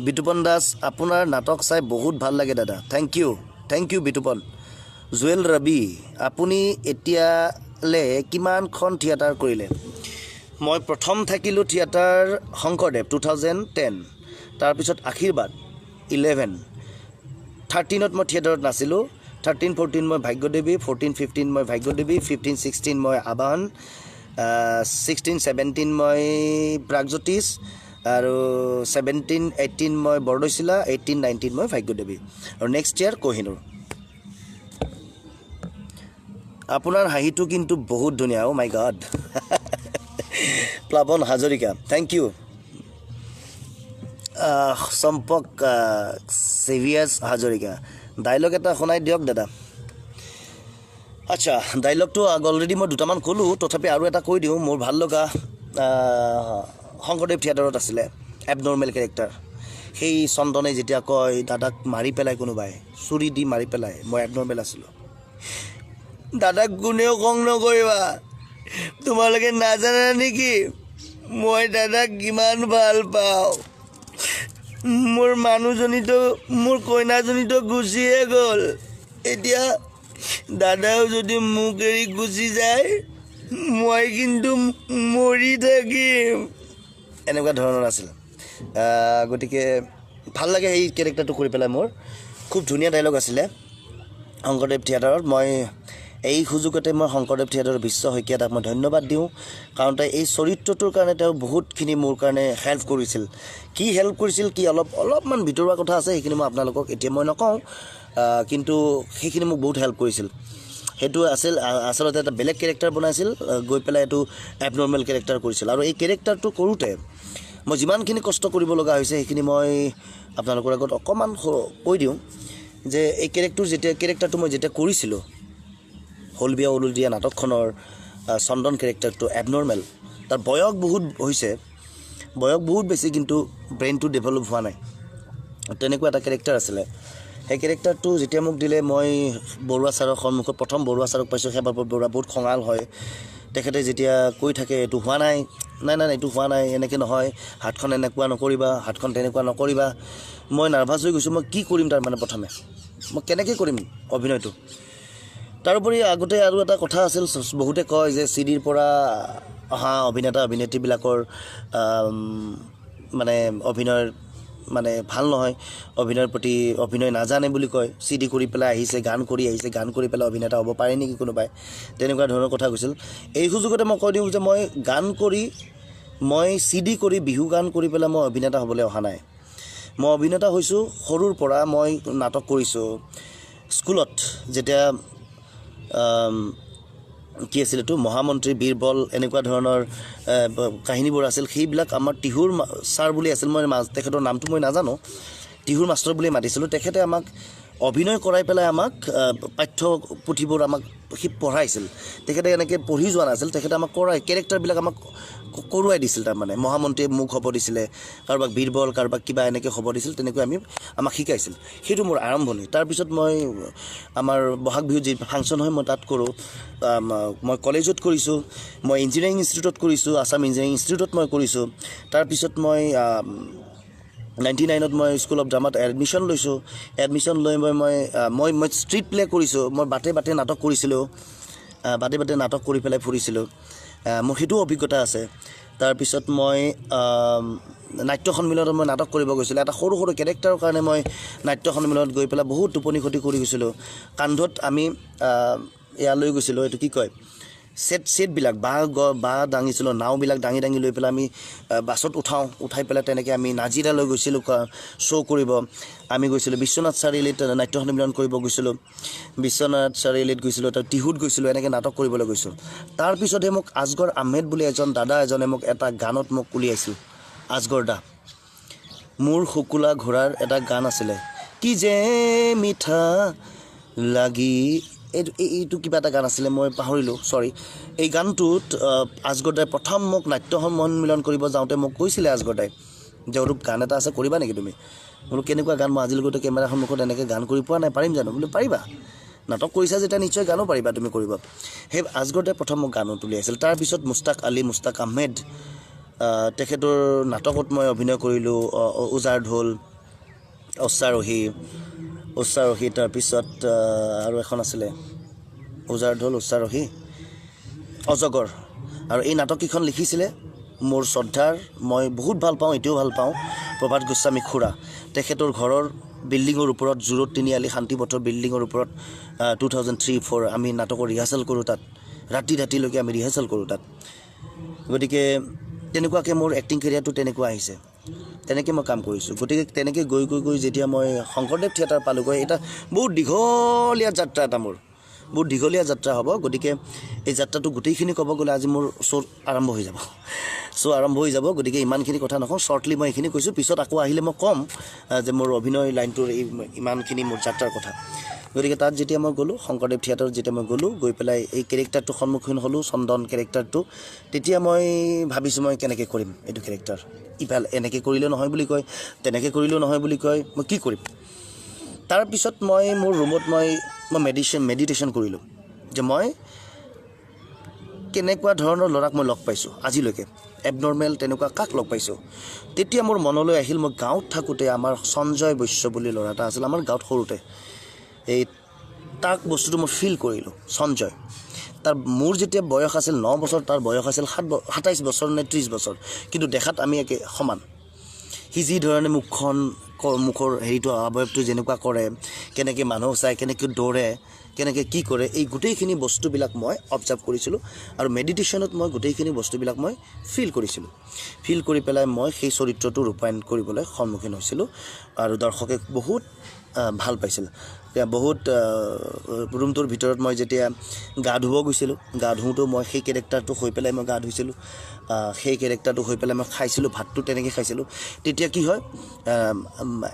বিতুপন দাস, আপোনাৰ নাটক চাই বহুত ভাল লাগে দাদা। Thank you, thank you Bitupan. Jewel Rabi, আপুনি এতিয়ালৈ কিমানখন থিয়েটাৰ কৰিলে? মই প্ৰথম থাকিলোঁ থিয়েটাৰ শংকৰদেৱ 2010, তাৰপিছত আশীৰ্বাদ 11, 13ত মই থিয়েটাৰত নাছিলোঁ, 13 14 মই ভাগ্যদেৱী, 14 15 মই ভাগ্যদেৱী, 15 16 মই আবাহন, 16 17 মই প্ৰাগজ্যোতিষ, আৰু 17 18 মই বৰদৈচিলা, 18 19 মই ভাগ্যদেৱী, আৰু নেক্সট ইয়াৰ কহিনুৰ। আপোনাৰ হাঁহিটো কিন্তু বহুত ধুনীয়া, অ' my god. Plabon Hazarika, thank you. Champak চেভিয়াছ Hazarika, dialogue এটা শুনাই দিয়ক দাদা। আচ্ছা, ডাইলগটো অলৰেডি মই দুটামান ক'লোঁ, তথাপি আৰু এটা কৈ দিওঁ। মোৰ ভাল লগা শংকৰদেৱ থিয়েটাৰত আছিলে এবনৰ্মেল কেৰেক্টাৰ, সেই চন্দনে যেতিয়া কয় দাদাক মাৰি পেলাই কোনোবাই, চুৰি দি মাৰি পেলাই, মই এবনৰ্মেল আছিলোঁ, দাদাক কোনেও খং নকৰিবা, তোমালোকে নাজানা নেকি মই দাদাক কিমান ভাল পাওঁ, মোৰ মানুহজনীতো, মোৰ কইনাজনীতো গুচিয়ে গ'ল, এতিয়া দাদাও যদি মোক এৰি গুচি যায় মই কিন্তু মৰি থাকিম, এনেকুৱা ধৰণৰ আছিল। গতিকে ভাল লাগে সেই কেৰেক্টাৰটো কৰি পেলাই, মোৰ খুব ধুনীয়া ডাইলগ আছিলে শংকৰদেৱ থিয়েটাৰত। মই এই সুযোগতে মই শংকৰদেৱ থিয়েটাৰৰ বিশ্ব শইকীয়া দাক মই ধন্যবাদ দিওঁ, কাৰণ তেওঁ এই চৰিত্ৰটোৰ কাৰণে তেওঁ বহুতখিনি মোৰ কাৰণে হেল্প কৰিছিল। কি হেল্প কৰিছিল, কি অলপমান ভিতৰুৱা কথা আছে, সেইখিনি মই আপোনালোকক এতিয়া মই নকওঁ, কিন্তু সেইখিনি মোক বহুত হেল্প কৰিছিল। সেইটো আছিল আচলতে এটা বেলেগ কেৰেক্টাৰ বনাইছিল, গৈ পেলাই এইটো এবনৰ্মেল কেৰেক্টাৰ কৰিছিল। আৰু এই কেৰেক্টাৰটো কৰোঁতে মই যিমানখিনি কষ্ট কৰিব লগা হৈছে সেইখিনি মই আপোনালোকৰ আগত অকণমান কৈ দিওঁ যে এই কেৰেক্টাৰটো মই যেতিয়া কৰিছিলোঁ, হলবিয়া উলুদিয়া নাটকখনৰ চন্দন কেৰেক্টাৰটো এবনৰ্মেল, তাৰ বয়স বহুত হৈছে, বয়স বহুত বেছি, কিন্তু ব্ৰেইনটো ডেভেলপ হোৱা নাই, তেনেকুৱা এটা কেৰেক্টাৰ আছিলে। সেই কেৰেক্টাৰটো যেতিয়া মোক দিলে, মই বৰুৱা ছাৰৰ সন্মুখত প্ৰথম বৰুৱা ছাৰক পাইছোঁ। সেইবাবে বৰুৱা বহুত খঙাল হয়, তেখেতে যেতিয়া কৈ থাকে এইটো হোৱা নাই, নাই নাই এইটো হোৱা নাই, এনেকৈ নহয়, হাতখন এনেকুৱা নকৰিবা, হাতখন তেনেকুৱা নকৰিবা, মই নাৰ্ভাছ হৈ গৈছোঁ, মই কি কৰিম তাৰমানে, প্ৰথমে মই কেনেকৈ কৰিম অভিনয়টো। তাৰোপৰি আগতে আৰু এটা কথা আছিল, বহুতে কয় যে চি ডিৰ পৰা অহা অভিনেতা অভিনেত্ৰীবিলাকৰ মানে অভিনয়ৰ মানে ভাল নহয়, অভিনয়ৰ প্ৰতি অভিনয় নাজানে বুলি কয়, চি ডি কৰি পেলাই আহিছে, গান কৰি আহিছে, গান কৰি পেলাই অভিনেতা হ'ব পাৰে নেকি কোনোবাই, তেনেকুৱা ধৰণৰ কথা কৈছিল। এই সুযোগতে মই কৈ দিওঁ যে মই গান কৰি, মই চি ডি কৰি বিহু গান কৰি পেলাই মই অভিনেতা হ'বলৈ অহা নাই। মই অভিনেতা হৈছোঁ সৰুৰ পৰা, মই নাটক কৰিছোঁ স্কুলত যেতিয়া কি আছিল এইটো মহামন্ত্ৰী বীৰবল এনেকুৱা ধৰণৰ কাহিনীবোৰ আছিল, সেইবিলাক আমাৰ টিহুৰ ছাৰ বুলি আছিল, মই তেখেতৰ নামটো মই নাজানো, টিহুৰ মাষ্টৰ বুলি মাতিছিলোঁ। তেখেতে আমাক অভিনয় কৰাই পেলাই আমাক পাঠ্যপুথিবোৰ আমাক সি পঢ়াইছিল। তেখেতে এনেকৈ পঢ়ি যোৱা নাছিল, তেখেতে আমাক কৰাই কেৰেক্টাৰবিলাক আমাক কৰোৱাই দিছিল। তাৰমানে মহামন্ত্ৰীয়ে মোক হ'ব দিছিলে, কাৰোবাক বীৰবল, কাৰোবাক কিবা এনেকৈ হ'ব দিছিল, তেনেকৈ আমাক শিকাইছিল। সেইটো মোৰ আৰম্ভণি। তাৰপিছত মই আমাৰ বহাগ বিহুত যি ফাংচন হয় মই তাত কৰোঁ, মই কলেজত কৰিছোঁ, মই ইঞ্জিনিয়াৰিং ইনষ্টিটিউটত কৰিছোঁ, আছাম ইঞ্জিনিয়াৰিং ইনষ্টিটিউটত মই কৰিছোঁ। তাৰপিছত মই 99ত মই স্কুল অফ ড্ৰামাত এডমিশ্যন লৈছোঁ। এডমিশ্যন লৈ মই মই মই মই ষ্ট্ৰীট প্লে কৰিছোঁ, মই বাটে বাটে নাটক কৰিছিলোঁ, বাটে বাটে নাটক কৰি পেলাই ফুৰিছিলোঁ, মোৰ সেইটোও অভিজ্ঞতা আছে। তাৰপিছত মই নাট্য সন্মিলনত মই নাটক কৰিব গৈছিলোঁ, এটা সৰু সৰু কেৰেক্টাৰৰ কাৰণে মই নাট্য সন্মিলনত গৈ পেলাই বহুত টোপনি ক্ষতি কৰি গৈছিলোঁ। কান্ধত আমি এয়া লৈ গৈছিলোঁ, এইটো কি কয়, ছেটবিলাক বাঁহ দাঙিছিলোঁ, নাওবিলাক দাঙি দাঙি লৈ পেলাই আমি বাছত উঠাওঁ, উঠাই পেলাই তেনেকৈ আমি নাজিৰালৈ গৈছিলোঁ শ্ব' কৰিব। আমি গৈছিলোঁ বিশ্বনাথ চাৰিআলিত নাট্য সন্মিলন কৰিব গৈছিলোঁ, বিশ্বনাথ চাৰিআলিত গৈছিলোঁ, তাৰ টিহুত গৈছিলোঁ, এনেকৈ নাটক কৰিবলৈ গৈছোঁ। তাৰপিছতহে মোক আজগৰ আহমেদ বুলি এজন দাদা এজনে মোক এটা গানত মোক উলিয়াইছিল, আজগৰ দা। মোৰ শুকুলা ঘোঁৰাৰ এটা গান আছিলে, কি যে মিঠা লাগি, এইটো কিবা এটা গান আছিলে, মই পাহৰিলোঁ, চৰি। এই গানটোত আজগৰ দাই প্ৰথম মোক নাট্য সন্মিলন কৰিব যাওঁতে মোক কৈছিলে আজগৰ দাই যে অৰূপ গান এটা আছে কৰিবা নেকি তুমি? বোলো কেনেকুৱা গান, মই আজিলৈকে কেমেৰাৰ সন্মুখত এনেকৈ গান কৰি পোৱা নাই, পাৰিম জানো? বোলো পাৰিবা, নাটক কৰিছা যেতিয়া নিশ্চয় গানো পাৰিবা তুমি কৰিব। সেই আজগৰ দাই প্ৰথম মোক গানত উলিয়াইছিল। তাৰপিছত মুস্তাক আলী, মুস্তাক আহমেদ, তেখেতৰ নাটকত মই অভিনয় কৰিলোঁ, উজাৰ ঢোল, অশ্বাৰোহী, অশ্বাৰোহী, তাৰপিছত আৰু এখন আছিলে উজাৰ ঢোল, অশ্বাৰোহী, অজগৰ। আৰু এই নাটককেইখন লিখিছিলে মোৰ শ্ৰদ্ধাৰ, মই বহুত ভাল পাওঁ, এতিয়াও ভাল পাওঁ, প্ৰভাত গোস্বামী খুৰা। তেখেতৰ ঘৰৰ বিল্ডিঙৰ ওপৰত, জোৰত তিনিআলি শান্তিপথৰ বিল্ডিঙৰ ওপৰত 2003-4 আমি নাটকৰ ৰিহাৰ্চেল কৰোঁ তাত, ৰাতি ৰাতিলৈকে আমি ৰিহাৰ্চেল কৰোঁ তাত। গতিকে তেনেকুৱাকৈ মোৰ এক্টিং কেৰিয়াৰটো তেনেকুৱা আহিছে, তেনেকৈ মই কাম কৰিছোঁ। গতিকে তেনেকৈ গৈ গৈ গৈ যেতিয়া মই শংকৰদেৱ থিয়েটাৰ পালোঁগৈ, এটা বহুত দীঘলীয়া যাত্ৰা এটা, মোৰ বহুত দীঘলীয়া যাত্ৰা হ'ব। গতিকে এই যাত্ৰাটো গোটেইখিনি ক'ব গ'লে আজি মোৰ শ্ব' আৰম্ভ হৈ যাব, শ্ব' আৰম্ভ হৈ যাব। গতিকে ইমানখিনি কথা নকওঁ, শ্বৰ্টলি মই এইখিনি কৈছোঁ। পিছত আকৌ আহিলে মই ক'ম যে মোৰ অভিনয় লাইনটোৰ এই ইমানখিনি মোৰ যাত্ৰাৰ কথা। গতিকে তাত যেতিয়া মই গ'লোঁ, শংকৰদেৱ থিয়েটাৰত যেতিয়া মই গ'লোঁ, গৈ পেলাই এই কেৰেক্টাৰটোৰ সন্মুখীন হ'লোঁ, চন্দন কেৰেক্টাৰটো। তেতিয়া মই ভাবিছোঁ মই কেনেকৈ কৰিম এইটো কেৰেক্টাৰ, ইফাল এনেকৈ কৰিলেও নহয় বুলি কয়, তেনেকৈ কৰিলেও নহয় বুলি কয়, মই কি কৰিম? তাৰপিছত মই মোৰ ৰুমত মই মই মেডিটেশ্যন কৰিলোঁ যে মই কেনেকুৱা ধৰণৰ ল'ৰাক মই লগ পাইছোঁ আজিলৈকে, এবনৰ্মেল তেনেকুৱা কাক লগ পাইছোঁ। তেতিয়া মোৰ মনলৈ আহিল, মই গাঁৱত থাকোঁতে আমাৰ সঞ্জয় বৈশ্য বুলি ল'ৰা এটা আছিল আমাৰ গাঁৱত সৰুতে, এই তাক বস্তুটো মই ফিল কৰিলোঁ। সঞ্জয়, তাৰ মোৰ যেতিয়া বয়স আছিল 9 বছৰ, তাৰ বয়স আছিল 27 বছৰ নে 30 বছৰ, কিন্তু দেখাত আমি একে সমান। সি যি ধৰণে মুখখন, মুখৰ হেৰিটো অৱয়বটো যেনেকুৱা কৰে, কেনেকৈ মানুহ চায়, কেনেকৈ দৌৰে, কেনেকৈ কি কৰে, এই গোটেইখিনি বস্তুবিলাক মই অবজাৰ্ভ কৰিছিলোঁ আৰু মেডিটেশ্যনত মই গোটেইখিনি বস্তুবিলাক মই ফিল কৰিছিলোঁ। ফিল কৰি পেলাই মই সেই চৰিত্ৰটো ৰূপায়ণ কৰিবলৈ সন্মুখীন হৈছিলোঁ আৰু দৰ্শকে বহুত ভাল পাইছিল। বহুত ৰুমটোৰ ভিতৰত মই যেতিয়া গা ধুব গৈছিলোঁ, গা ধুওঁতেও মই সেই কেৰেক্টাৰটো হৈ পেলাই মই গা ধুইছিলোঁ, সেই কেৰেক্টাৰটো হৈ পেলাই মই খাইছিলোঁ, ভাতটো তেনেকৈ খাইছিলোঁ। তেতিয়া কি হয়,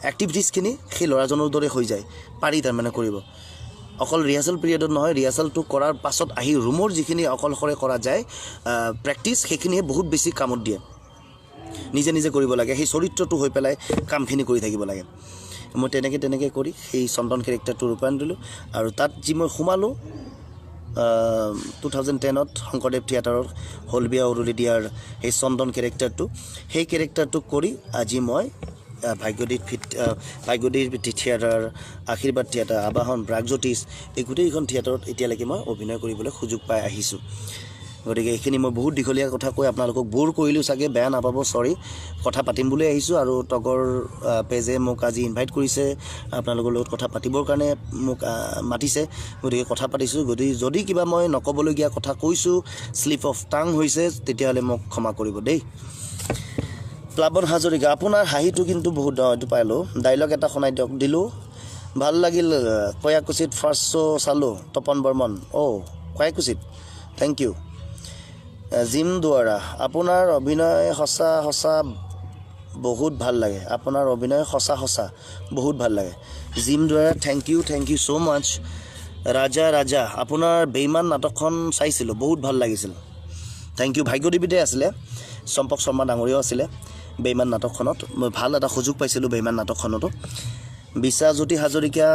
এক্টিভিটিছখিনি সেই ল'ৰাজনৰ দৰে হৈ যায়, পাৰি তাৰমানে কৰিব। অকল ৰিহাৰ্চেল পিৰিয়ডত নহয়, ৰিহাৰ্চেলটো কৰাৰ পাছত আহি ৰুমৰ যিখিনি অকলশৰে কৰা যায় প্ৰেক্টিছ, সেইখিনিয়ে বহুত বেছি কামত দিয়ে। নিজে নিজে কৰিব লাগে, সেই চৰিত্ৰটো হৈ পেলাই কামখিনি কৰি থাকিব লাগে। মই তেনেকৈ তেনেকৈ কৰি সেই চন্দন কেৰেক্টাৰটো ৰূপায়ণ দিলোঁ আৰু তাত যি মই সোমালোঁ 2010ত শংকৰদেৱ থিয়েটাৰৰ হলবিয়া উৰুলি দিয়াৰ সেই চন্দন কেৰেক্টাৰটো, সেই কেৰেক্টাৰটো কৰি আজি মই ভাগ্যদীপ ভাগ্যদীপ থিয়েটাৰ, আশীৰ্বাদ থিয়েটাৰ, আবাহন, প্ৰাগজ্যোতিষ, এই গোটেইখন থিয়েটাৰত এতিয়ালৈকে মই অভিনয় কৰিবলৈ সুযোগ পাই আহিছোঁ। গতিকে এইখিনি মই বহুত দীঘলীয়া কথা কৈ আপোনালোকক ব'ৰ কৰিলোঁ চাগে, বেয়া নাপাব, চৰি। কথা পাতিম বুলি আহিছোঁ আৰু তগৰ পেজে মোক আজি ইনভাইট কৰিছে, আপোনালোকৰ লগত কথা পাতিবৰ কাৰণে মোক মাতিছে, গতিকে কথা পাতিছোঁ। গতিকে যদি কিবা মই নক'বলগীয়া কথা কৈছোঁ, শ্লিপ অফ টাং হৈছে, তেতিয়াহ'লে মোক ক্ষমা কৰিব দেই। প্লাৱন হাজৰিকা, আপোনাৰ হাঁহিটো কিন্তু বহুত, এইটো পালোঁ, ডাইলগ এটা শুনাই দিয়ক, দিলোঁ, ভাল লাগিল। কয়াকুছিত ফাৰ্ষ্ট শ্ব' চালোঁ, তপন বৰ্মন, অ' কয়াকুছিত, thank U. Gym Duwara, আপোনাৰ অভিনয় সঁচা সঁচা বহুত ভাল লাগে, আপোনাৰ অভিনয় সঁচা সঁচা বহুত ভাল লাগে। Gym Duwara, thank you, thank you so much. Raja Raja, আপোনাৰ বেইমান নাটকখন চাইছিলোঁ, বহুত ভাল লাগিছিল, thank U. ভাগ্যদেৱীতে আছিলে, চম্পক শৰ্মা ডাঙৰীয়াও আছিলে বেইমান নাটকখনত, মই ভাল এটা সুযোগ পাইছিলোঁ বেইমান নাটকখনতো। বিশ্বাসজ্যোতি হাজৰিকা,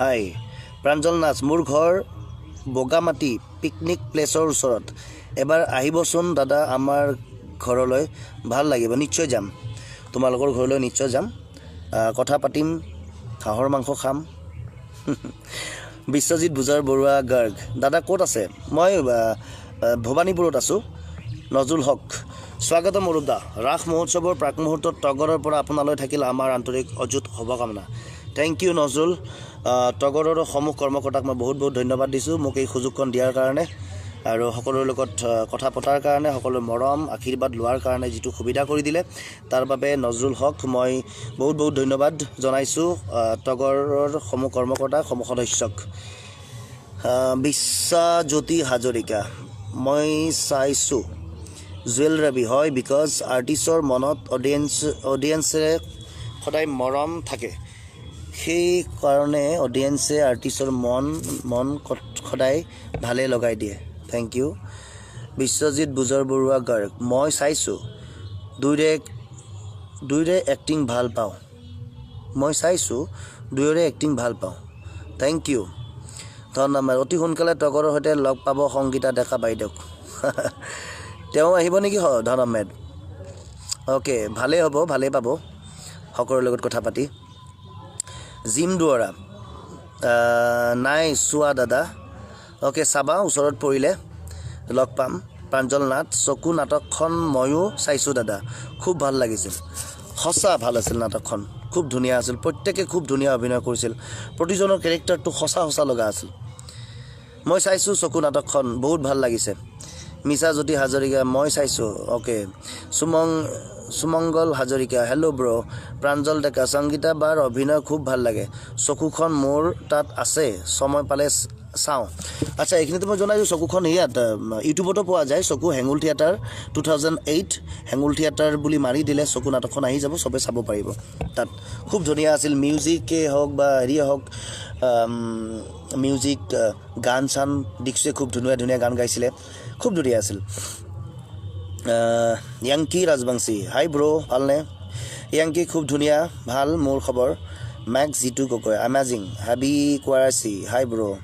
হাই। প্ৰাঞ্জল নাথ, মোৰ ঘৰ বগামাটি পিকনিক প্লেচৰ ওচৰত, এবাৰ আহিবচোন দাদা আমাৰ ঘৰলৈ, ভাল লাগিব। নিশ্চয় যাম, তোমালোকৰ ঘৰলৈ নিশ্চয় যাম, কথা পাতিম, হাঁহৰ মাংস খাম। বিশ্বজিৎ বুজাৰ বৰুৱা গাৰ্গ, দাদা ক'ত আছে? মই ভবানীপুৰত আছোঁ। নজৰুল হক, স্বাগতম অৰূপ দা, ৰাস মহোৎসৱৰ প্ৰাকমুহূৰ্তত তগৰৰ পৰা আপোনালৈ থাকিল আমাৰ আন্তৰিক অযুত শুভকামনা। Thank you Nazrul. তগৰৰ সমূহ কৰ্মকৰ্তাক মই বহুত বহুত ধন্যবাদ দিছোঁ মোক এই সুযোগকণ দিয়াৰ কাৰণে আৰু সকলোৰে লগত কথা পতাৰ কাৰণে, সকলোৰে মৰম আশীৰ্বাদ লোৱাৰ কাৰণে যিটো সুবিধা কৰি দিলে তাৰ বাবে নজৰুল হক মই বহুত বহুত ধন্যবাদ জনাইছোঁ তগৰৰ সমূহ কৰ্মকৰ্তা, সমূহ সদস্যক। বিশ্বাজ্যোতি হাজৰিকা, মই চাইছোঁ। জুৱেল ৰবি, হয়, because আৰ্টিষ্টৰ মনত অডিয়েঞ্চেৰে সদায় মৰম থাকে, সেইকাৰণে অডিয়েঞ্চে আৰ্টিষ্টৰ মন মন সদায় ভালে লগাই দিয়ে। Thank you. Biswajit Bujarbarua Garg, মই চাইছোঁ, দুয়োৰে দুয়োৰে এক্টিং ভাল পাওঁ। মই চাইছোঁ, দুয়োৰে এক্টিং ভাল পাওঁ। Thank you. ধন্যবাদ। অতি সোনকালে তগৰৰ সৈতে লগ পাব সংগীতা ডেকা বাইদেউক। তেওঁ আহিব নেকি ধন আহমেদ? অ'কে, ভালেই হ'ব, ভালেই পাব সকলোৰে লগত কথা পাতি। জিম দুৱৰা, নাই চোৱা দাদা। অ'কে, চাবা, ওচৰত পৰিলে লগ পাম। প্ৰাঞ্জল নাথ, চকু নাটকখন ময়ো চাইছোঁ দাদা, খুব ভাল লাগিছিল। সঁচা ভাল আছিল নাটকখন, খুব ধুনীয়া আছিল, প্ৰত্যেকে খুব ধুনীয়া অভিনয় কৰিছিল, প্ৰতিজনৰ কেৰেক্টাৰটো সঁচা সঁচা লগা আছিল। মই চাইছোঁ চকু নাটকখন, বহুত ভাল লাগিছে। মিছা জ্যোতি হাজৰিকা, মই চাইছোঁ। অ'কে। সুমংগল হাজৰিকা, হেল্ল' ব্ৰ'। প্ৰাঞ্জল ডেকা, সংগীতা বাৰ অভিনয় খুব ভাল লাগে, চকুখন মোৰ তাত আছে, সময় পালে চাওঁ। আচ্ছা, এইখিনিতে মই জনাইছোঁ, চকুখন ইয়াত ইউটিউবতো পোৱা যায়। চকু হেঙুল থিয়েটাৰ 2008, হেঙুল থিয়েটাৰ বুলি মাৰি দিলে চকু নাটকখন আহি যাব, চবে চাব পাৰিব। তাত খুব ধুনীয়া আছিল, মিউজিকেই হওক বা হেৰিয়ে হওক, মিউজিক গান চান দিক্ষে খুব ধুনীয়া ধুনীয়া গান গাইছিলে, খুব ধুনীয়া আছিল। য়াংকি ৰাজবংশী, হাই ব্ৰ', ভালনে? য়াংকি, খুব ধুনীয়া, ভাল মোৰ খবৰ। মেক্স জিতু গগৈ, এমেজিং। হাবি কোৱাৰাচী, হাই ব্ৰ'।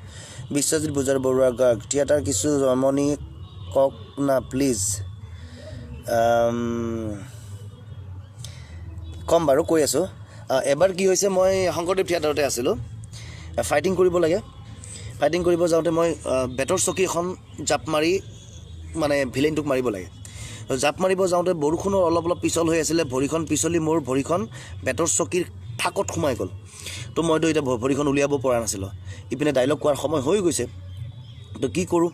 বিশ্বজিৎ বুজাৰ বৰুৱা গাৰ্গ, থিয়েটাৰ কিছু জমনি কওক না প্লিজ। ক'ম বাৰু, কৈ আছোঁ। এবাৰ কি হৈছে, মই শংকৰদেৱ থিয়েটাৰতে আছিলোঁ, ফাইটিং কৰিব লাগে। ফাইটিং কৰিব যাওঁতে মই বেতৰ চকী এখন জাপ মাৰি মানে ভিলেইনটোক মাৰিব লাগে। জাপ মাৰিব যাওঁতে বৰষুণৰ অলপ অলপ পিছল হৈ আছিলে, ভৰিখন পিছলি মোৰ ভৰিখন বেতৰ চকীৰ ফাকত সোমাই গ'ল। তো মইতো এতিয়া ভৰিখন উলিয়াব পৰা নাছিলোঁ, ইপিনে ডাইলগ কোৱাৰ সময় হৈ গৈছে, তো কি কৰোঁ?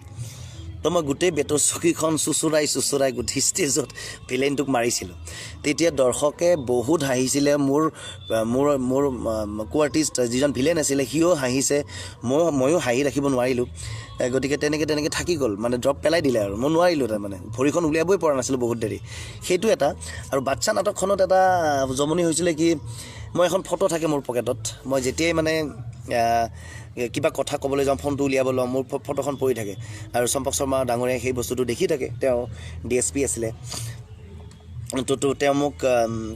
তো মই গোটেই বেতৰ চকীখন চুচুৰাই চুচুৰাই গোটেই ষ্টেজত ভিলেইনটোক মাৰিছিলোঁ। তেতিয়া দৰ্শকে বহুত হাঁহিছিলে, মোৰ মোৰ মোৰ কো আৰ্টিষ্ট যিজন ভিলেইন আছিলে সিও হাঁহিছে, ময়ো হাঁহি ৰাখিব নোৱাৰিলোঁ। গতিকে তেনেকৈ তেনেকৈ থাকি গ'ল, মানে ড্ৰপ পেলাই দিলে আৰু মই নোৱাৰিলোঁ, তাৰমানে ভৰিখন উলিয়াবই পৰা নাছিলোঁ বহুত দেৰি। সেইটো এটা। আৰু বাচ্ছা নাটকখনত এটা জমনি হৈছিলে কি, মই এখন ফটো থাকে মোৰ পকেটত, মই যেতিয়াই মানে কিবা কথা ক'বলৈ যাওঁ, ফোনটো উলিয়াব লওঁ, মোৰ ফটোখন পৰি থাকে। আৰু চম্পক শৰ্মা ডাঙৰীয়াই সেই বস্তুটো দেখি থাকে, তেওঁ DSP আছিলে। তো তেওঁ মোক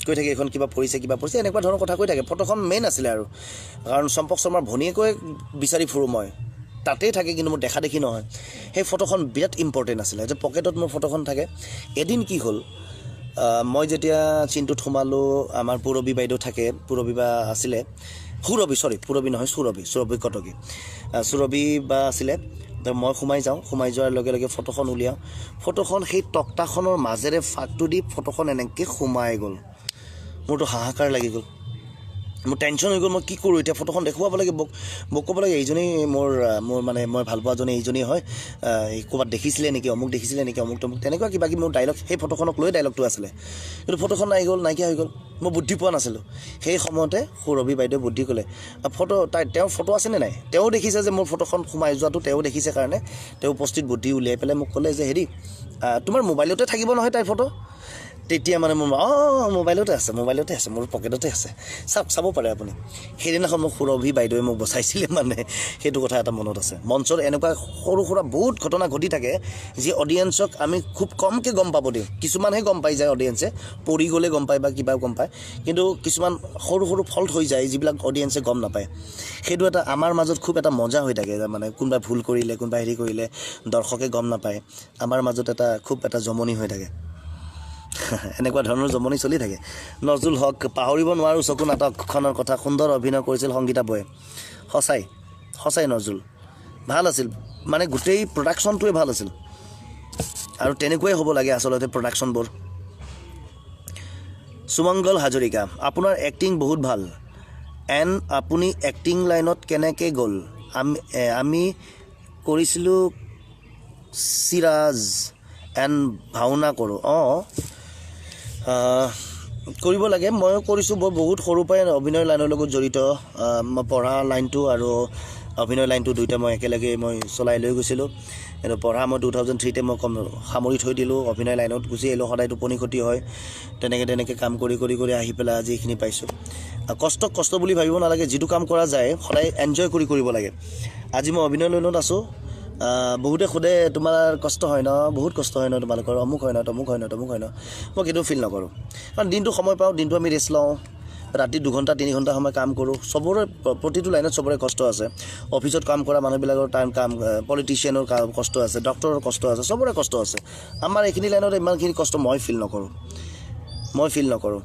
কৈ থাকে এইখন কিবা পৰিছে, কিবা পৰিছে, এনেকুৱা ধৰণৰ কথা কৈ থাকে। ফটোখন মেইন আছিলে আৰু, কাৰণ চম্পক শৰ্মাৰ ভনীয়েকৈ বিচাৰি ফুৰোঁ মই, তাতেই থাকে কিন্তু মোৰ দেখা দেখি নহয়। সেই ফটোখন বিৰাট ইম্পৰ্টেণ্ট আছিলে, যে পকেটত মোৰ ফটোখন থাকে। এদিন কি হ'ল, মই যেতিয়া চিনটোত সোমালোঁ, আমাৰ পূৰবী বাইদেউ থাকে, পূৰবী বা আছিলে, সুৰভি, চৰি পূৰবী নহয়, সুৰভি, সুৰভি কটকী, সুৰভি বা আছিলে। তো মই সোমাই যাওঁ, সোমাই যোৱাৰ লগে লগে ফটোখন উলিয়াওঁ, ফটোখন সেই তক্তাখনৰ মাজেৰে ফাকটো দি ফটোখন এনেকৈ সোমাই গ'ল। মোৰতো হাহাকাৰ লাগি গ'ল, মোৰ টেনশ্যন হৈ গ'ল, মই কি কৰোঁ এতিয়া, ফটোখন দেখুৱাব লাগে, বক বক ক'ব লাগে এইজনী মোৰ মোৰ মানে মই ভালপোৱাজনী এইজনী হয়, ক'ৰবাত দেখিছিলে নেকি, অমুক দেখিছিলে নেকি, অমুক তমুক, তেনেকুৱা কিবা কিবি মোৰ ডাইলগ, সেই ফটোখনক লৈ ডাইলগটো আছিলে। কিন্তু ফটোখন আহি গ'ল, নাইকিয়া হৈ গ'ল, মই বুদ্ধি পোৱা নাছিলোঁ। সেই সময়তে সুৰভি বাইদেৱে বুদ্ধি ক'লে, ফটো তাই তেওঁৰ ফটো আছেনে নাই, তেওঁ দেখিছে যে মোৰ ফটোখন সোমাই যোৱাটো তেওঁ দেখিছে কাৰণে তেওঁ উপস্থিত বুদ্ধি উলিয়াই পেলাই মোক ক'লে যে হেৰি, তোমাৰ মোবাইলতে থাকিব নহয় তাইৰ ফটো। তেতিয়া মানে মোৰ অঁ মোবাইলতে আছে, মোবাইলতে আছে, মোৰ পকেটতে আছে, চাওক, চাব পাৰে আপুনি। সেইদিনাখন মোক সুৰভি বাইদেৱে মোক বচাইছিলে, মানে সেইটো কথা এটা মনত আছে। মঞ্চত এনেকুৱা সৰু সুৰা বহুত ঘটনা ঘটি থাকে যি অডিয়েঞ্চক আমি খুব কমকৈ গম পাব দিওঁ, কিছুমানহে গম পাই যায় অডিয়েঞ্চে, পৰি গ'লে গম পায় বা কিবা গম পায়, কিন্তু কিছুমান সৰু সৰু ফল্ট হৈ যায় যিবিলাক অডিয়েঞ্চে গম নাপায়। সেইটো এটা আমাৰ মাজত খুব এটা মজা হৈ থাকে, মানে কোনোবাই ভুল কৰিলে, কোনোবাই হেৰি কৰিলে দৰ্শকে গম নাপায়, আমাৰ মাজত এটা খুব এটা জমনি হৈ থাকে, এনেকুৱা ধৰণৰ জমনি চলি থাকে। নজৰুল হক, পাহৰিব নোৱাৰোঁ চকু নাটকখনৰ কথা, সুন্দৰ অভিনয় কৰিছিল সংগীতা বয়ে, সঁচাই সঁচাই নজৰুল ভাল আছিল, মানে গোটেই প্ৰডাকশ্যনটোৱে ভাল আছিল আৰু তেনেকুৱাই হ'ব লাগে আচলতে প্ৰডাকশ্যনবোৰ। সুমংগল হাজৰিকা, আপোনাৰ এক্টিং বহুত ভাল, এণ্ড আপুনি এক্টিং লাইনত কেনেকৈ গ'ল? আমি কৰিছিলোঁ চিৰাজ এণ্ড ভাওনা কৰোঁ। অঁ, কৰিব লাগে, ময়ো কৰিছোঁ। মই বহুত সৰুৰ পৰাই অভিনয় লাইনৰ লগত জড়িত। মই পঢ়া লাইনটো আৰু অভিনয় লাইনটো দুয়োটা মই একেলগে মই চলাই লৈ গৈছিলোঁ। কিন্তু পঢ়া মই 2003তে মই কম সামৰি থৈ দিলোঁ, অভিনয় লাইনত গুচি আহিলোঁ। সদায় টোপনি ক্ষতি হয়, তেনেকৈ তেনেকৈ কাম কৰি কৰি কৰি আহি পেলাই আজি এইখিনি পাইছোঁ। কষ্টক কষ্ট বুলি ভাবিব নালাগে, যিটো কাম কৰা যায় সদায় এনজয় কৰি কৰিব লাগে। আজি মই অভিনয় লাইনত আছোঁ। বহুতে সোধে তোমাৰ কষ্ট হয় ন, বহুত কষ্ট হয় ন তোমালোকৰ, অমুক হয় ন, তমুক হয় ন, তমুক হয় ন। মই কিন্তু ফিল নকৰোঁ, কাৰণ দিনটো সময় পাওঁ, দিনটো আমি ৰেষ্ট লওঁ, ৰাতি 2 ঘণ্টা 3 ঘণ্টা সময় কাম কৰোঁ। চবৰে প্ৰতিটো লাইনত চবৰে কষ্ট আছে। অফিচত কাম কৰা মানুহবিলাকৰ টাইম কাম, পলিটিচিয়ানৰ কাম কষ্ট আছে, ডক্টৰৰ কষ্ট আছে, চবৰে কষ্ট আছে। আমাৰ এইখিনি লাইনত ইমানখিনি কষ্ট মই ফিল নকৰোঁ, মই ফিল নকৰোঁ।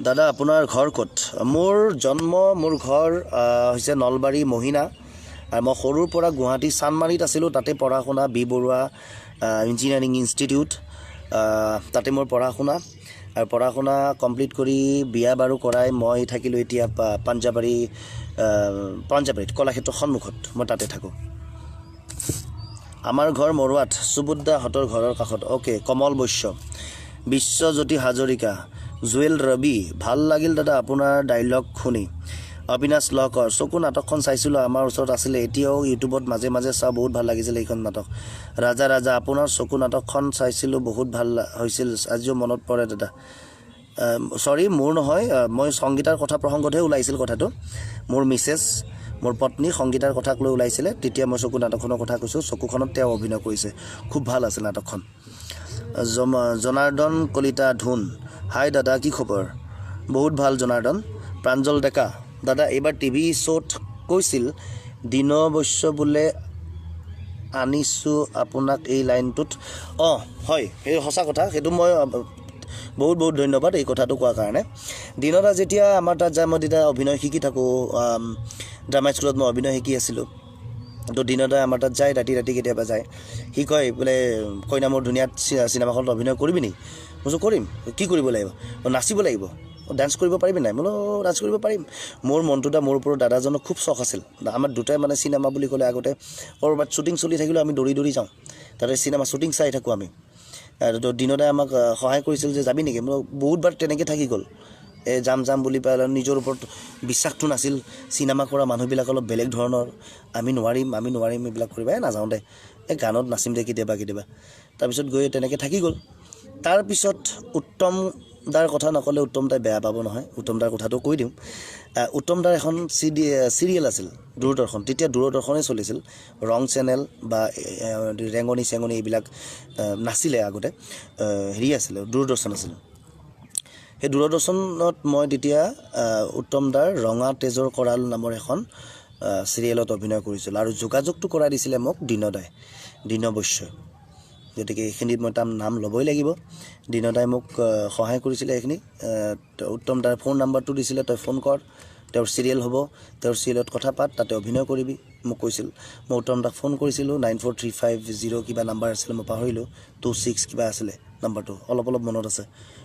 দাদা আপোনাৰ ঘৰ ক'ত? মোৰ জন্ম, মোৰ ঘৰ হৈছে নলবাৰী মহিনা। আৰু মই সৰুৰ পৰা গুৱাহাটী চানমাৰীত আছিলোঁ, তাতে পঢ়া শুনা, বি বৰুৱা ইঞ্জিনিয়াৰিং ইনষ্টিটিউট, তাতে মোৰ পঢ়া শুনা। আৰু পঢ়া শুনা কমপ্লিট কৰি বিয়া বাৰু কৰাই মই থাকিলোঁ এতিয়া পাঞ্জাবাৰীত কলাক্ষেত্ৰৰ সন্মুখত মই তাতে থাকোঁ। আমাৰ ঘৰ মৰুৱাত, সুবুদ্দাহঁতৰ ঘৰৰ কাষত। অ'কে, কমল বৈশ্য, বিশ্বজ্যোতি হাজৰিকা, জুৱেল ৰবি, ভাল লাগিল দাদা আপোনাৰ ডাইলগ শুনি। অবিনাশ লহকৰ, চকু নাটকখন চাইছিলোঁ, আমাৰ ওচৰত আছিলে, এতিয়াও ইউটিউবত মাজে মাজে চাওঁ, বহুত ভাল লাগিছিল এইখন নাটক। ৰাজা ৰাজা, আপোনাৰ চকু নাটকখন চাইছিলোঁ, বহুত ভাল হৈছিল, আজিও মনত পৰে দাদা। চৰি, মোৰ নহয়, মই সংগীতাৰ কথা প্ৰসংগতহে ওলাইছিল কথাটো। মোৰ মিছেছ, মোৰ পত্নী সংগীতাৰ কথাক লৈ ওলাইছিলে, তেতিয়া মই চকু নাটকখনৰ কথা কৈছোঁ। চকুখনত তেওঁ অভিনয় কৰিছে, খুব ভাল আছিল নাটকখন। জনাৰ্দন কলিতা ধুন, হাই দাদা কি খবৰ? বহুত ভাল জনাৰ্দন। প্ৰাঞ্জল ডেকা, দাদা এইবাৰ টিভি শ্ব'ত কৈছিল দীন বৈশ্য বোলে আনিছোঁ আপোনাক এই লাইনটোত। অঁ হয়, সেই সঁচা কথা, সেইটো মই বহুত বহুত ধন্যবাদ এই কথাটো কোৱাৰ কাৰণে। দিনদা যেতিয়া আমাৰ তাত যায়, মই তেতিয়া অভিনয় শিকি থাকোঁ, ড্ৰামা স্কুলত মই অভিনয় শিকি আছিলোঁ। তো দিনদাই আমাৰ তাত যায়, ৰাতি ৰাতি কেতিয়াবা যায়। সি কয় বোলে কইনা মোৰ ধুনীয়া চিনেমাখনত অভিনয় কৰিবি নেকি? মই কৈছোঁ কৰিম। কি কৰিব লাগিব? নাচিব লাগিব। ডান্স কৰিব পাৰিবি নাই? বোলো ডান্স কৰিব পাৰিম। মোৰ মনটোদা মোৰ ওপৰত দাদাজনৰ খুব চখ আছিল। আমাৰ দুটাই মানে চিনেমা বুলি ক'লে আগতে ক'ৰবাত শ্বুটিং চলি থাকিলেও আমি দৌৰি দৌৰি যাওঁ, তাতে চিনেমা শ্বুটিং চাই থাকোঁ আমি। আৰু দিনদাই আমাক সহায় কৰিছিল যে যাবি নেকি? মই বহুতবাৰ তেনেকৈ থাকি গ'ল, এই যাম যাম বুলি পেলাই নিজৰ ওপৰত বিশ্বাসটো নাছিল। চিনেমা কৰা মানুহবিলাক অলপ বেলেগ ধৰণৰ, আমি নোৱাৰিম আমি নোৱাৰিম এইবিলাক কৰিব, এই নাযাওঁ দে, এই গানত নাচিম দে কেতিয়াবা কেতিয়াবা। তাৰপিছত গৈ তেনেকৈ থাকি গ'ল। তাৰপিছত উত্তম দাৰ কথা নক'লে উত্তম দাই বেয়া পাব নহয়, উত্তম দাৰ কথাটো কৈ দিওঁ। উত্তম দাৰ এখন চিৰিয়েল আছিল দূৰদৰ্শন, তেতিয়া দূৰদৰ্শনেই চলিছিল, ৰং চেনেল বা ৰেঙনি চেঙনি এইবিলাক নাছিলে আগতে, হেৰি আছিলে দূৰদৰ্শন আছিলে। সেই দূৰদৰ্শনত মই তেতিয়া উত্তম দাৰ ৰঙা তেজৰ কৰাল নামৰ এখন চিৰিয়েলত অভিনয় কৰিছিলোঁ। আৰু যোগাযোগটো কৰাই দিছিলে মোক দীনদাই, দীন বৈশ্যই। গতিকে এইখিনিত মই তাৰ নাম ল'বই লাগিব। দীনদাই মোক সহায় কৰিছিলে এইখিনি। উত্তম দাৰ ফোন নাম্বাৰটো দিছিলে, তই ফোন কৰ, তেওঁৰ চিৰিয়েল হ'ব, তেওঁৰ চিৰিয়েলত কথা পাত, তাতে অভিনয় কৰিবি, মোক কৈছিল। মই উত্তম দাক ফোন কৰিছিলোঁ, 94350 কিবা নাম্বাৰ আছিলে, মই পাহৰিলোঁ, 26 কিবা আছিলে নাম্বাৰটো, অলপ অলপ মনত আছে।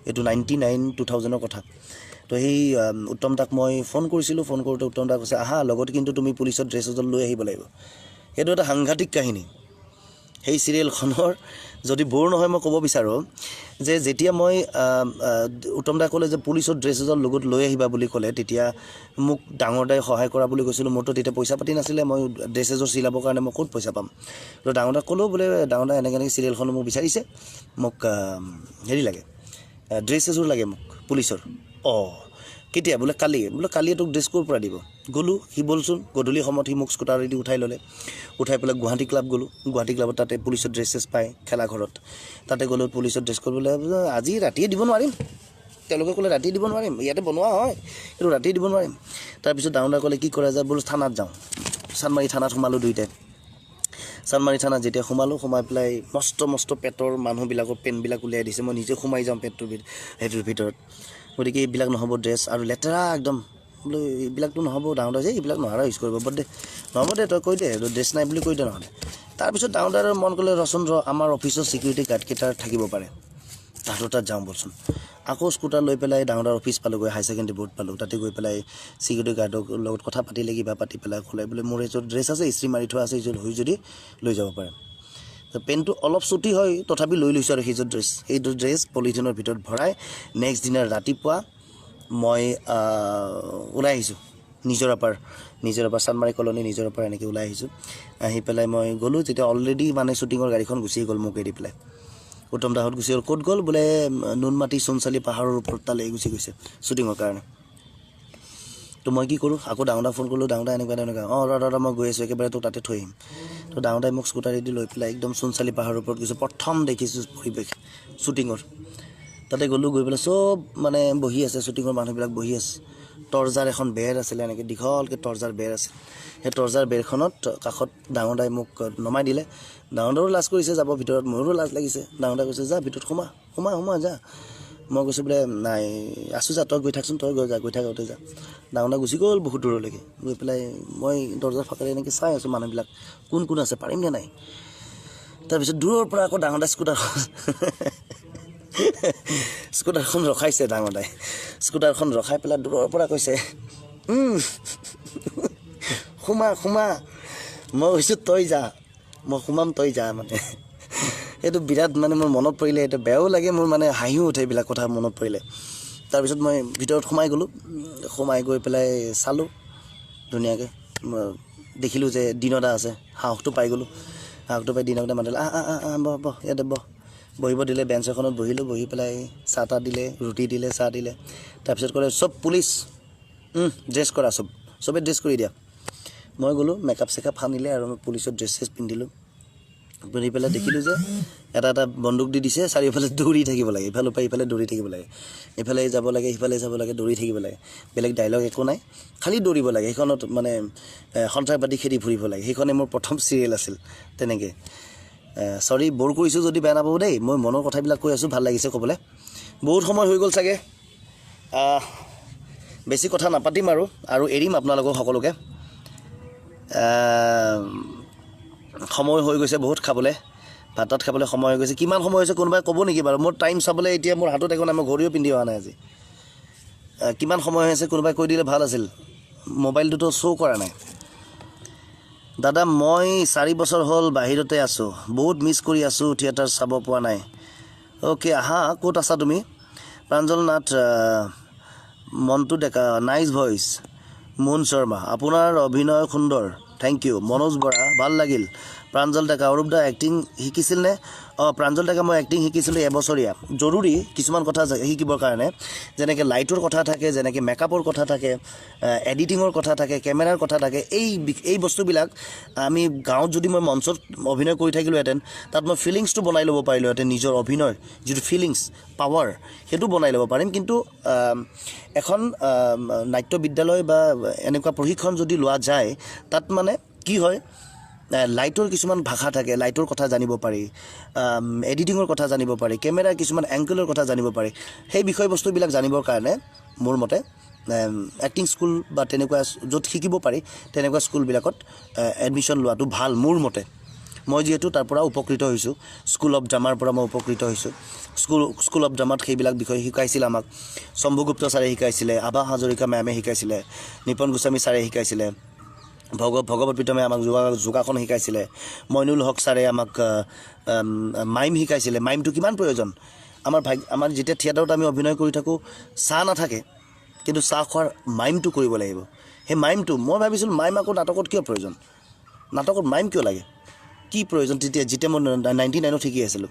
এইটো 99 2000ৰ কথা। তো সেই উত্তম দাক মই ফোন কৰিছিলোঁ। ফোন কৰোঁতে উত্তম দাক কৈছে, আহা লগত কিন্তু তুমি পুলিচৰ ড্ৰেছ এযোৰ লৈ আহিব লাগিব। সেইটো এটা সাংঘাতিক কাহিনী। সেই চিৰিয়েলখনৰ যদি বৰ নহয়, মই ক'ব বিচাৰোঁ যে যেতিয়া মই উত্তম দাই ক'লে যে পুলিচৰ ড্ৰেছ এযোৰ লগত লৈ আহিবা বুলি ক'লে, তেতিয়া মোক ডাঙৰ দাই সহায় কৰা বুলি কৈছিলোঁ। মোৰতো তেতিয়া পইচা পাতি নাছিলে, মই ড্ৰেছ এযোৰ চিলাবৰ কাৰণে মই ক'ত পইচা পাম। তো ডাঙৰ দাক ক'লোঁ বোলে ডাঙৰ দাই এনেকৈ এনেকৈ চিৰিয়েলখন মোক বিচাৰিছে, মোক হেৰি লাগে, ড্ৰেছ এযোৰ লাগে মোক পুলিচৰ। অঁ কেতিয়া? বোলে কালি। বোলে কালিয়ে তোক ড্ৰেছ ক'ৰ পৰা দিব? গ'লোঁ, সি ব'লচোন। গধূলি সময়ত সি মোক স্কুটাৰেদি উঠাই ল'লে, উঠাই পেলাই গুৱাহাটী ক্লাব গ'লোঁ। গুৱাহাটী ক্লাবত তাতে পুলিচৰ ড্ৰেছ চেছ পায় খেলা ঘৰত, তাতে গ'লোঁ পুলিচৰ ড্ৰেছ কৰিবলৈ। আজি ৰাতিয়ে দিব নোৱাৰিম, তেওঁলোকে ক'লে, ৰাতিয়ে দিব নোৱাৰিম, ইয়াতে বনোৱা হয় কিন্তু ৰাতিয়ে দিব নোৱাৰিম। তাৰপিছত ডাঙৰ দাই ক'লে কি কৰা যায়, বোলো থানাত যাওঁ। চানমাৰী থানাত সোমালোঁ দুইটাই। চানমাৰী থানাত যেতিয়া সোমালোঁ, সোমাই পেলাই মস্ত মস্ত পেটৰ মানুহবিলাকৰ পেণ্টবিলাক উলিয়াই দিছে। মই নিজে সোমাই যাওঁ পেটটোৰ সেইটোৰ ভিতৰত। গতিকে এইবিলাক নহ'ব ড্ৰেছ, আৰু লেতেৰা একদম। বোলো এইবিলাকতো নহ'ব। ডাঙৰ দাই যে এইবিলাক নোৱাৰা ইউজ কৰিব, বাট দে নহ'ব দে, তই কৈ দে ড্ৰেছ নাই বুলি কৈ দে নহ'লে। তাৰপিছত ডাঙৰ দাৰ মন ক'লে ৰচোন ৰ, আমাৰ অফিচৰ ছিকিউৰিটি গাৰ্ডকেইটাৰ থাকিব পাৰে, তাহাঁতৰ তাত যাওঁ ব'লচোন। আকৌ স্কুটাৰ লৈ পেলাই ডাঙৰ ডাঙৰ অফিচ পালোঁগৈ, হায়াৰ ছেকেণ্ডেৰী বৰ্ড পালোঁ। তাতে গৈ পেলাই চিকিউৰিটি গাৰ্ডৰ লগত কথা পাতিলে, কিবা পাতি পেলাই ক'লে বোলে মোৰ এইযোৰ ড্ৰেছ আছে, ইস্ত্ৰি মাৰি থোৱা আছে, এইযোৰ হৈ যদি লৈ যাব পাৰে। তো পেণ্টটো অলপ চুটি হয়, তথাপি লৈ লৈছোঁ আৰু সেইযোৰ ড্ৰেছ। সেইটো ড্ৰেছ পলিথিনৰ ভিতৰত ভৰাই নেক্সট দিনা ৰাতিপুৱা মই ওলাই আহিছোঁ নিজৰাপাৰ চানমাৰী কলনী নিজৰাপাৰ এনেকৈ ওলাই আহিছোঁ। আহি পেলাই মই গ'লোঁ, তেতিয়া অলৰেডি মানে শ্বুটিঙৰ গাড়ীখন গুচি গ'ল মোক এৰি পেলাই। উত্তম দাহঁত গুচি গ'ল। ক'ত গ'ল বোলে নুনমাটি চোনচালি পাহাৰৰ ওপৰত তালৈ গুচি গৈছে শ্বুটিঙৰ কাৰণে। তো মই কি কৰোঁ, আকৌ ডাঙৰ দাক ফোন কৰিলোঁ, ডাঙৰ দা এনেকুৱা তেনেকুৱা, অঁ দাদা দাদা মই গৈ আছোঁ, একেবাৰে তোক তাতে থৈ আহিম। তো ডাঙৰ দাই মোক স্কুটাৰেদি লৈ পেলাই একদম চোনচালি পাহাৰৰ ওপৰত গৈছোঁ। প্ৰথম দেখিছোঁ পৰিৱেশ শ্বুটিঙৰ। তাতে গ'লোঁ, গৈ পেলাই চব মানে বহি আছে, শ্বুটিঙৰ মানুহবিলাক বহি আছে। তৰ্জাৰ এখন বেৰ আছিলে, এনেকৈ দীঘলকৈ তৰ্জাৰ বেৰ আছিল। সেই তৰ্জাৰ বেৰখনত কাষত ডাঙৰ দাই মোক নমাই দিলে। ডাঙৰ দাৰো লাজ কৰিছে যাব ভিতৰত, মোৰো লাজ লাগিছে। ডাঙৰ দাই কৈছে যা ভিতৰত সোমা সোমা সোমা যা। মই কৈছোঁ বোলে নাই আছোঁ যা, তই গৈ থাকচোন, তই গৈ যা, গৈ থাক যা। ডাঙৰ দা গুচি গ'ল বহুত দূৰলৈকে। গৈ পেলাই মই দৰ্জাৰ ফাঁকেৰে এনেকৈ চাই আছোঁ মানুহবিলাক কোন কোন আছে, পাৰিম নে নাই। তাৰপিছত দূৰৰ পৰা আকৌ ডাঙৰ দাই স্কুটাৰখন ৰখাইছে। ডাঙৰ দাই স্কুটাৰখন ৰখাই পেলাই দূৰৰ পৰা কৈছে সোমা সোমা। মই কৈছোঁ তই যা, মই সোমাম, তই যা। মানে সেইটো বিৰাট মানে মোৰ মনত পৰিলে এইটো বেয়াও লাগে মোৰ, মানে হাঁহিও উঠে এইবিলাক কথা মনত পৰিলে। তাৰপিছত মই ভিতৰত সোমাই গ'লোঁ। সোমাই গৈ পেলাই চালোঁ ধুনীয়াকৈ, দেখিলোঁ যে দিনদা আছে। সাহসটো পাই গ'লোঁ। সাহসটো পাই দিনক মাতিলে, আহ আহ আহ বহ বহ ইয়াতে বহ। বহিব দিলে, বেঞ্চ এখনত বহিলোঁ। বহি পেলাই চাহ তাহ দিলে, ৰুটি দিলে, চাহ দিলে। তাৰপিছত ক'লে চব পুলিচ ড্ৰেছ কৰা, চবেই ড্ৰেছ কৰি দিয়া। মই গ'লোঁ, মেকআপ চেকআপ সানিলে আৰু মই পুলিচৰ ড্ৰেছ চেছ পিন্ধিলোঁ। পিন্ধি পেলাই দেখিলোঁ যে এটা এটা বন্দুক দি দিছে, চাৰিওফালে দৌৰি থাকিব লাগে, ইফালৰ পৰা ইফালে দৌৰি থাকিব লাগে, ইফালে যাব লাগে সিফালে যাব লাগে, দৌৰি থাকিব লাগে। বেলেগ ডাইলগ একো নাই, খালী দৌৰিব লাগে। সেইখনত মানে সন্ত্ৰাসবাদী খেদি ফুৰিব লাগে। সেইখনে মোৰ প্ৰথম চিৰিয়েল আছিল তেনেকৈ। চৰি ব'ৰ কৰিছোঁ যদি বেয়া নাপাব দেই, মই মনৰ কথাবিলাক কৈ আছোঁ, ভাল লাগিছে ক'বলৈ। বহুত সময় হৈ গ'ল চাগে, বেছি কথা নাপাতিম আৰু এৰিম আপোনালোকক সকলোকে। সময় হৈ গৈছে বহুত, খাবলৈ ভাত তাত খাবলৈ সময় হৈ গৈছে। কিমান সময় হৈছে কোনোবাই ক'ব নেকি বাৰু? মোৰ টাইম চাবলৈ এতিয়া মোৰ হাতত একো নাই, মই ঘড়ীও পিন্ধি অহা নাই আজি। কিমান সময় হৈছে কোনোবাই কৈ দিলে ভাল আছিল, মোবাইলটোতো শ্ব' কৰা নাই। দাদা মই 4 বছৰ হ'ল বাহিৰতে আছোঁ, বহুত মিছ কৰি আছোঁ, থিয়েটাৰ চাব পোৱা নাই। অ'কে আহা, ক'ত আছা তুমি? প্ৰাঞ্জল নাথ, মণ্টু ডেকা, নাইচ ভইচ। মোহন শৰ্মা, আপোনাৰ অভিনয় সুন্দৰ, thank U. Manoj Bora, ভাল লাগিল। প্ৰাঞ্জল ডেকা, অৰূপ দা এক্টিং শিকিছিল নে? অঁ প্ৰাঞ্জল ডেকা, মই এক্টিং শিকিছিলোঁ এবছৰীয়া। জৰুৰী কিছুমান কথা শিকিবৰ কাৰণে, যেনেকৈ লাইটৰ কথা থাকে, যেনেকৈ মেকআপৰ কথা থাকে, এডিটিঙৰ কথা থাকে, কেমেৰাৰ কথা থাকে। এই বস্তুবিলাক আমি গাঁৱত যদি মই মঞ্চত অভিনয় কৰি থাকিলোহেঁতেন, তাত মই ফিলিংছটো বনাই ল'ব পাৰিলোহেঁতেন, নিজৰ অভিনয়ৰ যিটো ফিলিংছ পাৱাৰ সেইটো বনাই ল'ব পাৰিম। কিন্তু এখন নাট্য বিদ্যালয় বা এনেকুৱা প্ৰশিক্ষণ যদি লোৱা যায়, তাত মানে কি হয়, লাইটৰ কিছুমান ভাষা থাকে, লাইটৰ কথা জানিব পাৰি, এডিটিঙৰ কথা জানিব পাৰি, কেমেৰাৰ কিছুমান এংগলৰ কথা জানিব পাৰি। সেই বিষয়বস্তুবিলাক জানিবৰ কাৰণে মোৰ মতে এক্টিং স্কুল বা তেনেকুৱা য'ত শিকিব পাৰি তেনেকুৱা স্কুলবিলাকত এডমিশ্যন লোৱাটো ভাল মোৰ মতে। মই যিহেতু তাৰ পৰা উপকৃত হৈছোঁ, স্কুল অফ ড্ৰামাৰ পৰা মই উপকৃত হৈছোঁ। স্কুল অফ ড্ৰামাত সেইবিলাক বিষয় শিকাইছিল আমাক। শম্ভুগুপ্ত ছাৰে শিকাইছিলে, আভা হাজৰিকা মেমে শিকাইছিলে, নিপন গোস্বামী ছাৰে শিকাইছিলে, ভগৱত প্ৰীতমে আমাক যোগাসন শিকাইছিলে, মইনুল হক ছাৰে আমাক মাইম শিকাইছিলে। মাইমটো কিমান প্ৰয়োজন আমাৰ আমাৰ যেতিয়া থিয়েটাৰত আমি অভিনয় কৰি থাকোঁ, চাহ নাথাকে, কিন্তু চাহ খোৱাৰ মাইমটো কৰিব লাগিব। সেই মাইমটো মই ভাবিছিলোঁ মাইম আকৌ নাটকত কিয় প্ৰয়োজন, নাটকত মাইম কিয় লাগে, কি প্ৰয়োজন? তেতিয়া যেতিয়া মই 99ত শিকি আছিলোঁ,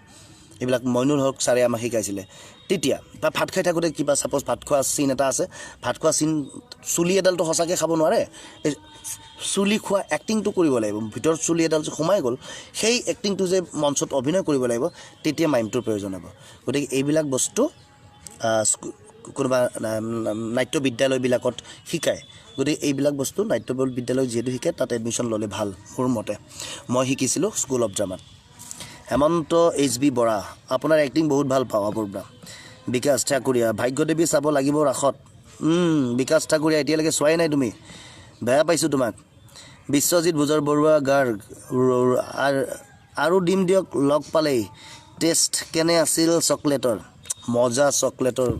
এইবিলাক মইনুল হক ছাৰে আমাক শিকাইছিলে তেতিয়া। বা ভাত খাই থাকোঁতে কিবা ছাপ'জ ভাত খোৱা চিন এটা আছে, ভাত খোৱা চিন চুলি এডালটো সঁচাকৈ খাব নোৱাৰে, এই চুলি খোৱা এক্টিংটো কৰিব লাগিব, ভিতৰত চুলি এডাল যে সোমাই গ'ল সেই এক্টিংটো যে মঞ্চত অভিনয় কৰিব লাগিব, তেতিয়া মাইমটোৰ প্ৰয়োজন হ'ব। গতিকে এইবিলাক বস্তু কোনোবা নাট্য বিদ্যালয়বিলাকত শিকায়। গতিকে এইবিলাক বস্তু নাট্য বিদ্যালয়ত যিহেতু শিকায়, তাত এডমিশ্যন ল'লে ভাল মোৰ মতে। মই শিকিছিলোঁ স্কুল অফ ড্ৰামাত। হেমন্ত এইচ বি বৰা, আপোনাৰ এক্টিং বহুত ভাল পাওঁ অপূৰ্ব। বিকাশ ঠাকুৰীয়া, ভাগ্যদেৱী চাব লাগিব ৰাসত। বিকাশ ঠাকুৰীয়া এতিয়ালৈকে চোৱাই নাই তুমি, বেয়া পাইছোঁ তোমাক। বিশ্বজিৎ ভোজৰ বৰুৱা গাৰ্গ, আৰু দিম দিয়ক লগ পালেই। টেষ্ট কেনে আছিল চকলেটৰ? মজা চকলেটৰ,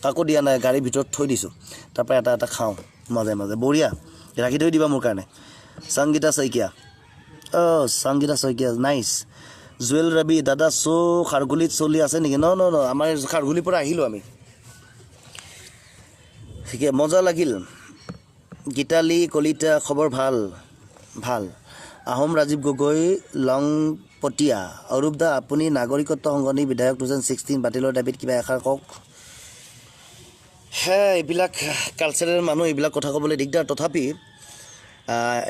কাকো দিয়া নাই, গাড়ীৰ ভিতৰত থৈ দিছোঁ, তাৰপৰা এটা এটা খাওঁ মাজে মাজে। বঢ়িয়া, ৰাখি থৈ দিবা মোৰ কাৰণে। সংগীতা শইকীয়া, অঁ সংগীতা শইকীয়া, নাইচ। জুৱেল ৰবি দাদা, চ' খাৰঘুলিত চলি আছে নেকি? ন ন ন, আমাৰ খাৰঘুলিৰ পৰা আহিলোঁ আমি। ঠিকে, মজা লাগিল। গীতালি কলিতা, খবৰ ভাল? ভাল। আহোম ৰাজীৱ গগৈ, লংপটীয়া। অৰূপ দা, আপুনি নাগৰিকত্ব সংশোধনী বিধেয়ক 2016 বাতিলৰ দাবীত কিবা এষাৰ কওক। হে, এইবিলাক কালচাৰেল মানুহ, এইবিলাক কথা ক'বলৈ দিগদাৰ। তথাপি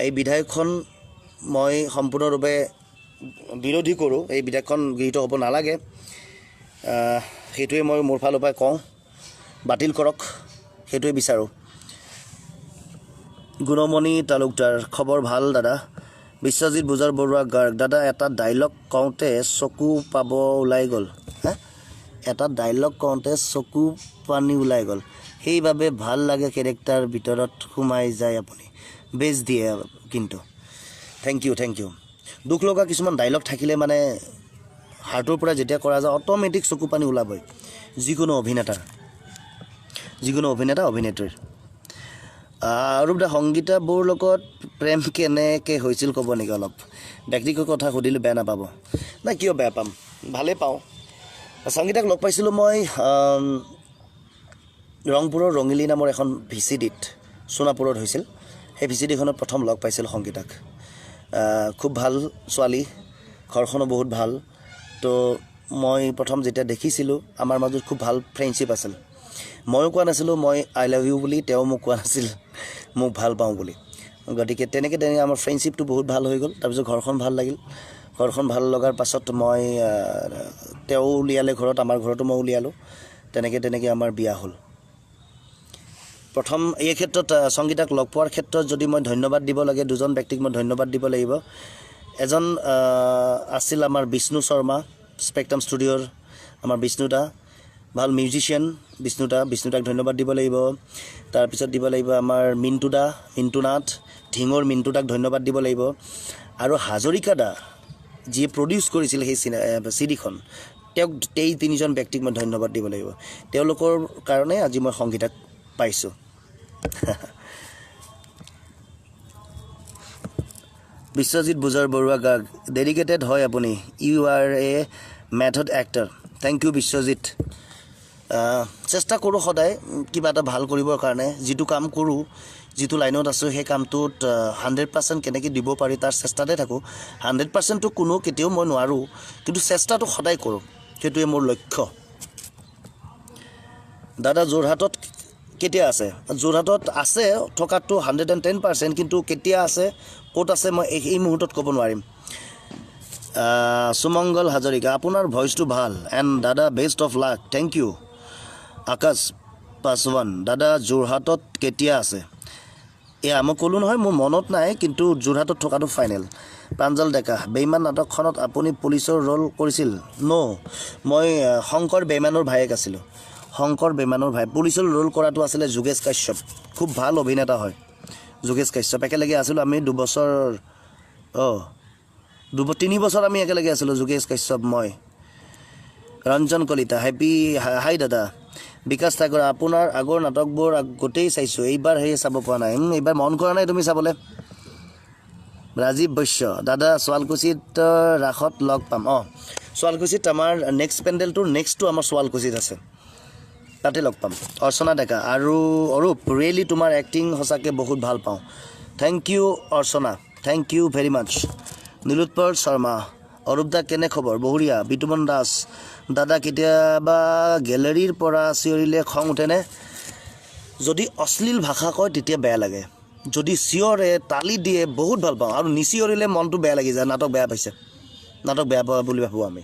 এই বিধেয়কখন মই সম্পূৰ্ণৰূপে বিৰোধী কৰোঁ। এই বিধেয়কখন গৃহীত হ'ব নালাগে, সেইটোৱে মই মোৰ ফালৰ পৰাই কওঁ, বাতিল কৰক, সেইটোৱে বিচাৰোঁ। গুণমণি তালুকদাৰ, খবৰ ভাল দাদা? বিশ্বজিৎ বুজাৰ বৰুৱা গাৰ্গ, দাদা এটা ডাইলগ কওঁতে চকু পাব ওলাই গ'ল। হা, এটা ডাইলগ কওঁতে চকু পানী ওলাই গ'ল, সেইবাবে ভাল লাগে, কেৰেক্টাৰ ভিতৰত সোমাই যায় আপুনি, বেজ দিয়ে কিন্তু। Thank you, thank you. দুখ লগা কিছুমান ডাইলগ থাকিলে মানে হাৰ্টৰ পৰা যেতিয়া কৰা যায়, অট'মেটিক চকু পানী ওলাবই, যিকোনো অভিনেতাৰ, যিকোনো অভিনেতা অভিনেত্ৰীৰ। অৰূপ দা, সংগীতা বৌৰ লগত প্ৰেম কেনেকৈ হৈছিল ক'ব নেকি অলপ? ব্যক্তিগত কথা সুধিলোঁ, বেয়া নাপাব। নাই, কিয় বেয়া পাম, ভালেই পাওঁ। সংগীতাক লগ পাইছিলোঁ মই ৰংপুৰৰ ৰঙিলী নামৰ এখন ভিচিডিত, সোণাপুৰত হৈছিল। সেই ভিচিডিখনত প্ৰথম লগ পাইছিলোঁ সংগীতাক। খুব ভাল ছোৱালী, ঘৰখনো বহুত ভাল। তো মই প্ৰথম যেতিয়া দেখিছিলোঁ, আমাৰ মাজত খুব ভাল ফ্ৰেণ্ডশ্বিপ আছিল। ময়ো কোৱা নাছিলোঁ মই I love you বুলি, তেওঁ মোক কোৱা নাছিল মোক ভাল পাওঁ বুলি। গতিকে তেনেকৈ তেনেকৈ আমাৰ ফ্ৰেণ্ডশ্বিপটো বহুত ভাল হৈ গ'ল। তাৰপিছত ঘৰখন ভাল লাগিল। ঘৰখন ভাল লগাৰ পাছত মই তেওঁ উলিয়ালে ঘৰত, আমাৰ ঘৰতো মই উলিয়ালোঁ। তেনেকৈ তেনেকৈ আমাৰ বিয়া হ'ল। প্ৰথম এই ক্ষেত্ৰত সংগীতাক লগ পোৱাৰ ক্ষেত্ৰত যদি মই ধন্যবাদ দিব লাগে, দুজন ব্যক্তিক মই ধন্যবাদ দিব লাগিব। এজন আছিল আমাৰ বিষ্ণু শৰ্মা, স্পেক্ট্ৰাম ষ্টুডিঅ'ৰ আমাৰ বিষ্ণুদা, ভাল মিউজিচিয়ান বিষ্ণুদা, বিষ্ণুদাক ধন্যবাদ দিব লাগিব। তাৰপিছত দিব লাগিব আমাৰ মিণ্টুদা, মিণ্টু নাথ, ঢিঙৰ মিণ্টুদাক ধন্যবাদ দিব লাগিব। আৰু হাজৰিকা দা, যিয়ে প্ৰডিউচ কৰিছিল সেই চিডিখন, তেওঁক, এই তিনিজন ব্যক্তিক মই ধন্যবাদ দিব লাগিব। তেওঁলোকৰ কাৰণে আজি মই সংগীতাক পাইছোঁ। বিশ্বজিৎ বুজাৰ বৰুৱা গাৰ্গ, ডেডিকেটেড হয় আপুনি, you are a method actor. Thank you Biswajit. চেষ্টা কৰোঁ সদায় কিবা এটা ভাল কৰিবৰ কাৰণে। যিটো কাম কৰোঁ, যিটো লাইনত আছোঁ, সেই কামটোত 100% কেনেকৈ দিব পাৰি তাৰ চেষ্টাতে থাকোঁ। 100%টো কোনো কেতিয়াও মই নোৱাৰোঁ, কিন্তু চেষ্টাটো সদায় কৰোঁ, সেইটোৱে মোৰ লক্ষ্য। দাদা যোৰহাটত কেতিয়া আছে? যোৰহাটত আছে থকাটো 110%, কিন্তু কেতিয়া আছে, ক'ত আছে মই এই মুহূৰ্তত ক'ব নোৱাৰিম। সুমংগল হাজৰিকা, আপোনাৰ ভইচটো ভাল এণ্ড দাদা best of luck. Thank you. Akash Paswan, দাদা যোৰহাটত কেতিয়া আছে? এয়া মই ক'লোঁ নহয়, মোৰ মনত নাই, কিন্তু যোৰহাটত থকাটো ফাইনেল। প্ৰাঞ্জল ডেকা, বেইমান নাটকখনত আপুনি পুলিচৰ ৰোল কৰিছিল? ন', মই শংকৰ বেইমানৰ ভায়েক আছিলোঁ। শংকৰ বেইমানৰ ভাই, পুলিচৰ ৰোল কৰাটো আছিলে যোগেশ কাশ্যপ, খুব ভাল অভিনেতা হয় যোগেশ কাশ্যপ। একেলগে আছিলোঁ আমি দুবছৰ, অঁ 3 বছৰ আমি একেলগে আছিলোঁ, যোগেশ কাশ্যপ মই। ৰঞ্জন কলিতা, হেপী হাই দাদা। বিকাশ ঠাকুৰ, আপোনাৰ আগৰ নাটকবোৰ গোটেই চাইছোঁ, এইবাৰ সেই চাব পৰা নাই। এইবাৰ মন কৰা নাই তুমি চাবলৈ। ৰাজীৱ বৈশ্য, দাদা শুৱালকুছিত ৰাসত লগ পাম। অঁ, শুৱালকুছিত আমাৰ নেক্সট পেণ্ডেলটোৰ নেক্সটটো আমাৰ শুৱালকুছিত আছে, তাতে লগ পাম। অৰ্চনা ডেকা আৰু অৰূপ, ৰিয়েলি তোমাৰ এক্টিং সঁচাকৈ বহুত ভাল পাওঁ। Thank you Archana, thank you very much. Nilotpal Sharma, Arup দা কেনে খবৰ? বঢ়িয়া। বিতুমন দাস, দাদা কেতিয়াবা গেলেৰীৰ পৰা চিঞৰিলে খং উঠেনে? যদি অশ্লীল ভাষা কয় তেতিয়া বেয়া লাগে, যদি চিঞৰে তালি দিয়ে বহুত ভাল পাওঁ, আৰু নিচিঞৰিলে মনটো বেয়া লাগি যায়, নাটক বেয়া পাইছে, নাটক বেয়া পোৱা বুলি ভাবোঁ আমি।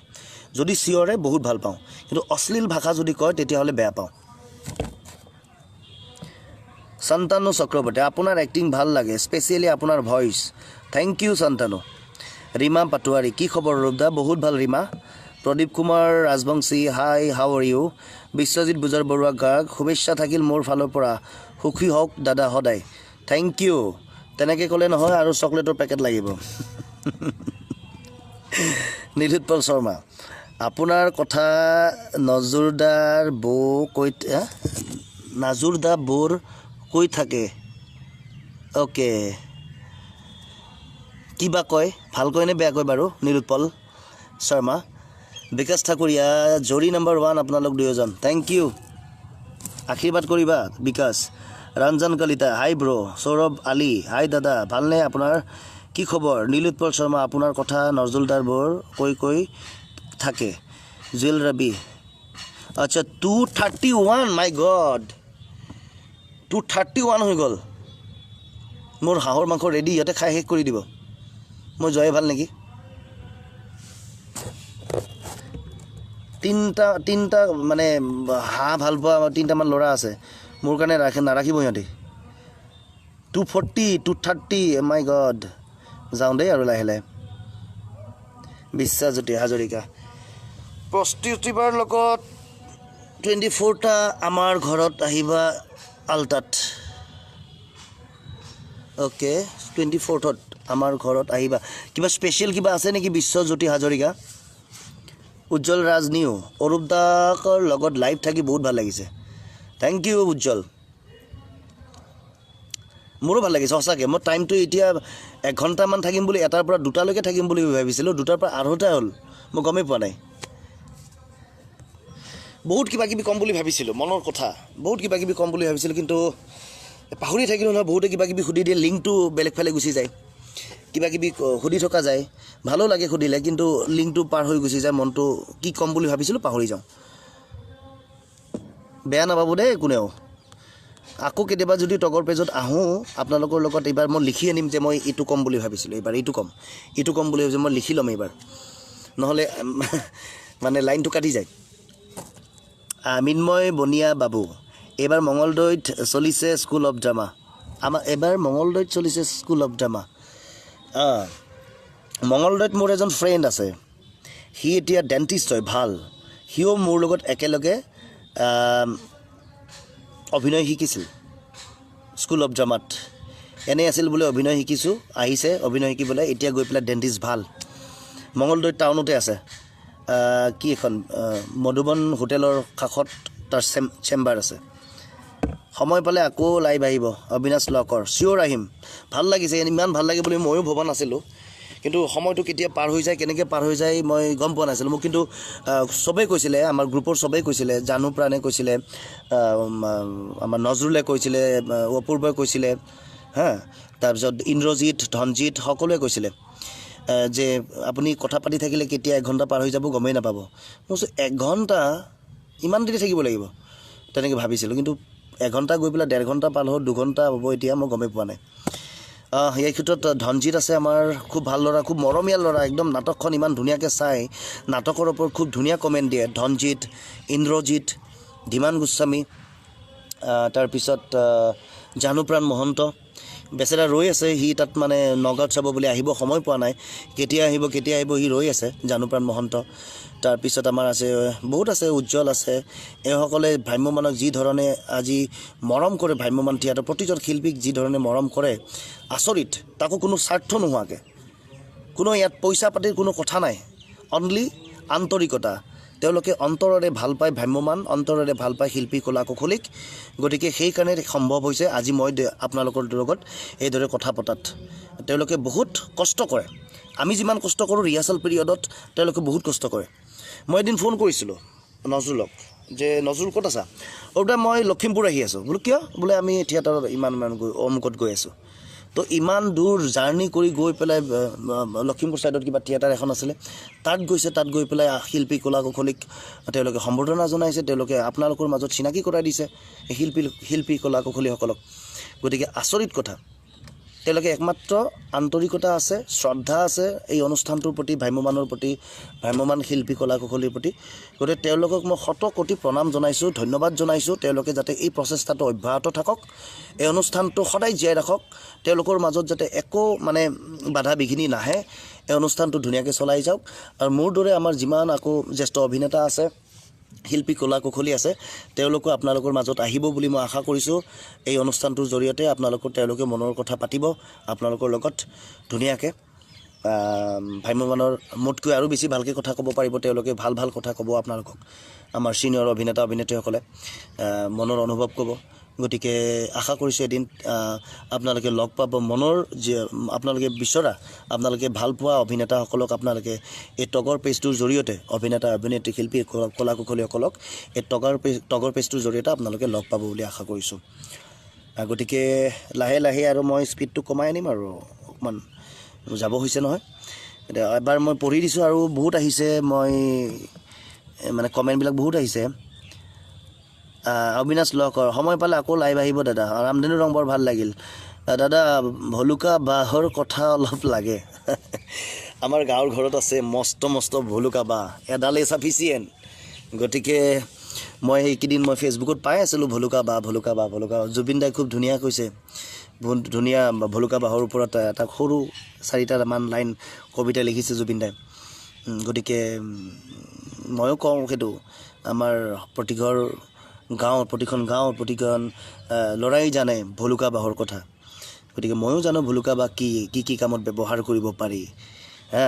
যদি চিঞৰে বহুত ভাল পাওঁ, কিন্তু অশ্লীল ভাষা যদি কয় তেতিয়াহ'লে বেয়া পাওঁ। শান্তানু চক্ৰৱৰ্তী, আপোনাৰ এক্টিং ভাল লাগে, স্পেচিয়েলি আপোনাৰ voice. Thank you Shantanu. Rima Patowary, কি খবৰ ৰূপদা? বহুত ভাল Rima. Pradip Kumar Rajbongshi, hi how are you? Biswajit Bujar Barua Garg, শুভেচ্ছা থাকিল মোৰ ফালৰ পৰা, সুখী হওক দাদা সদায়। Thank you. তেনেকৈ ক'লে নহয়, আৰু চকলেটৰ পেকেট লাগিব। নীলোৎপল শৰ্মা, আপোনাৰ কথা নজৰুদাৰ বৌ কৈ, নাজুৰদা বৌৰ কৈ থাকে। অ'কে, কিবা কয়, ভাল কয় নে বেয়া কয় বাৰু? নীলোৎপল শৰ্মা, বিকাশ ঠাকুৰীয়া, জৰি নাম্বাৰ 1 আপোনালোক দুয়োজন, thank U, আশীৰ্বাদ কৰিবা বিকাশ। ৰঞ্জন কলিতা, হাই ব্ৰ'। সৌৰভ আলী, হাই দাদা, ভালনে আপোনাৰ, কি খবৰ? নীলোৎপল শৰ্মা, আপোনাৰ কথা নজৰুলদাৰ বৰ কৈ কৈ থাকে। জুৱেল ৰবি, আচ্ছা 231, মাই গড, 231 হৈ গ'ল। মোৰ হাঁহৰ মাংস ৰেডি, ইহঁতে খাই শেষ কৰি দিব। মই যোৱাই ভাল নেকি? তিনিটা মানে হাঁহ ভাল পোৱা তিনিটামান ল'ৰা আছে, মোৰ কাৰণে নাৰাখিব সিহঁতি। 240, 230, মাই গড। যাওঁ দেই আৰু লাহে লাহে। বিশ্বাসজ্যোতি হাজৰিকা, প্ৰস্তুতিবাৰ লগত 24টা আমাৰ ঘৰত আহিবা আলতাত। অ'কে, 24ত আমাৰ ঘৰত আহিবা। কিবা স্পেচিয়েল কিবা আছে নেকি বিশ্বজ্যোতি হাজৰিকা? উজ্জ্বল ৰাজ নিউ, অৰূপ দাকৰ লগত লাইভ থাকি বহুত ভাল লাগিছে, thank U উজ্জ্বল। মোৰো ভাল লাগিছে সঁচাকৈ। মই টাইমটো এতিয়া 1 ঘণ্টামান থাকিম বুলি, 1টাৰ পৰা 2টালৈকে থাকিম বুলি ভাবিছিলোঁ, 2টাৰ পৰা 2:30 হ'ল, মই গমেই পোৱা নাই। বহুত কিবা কিবি ক'ম বুলি ভাবিছিলোঁ, মনৰ কথা বহুত কিবা কিবি ক'ম বুলি ভাবিছিলোঁ, কিন্তু পাহৰি থাকিলোঁ নহয়। বহুতে কিবা কিবি সুধি দিয়ে, লিংকটো বেলেগ ফালে গুচি যায়, কিবা কিবি সুধি থকা যায়, ভালো লাগে সুধিলে, কিন্তু লিংকটো পাৰ হৈ গুচি যায়, মনটো কি ক'ম বুলি ভাবিছিলোঁ পাহৰি যাওঁ। বেয়া নাপাব দেই কোনেও। আকৌ কেতিয়াবা যদি তগৰ পেজত আহোঁ আপোনালোকৰ লগত, এইবাৰ মই লিখি আনিম যে মই এইটো ক'ম বুলি ভাবিছিলোঁ, এইবাৰ এইটো ক'ম, এইটো ক'ম বুলি ভাবিছোঁ, মই লিখি ল'ম এইবাৰ, নহ'লে মানে লাইনটো কাটি যায়। মৃন্ময় বনিয়া বাবু, এইবাৰ মঙলদৈত চলিছে স্কুল অফ ড্ৰামা। আমাৰ এইবাৰ মঙলদৈত চলিছে স্কুল অফ ড্ৰামা। মঙলদৈত মোৰ এজন ফ্ৰেণ্ড আছে, সি এতিয়া ডেণ্টিষ্ট হয়, ভাল। সিও মোৰ লগত একেলগে অভিনয় শিকিছিল স্কুল অফ ড্ৰামাত। এনেই আছিল বোলে, অভিনয় শিকিছোঁ, আহিছে অভিনয় শিকিবলৈ, এতিয়া গৈ পেলাই ডেণ্টিষ্ট, ভাল। মঙলদৈ টাউনতে আছে, কি এখন মধুবন হোটেলৰ কাষত তাৰ চেম্বাৰ আছে। সময় পালে আকৌ লাইভ আহিব। অবিনাশ লকৰ, চিয়'ৰ আহিম। ভাল লাগিছে, ইমান ভাল লাগে বুলি ময়ো ভবা নাছিলোঁ, কিন্তু সময়টো কেতিয়া পাৰ হৈ যায়, কেনেকৈ পাৰ হৈ যায় মই গম পোৱা নাছিলোঁ। মোক কিন্তু চবেই কৈছিলে, আমাৰ গ্ৰুপৰ চবেই কৈছিলে, জানু প্ৰাণে কৈছিলে, আমাৰ নজৰুলে কৈছিলে, অপূৰ্বই কৈছিলে, হা, তাৰপিছত ইন্দ্ৰজিৎ, ধনজিৎ, সকলোৱে কৈছিলে যে আপুনি কথা পাতি থাকিলে কেতিয়া 1 ঘণ্টা পাৰ হৈ যাব গমেই নাপাব। মই কৈছোঁ 1 ঘণ্টা ইমান দেৰি থাকিব লাগিব, তেনেকৈ ভাবিছিলোঁ, কিন্তু 1 ঘণ্টা গৈ পেলাই 1.5 ঘণ্টা পাৰ হ'ল, 2 ঘণ্টা হ'ব এতিয়া, মই গমেই পোৱা নাই। এই ক্ষেত্ৰত ধনজিৎ আছে আমাৰ, খুব ভাল ল'ৰা, খুব মৰমীয়াল ল'ৰা, একদম নাটকখন ইমান ধুনীয়াকৈ চায়, নাটকৰ ওপৰত খুব ধুনীয়া কমেণ্ট দিয়ে। ধনজিৎ, ইন্দ্ৰজিৎ, ধীমান গোস্বামী, তাৰপিছত জানুপ্ৰাণ মহন্ত, বেচেৰা ৰৈ আছে সি তাত, মানে নগাঁৱত চাব বুলি আহিব সময় পোৱা নাই, কেতিয়া আহিব কেতিয়া আহিব সি ৰৈ আছে, জানুপ্ৰাণ মহন্ত। তাৰপিছত আমাৰ আছে, বহুত আছে, উজ্জ্বল আছে। এইসকলে ভ্ৰাম্যমানক যি ধৰণে আজি মৰম কৰে, ভ্ৰাম্যমাণ থিয়েটাৰ প্ৰতিজন শিল্পীক যি ধৰণে মৰম কৰে, আচৰিত। তাকো কোনো স্বাৰ্থ নোহোৱাকৈ, কোনো ইয়াত পইচা পাতিৰ কোনো কথা নাই, অনলি আন্তৰিকতা। তেওঁলোকে অন্তৰেৰে ভাল পায় ভ্ৰাম্যমাণ, অন্তৰেৰে ভাল পায় শিল্পী কলা কুশলীক। গতিকে সেইকাৰণে সম্ভৱ হৈছে আজি মই আপোনালোকৰ লগত এইদৰে কথা পতাত। তেওঁলোকে বহুত কষ্ট কৰে, আমি যিমান কষ্ট কৰোঁ ৰিহাৰ্চেল পিৰিয়ডত, তেওঁলোকে বহুত কষ্ট কৰে। মই এদিন ফোন কৰিছিলোঁ নজৰুলক যে নজৰুল ক'ত আছা? অৰুদা, মই লখিমপুৰ আহি আছোঁ। বোলো কিয়? বোলে আমি থিয়েটাৰত ইমান ইমান গৈ অমুকত গৈ আছোঁ। তো ইমান দূৰ জাৰ্ণি কৰি গৈ পেলাই লখিমপুৰ ছাইডত কিবা থিয়েটাৰ এখন আছিলে, তাত গৈছে। তাত গৈ পেলাই শিল্পী কলা কুশলীক তেওঁলোকে সম্বৰ্ধনা জনাইছে, তেওঁলোকে আপোনালোকৰ মাজত চিনাকি কৰাই দিছে এই শিল্পী কলা কুশলীসকলক। গতিকে আচৰিত কথা, তেওঁলোকে একমাত্ৰ আন্তৰিকতা আছে, শ্ৰদ্ধা আছে এই অনুষ্ঠানটোৰ প্ৰতি, ভ্ৰাম্যমাণৰ প্ৰতি, ভ্ৰাম্যমাণ শিল্পী কলা কুশলীৰ প্ৰতি। গতিকে তেওঁলোকক মই শত কোটি প্ৰণাম জনাইছোঁ, ধন্যবাদ জনাইছোঁ। তেওঁলোকে যাতে এই প্ৰচেষ্টাটো অব্যাহত থাকক, এই অনুষ্ঠানটো সদায় জীয়াই ৰাখক, তেওঁলোকৰ মাজত যাতে একো মানে বাধা বিঘিনি নাহে, এই অনুষ্ঠানটো ধুনীয়াকৈ চলাই যাওক। আৰু মোৰ দৰে আমাৰ যিমান আকৌ জ্যেষ্ঠ অভিনেতা আছে, শিল্পী কলা কুশলী আছে, তেওঁলোকো আপোনালোকৰ মাজত আহিব বুলি মই আশা কৰিছোঁ। এই অনুষ্ঠানটোৰ জৰিয়তে আপোনালোকৰ তেওঁলোকে মনৰ কথা পাতিব আপোনালোকৰ লগত ধুনীয়াকৈ। ভ্ৰাম্যমাণৰ মোতকৈ আৰু বেছি ভালকৈ কথা ক'ব পাৰিব, তেওঁলোকে ভাল ভাল কথা ক'ব আপোনালোকক, আমাৰ ছিনিয়ৰ অভিনেতা অভিনেত্ৰীসকলে মনৰ অনুভৱ ক'ব। গতিকে আশা কৰিছোঁ এদিন আপোনালোকে লগ পাব, মনৰ যি আপোনালোকে বিচৰা, আপোনালোকে ভাল পোৱা অভিনেতাসকলক আপোনালোকে এই তগৰ পেজটোৰ জৰিয়তে, অভিনেতা অভিনেত্ৰী শিল্পী কলা কুশলীসকলক এই তগৰ পেজটোৰ জৰিয়তে আপোনালোকে লগ পাব বুলি আশা কৰিছোঁ। গতিকে লাহে লাহে আৰু মই স্পীডটো কমাই আনিম আৰু অকণমান যাব হৈছে নহয়। এতিয়া এবাৰ মই পঢ়ি দিছোঁ আৰু বহুত আহিছে, মই মানে কমেণ্টবিলাক বহুত আহিছে। অবিনাশ লহকৰ, সময় পালে আকৌ লাইভ আহিব দাদা। ৰামধেনু ৰং বৰ ভাল লাগিল দাদা। ভলুকা বাঁহৰ কথা অলপ লাগে, আমাৰ গাঁৱৰ ঘৰত আছে মস্ত মস্ত ভলুকা বাঁহ, এডালেই চাফিচিয়েণ্ট। গতিকে মই সেইকেইদিন মই ফেচবুকত পাই আছিলোঁ ভলুকা বাঁহ, ভলুকা বাঁহ, ভলুকা বাঁহ। জুবিন দাই খুব ধুনীয়া কৈছে, বহুত ধুনীয়া ভলুকা বাঁহৰ ওপৰত এটা সৰু 4টামান লাইন কবিতা লিখিছে জুবিন দাই। গতিকে ময়ো কওঁ সেইটো, আমাৰ প্ৰতিঘৰ গাঁৱত, প্ৰতিখন গাঁৱত প্ৰতিখন ল'ৰাই জানে ভলুকা বাঁহৰ কথা। গতিকে ময়ো জানো ভলুকা বাঁহ কি কি কি কামত ব্যৱহাৰ কৰিব পাৰি, হা,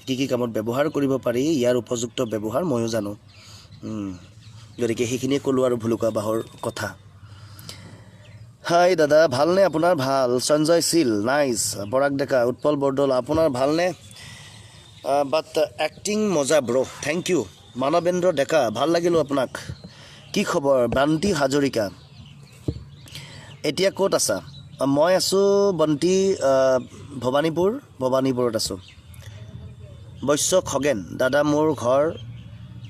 কি কি কামত ব্যৱহাৰ কৰিব পাৰি, ইয়াৰ উপযুক্ত ব্যৱহাৰ ময়ো জানো। গতিকে সেইখিনিয়ে ক'লোঁ আৰু ভলুকা বাঁহৰ কথা। হাই দাদা, ভালনে আপোনাৰ? ভাল। সঞ্জয় শীল, নাইচ। বৰাক ডেকা, উৎপল বৰদল, আপোনাৰ ভালনে? বাট এক্টিং মজা ব্ৰ', thank U. Manabendra ডেকা, ভাল লাগিলোঁ আপোনাক। কি খবৰ? বন্তি হাজৰিকা, এতিয়া ক'ত আছা? মই আছোঁ বন্তি, ভৱানীপুৰত আছোঁ। বৈশ্য খগেন, দাদা মোৰ ঘৰ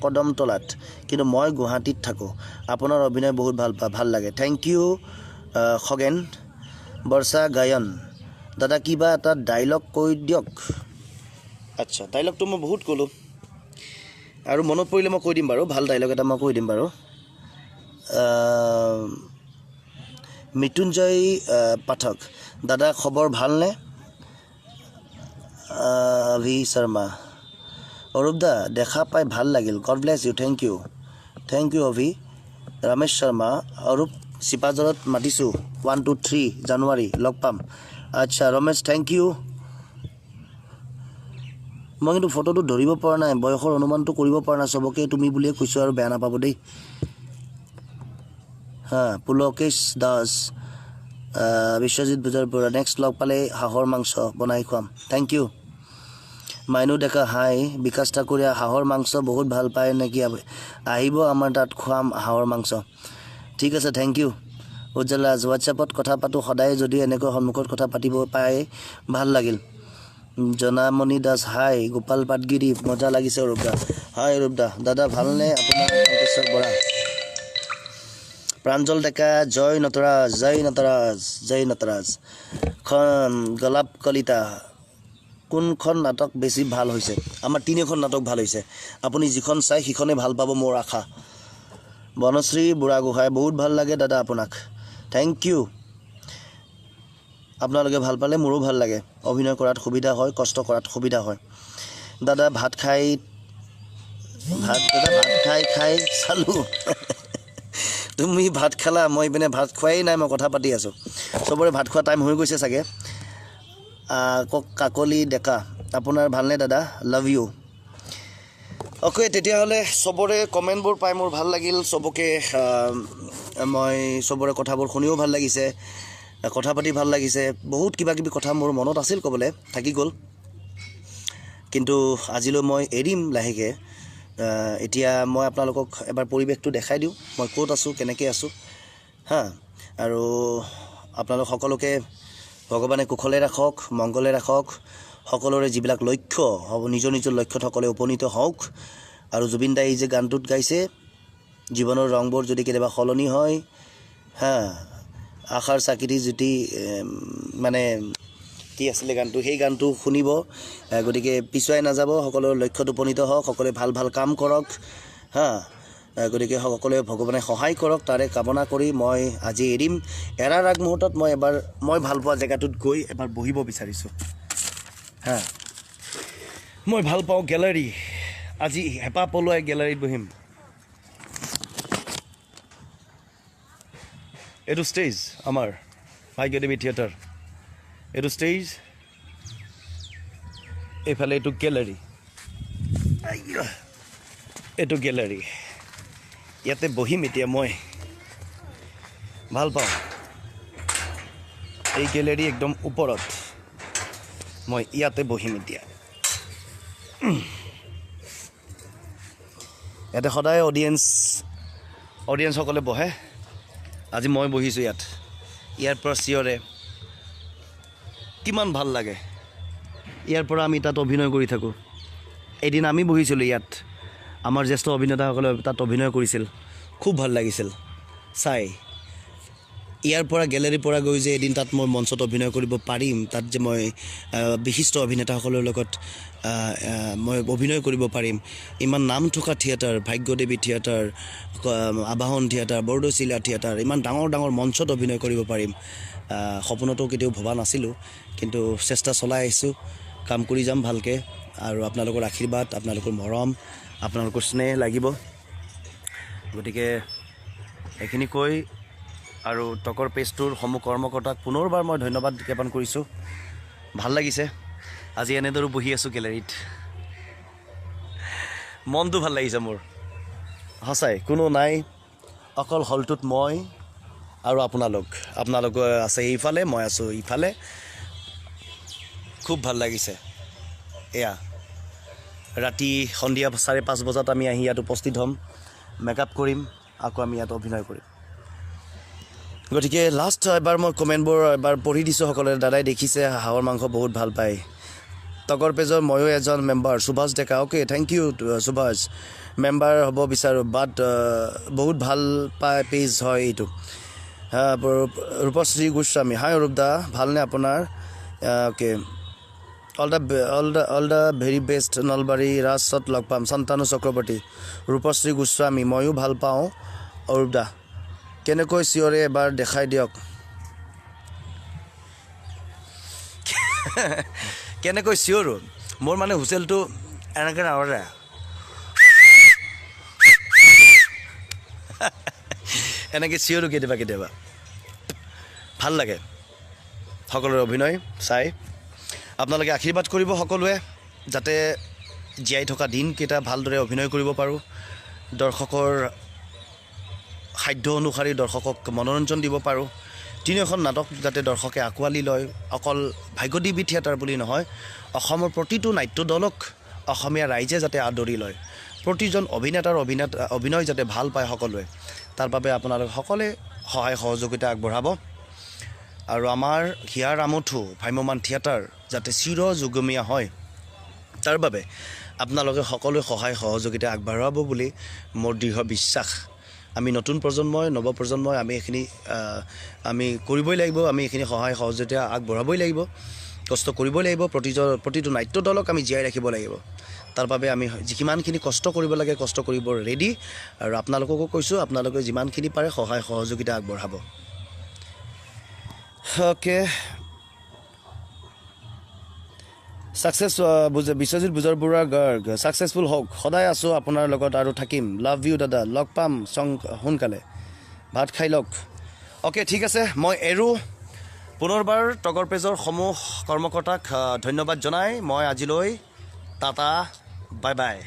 কদমতলাত, কিন্তু মই গুৱাহাটীত থাকোঁ। আপোনাৰ অভিনয় বহুত ভাল লাগে, thank U Khagen. বৰ্ষা গায়ন, দাদা কিবা এটা ডাইলগ কৈ দিয়ক। আচ্ছা, ডাইলগটো মই বহুত ক'লোঁ আৰু মনত পৰিলে মই কৈ দিম বাৰু, ভাল ডাইলগ এটা মই কৈ দিম বাৰু। মৃত্যুঞ্জয় পাঠক, দাদা খবৰ ভালনে? অভি শৰ্মা, অৰূপ দা দেখা পাই ভাল লাগিল, God bless you, thank you, thank you Abhi. Ramesh Sharma, Arup চিপাঝাৰত মাতিছোঁ, 1 2 3 জানুৱাৰী লগ পাম। আচ্ছা ৰমেশ, thank U. মই কিন্তু ফটোটো ধৰিব পৰা নাই, বয়সৰ অনুমানটো কৰিব পৰা নাই, চবকে তুমি বুলিয়ে কৈছোঁ আৰু বেয়া নাপাব দেই। হা, পুলকেশ দাস, বিশ্বজিৎ বুজাৰ বৰা, নেক্সট লগ পালে হাঁহৰ মাংস বনাই খুৱাম, thank U. Mainu Deka, হাই। বিকাশ ঠাকুৰীয়া, হাঁহৰ মাংস বহুত ভাল পায় নেকি? আহিব আমাৰ তাত খুৱাম হাঁহৰ মাংস। ঠিক আছে, thank U. Ujjwal ৰাজ, হোৱাটছএপত কথা পাতোঁ সদায়, যদি এনেকৈ সন্মুখত কথা পাতিব পাই ভাল লাগিল। জনামণি দাস, হাই। গোপাল পাটগিৰি, মজা লাগিছে অৰূপ দা। হাই অৰূপ দা, দাদা ভালনে আপোনাৰ? টংকেশ্বৰ বৰা, প্ৰাঞ্জল ডেকা, জয় নটৰাজ, জয় নটৰাজ, জয় নটৰাজ। খন গোলাপ কলিতা, কোনখন নাটক বেছি ভাল হৈছে? আমাৰ 3খন নাটক ভাল হৈছে, আপুনি যিখন চাই সিখনেই ভাল পাব মোৰ আশা। বনশ্ৰী বুঢ়াগোহাঁই, বহুত ভাল লাগে দাদা আপোনাক, thank U. আপোনালোকে ভাল পালে মোৰো ভাল লাগে, অভিনয় কৰাত সুবিধা হয়, কষ্ট কৰাত সুবিধা হয়। দাদা ভাত খাই, দাদা ভাত খাই খাই চালোঁ, তুমি ভাত খালা, মই ইপিনে ভাত খোৱাই নাই, মই কথা পাতি আছোঁ। চবৰে ভাত খোৱা টাইম হৈ গৈছে চাগে। কাকলি ডেকা, আপোনাৰ ভালনে দাদা? Love you. Okay, তেতিয়াহ'লে চবৰে কমেণ্টবোৰ পাই মোৰ ভাল লাগিল, চবকে মই চবৰে কথাবোৰ শুনিও ভাল লাগিছে, কথা পাতি ভাল লাগিছে। বহুত কিবা কিবি কথা মোৰ মনত আছিল ক'বলৈ, থাকি গ'ল, কিন্তু আজিলৈ মই এৰিম লাহেকৈ। এতিয়া মই আপোনালোকক এবাৰ পৰিৱেশটো দেখাই দিওঁ, মই ক'ত আছোঁ, কেনেকৈ আছোঁ, হা। আৰু আপোনালোক সকলোকে ভগৱানে কুশলে ৰাখক, মংগলে ৰাখক, সকলোৰে যিবিলাক লক্ষ্য হ'ব, নিজৰ নিজৰ লক্ষ্যত সকলোৱে উপনীত হওক। আৰু জুবিন দাই যে গানটোত গাইছে, জীৱনৰ ৰংবোৰ যদি কেতিয়াবা সলনি হয়, হা, আশাৰ চাকিটি জ্যোতি, মানে কি আছিলে গানটো, সেই গানটো শুনিব। গতিকে পিছুৱাই নাযাব, সকলোৰে লক্ষ্যত উপনীত হওক, সকলোৱে ভাল ভাল কাম কৰক, হা। গতিকে সকলোৱে ভগৱানে সহায় কৰক, তাৰে কামনা কৰি মই আজি এৰিম। এৰাৰ আগমুহূৰ্তত মই এবাৰ মই ভাল পোৱা জেগাটোত গৈ এবাৰ বহিব বিচাৰিছোঁ, হা। মই ভাল পাওঁ গেলাৰী, আজি হেঁপাহ পলুৱাই গেলাৰীত বহিম। এইটো ষ্টেজ আমাৰ ভাগ্যদেৱী থিয়েটাৰ, এইটো ষ্টেজ। এইফালে এইটো গেলেৰী, এইটো গেলেৰী, ইয়াতে বহিম এতিয়া মই, ভাল পাওঁ এই গেলেৰী একদম ওপৰত, মই ইয়াতে বহিম এতিয়া। ইয়াতে সদায় অডিয়েঞ্চসকলে বহে, আজি মই বহিছোঁ ইয়াত। ইয়াৰ পৰা চিঞৰে, কিমান ভাল লাগে। ইয়াৰ পৰা আমি তাত অভিনয় কৰি থাকোঁ। এদিন আমি বহিছিলোঁ ইয়াত, আমাৰ জ্যেষ্ঠ অভিনেতাসকলে তাত অভিনয় কৰিছিল, খুব ভাল লাগিছিল চাই। ইয়াৰ পৰা গেলেৰীৰ পৰা গৈ যে এদিন তাত মই মঞ্চত অভিনয় কৰিব পাৰিম, তাত যে মই বিশিষ্ট অভিনেতাসকলৰ লগত মই অভিনয় কৰিব পাৰিম, ইমান নাম থকা theatre, Bhagyadevi theatre, Abahan theatre, Bordoisila theatre, ইমান ডাঙৰ ডাঙৰ মঞ্চত অভিনয় কৰিব পাৰিম সপোনতো কেতিয়াও ভবা নাছিলোঁ, কিন্তু চেষ্টা চলাই আহিছোঁ, কাম কৰি যাম ভালকৈ। আৰু আপোনালোকৰ আশীৰ্বাদ, আপোনালোকৰ মৰম, আপোনালোকৰ স্নেহ লাগিব। গতিকে এইখিনি কৈ আৰু তগৰ পেজটোৰ সমূহ কৰ্মকৰ্তাক পুনৰবাৰ মই ধন্যবাদ জ্ঞাপন কৰিছোঁ। ভাল লাগিছে আজি এনেদৰে বহি আছোঁ গেলেৰীত, মনটো ভাল লাগিছে মোৰ সঁচাই। কোনো নাই, অকল হলটোত মই আৰু আপোনালোক, আপোনালোক আছে এইফালে, মই আছোঁ ইফালে, খুব ভাল লাগিছে। এয়া ৰাতি সন্ধিয়া 5:30 বজাত আমি আহি ইয়াত উপস্থিত হ'ম, মেকআপ কৰিম, আকৌ আমি ইয়াত অভিনয় কৰিম। গতিকে লাষ্ট এবাৰ মই কমেণ্টবোৰ এবাৰ পঢ়ি দিছোঁ সকলোৱে। দাদাই দেখিছে হাঁহৰ মাংস বহুত ভাল পায়। তগৰ পেজৰ ময়ো এজন member, Subhash Deka, okay thank you Subhash. Member হ'ব বিচাৰোঁ, বাট বহুত ভাল পায় পেজ হয় এইটো। ৰূপশ্ৰী গোস্বামী, হাই অৰূপ দা, ভালনে আপোনাৰ? Okay, all the very best. Nalbari ৰাজত লগ পাম। সন্তানু চক্ৰৱৰ্তী, ৰূপশ্ৰী গোস্বামী, ময়ো ভাল পাওঁ অৰূপ দা, কেনেকৈ চিঞৰে এবাৰ দেখাই দিয়ক। কেনেকৈ চিঞৰোঁ? মোৰ মানে হুইচেলটো এনেকৈ নামাৰে, এনেকৈ চিঞৰোঁ কেতিয়াবা কেতিয়াবা। ভাল লাগে সকলোৰে অভিনয় চাই। আপোনালোকে আশীৰ্বাদ কৰিব সকলোৱে, যাতে জীয়াই থকা দিনকেইটা ভালদৰে অভিনয় কৰিব পাৰোঁ, দৰ্শকৰ সাধ্য অনুসৰি দৰ্শকক মনোৰঞ্জন দিব পাৰোঁ। তিনিওখন নাটক যাতে দৰ্শকে আঁকোৱালি লয়, অকল ভাগ্যদেৱী থিয়েটাৰ বুলি নহয়, অসমৰ প্ৰতিটো নাট্য দলক অসমীয়া ৰাইজে যাতে আদৰি লয়, প্ৰতিজন অভিনেতাৰ অভিনয় যাতে ভাল পায় সকলোৱে, তাৰ বাবে আপোনালোক সকলোৱে সহায় সহযোগিতা আগবঢ়াব। আৰু আমাৰ হিয়াৰ আমঠু ভ্ৰাম্যমাণ থিয়েটাৰ যাতে চিৰ যুগমীয়া হয়, তাৰ বাবে আপোনালোকে সকলোৱে সহায় সহযোগিতা আগবঢ়াব বুলি মোৰ দৃঢ় বিশ্বাস। আমি নতুন প্ৰজন্মই, নৱপ্ৰজন্মই আমি এইখিনি আমি কৰিবই লাগিব, আমি এইখিনি সহায় সহযোগিতা আগবঢ়াবই লাগিব, কষ্ট কৰিবই লাগিব। প্ৰতিটো নাট্য দলক আমি জীয়াই ৰাখিব লাগিব, তাৰ বাবে আমি যিমানখিনি কষ্ট কৰিব লাগে কষ্ট কৰিব ৰেডি। আৰু আপোনালোককো কৈছোঁ, আপোনালোকে যিমানখিনি পাৰে সহায় সহযোগিতা আগবঢ়াব। Okay, success Biswajit Bujarbaruah Garg, successful হওক, সদায় আছোঁ আপোনাৰ লগত আৰু থাকিম। লাভ you দাদা, লগ পাম সোনকালে, ভাত খাই লওক। অ'কে ঠিক আছে, মই এৰোঁ। পুনৰবাৰ তগৰ পেজৰ সমূহ কৰ্মকৰ্তাক ধন্যবাদ জনাই মই আজিলৈ টাটা, বাই বাই।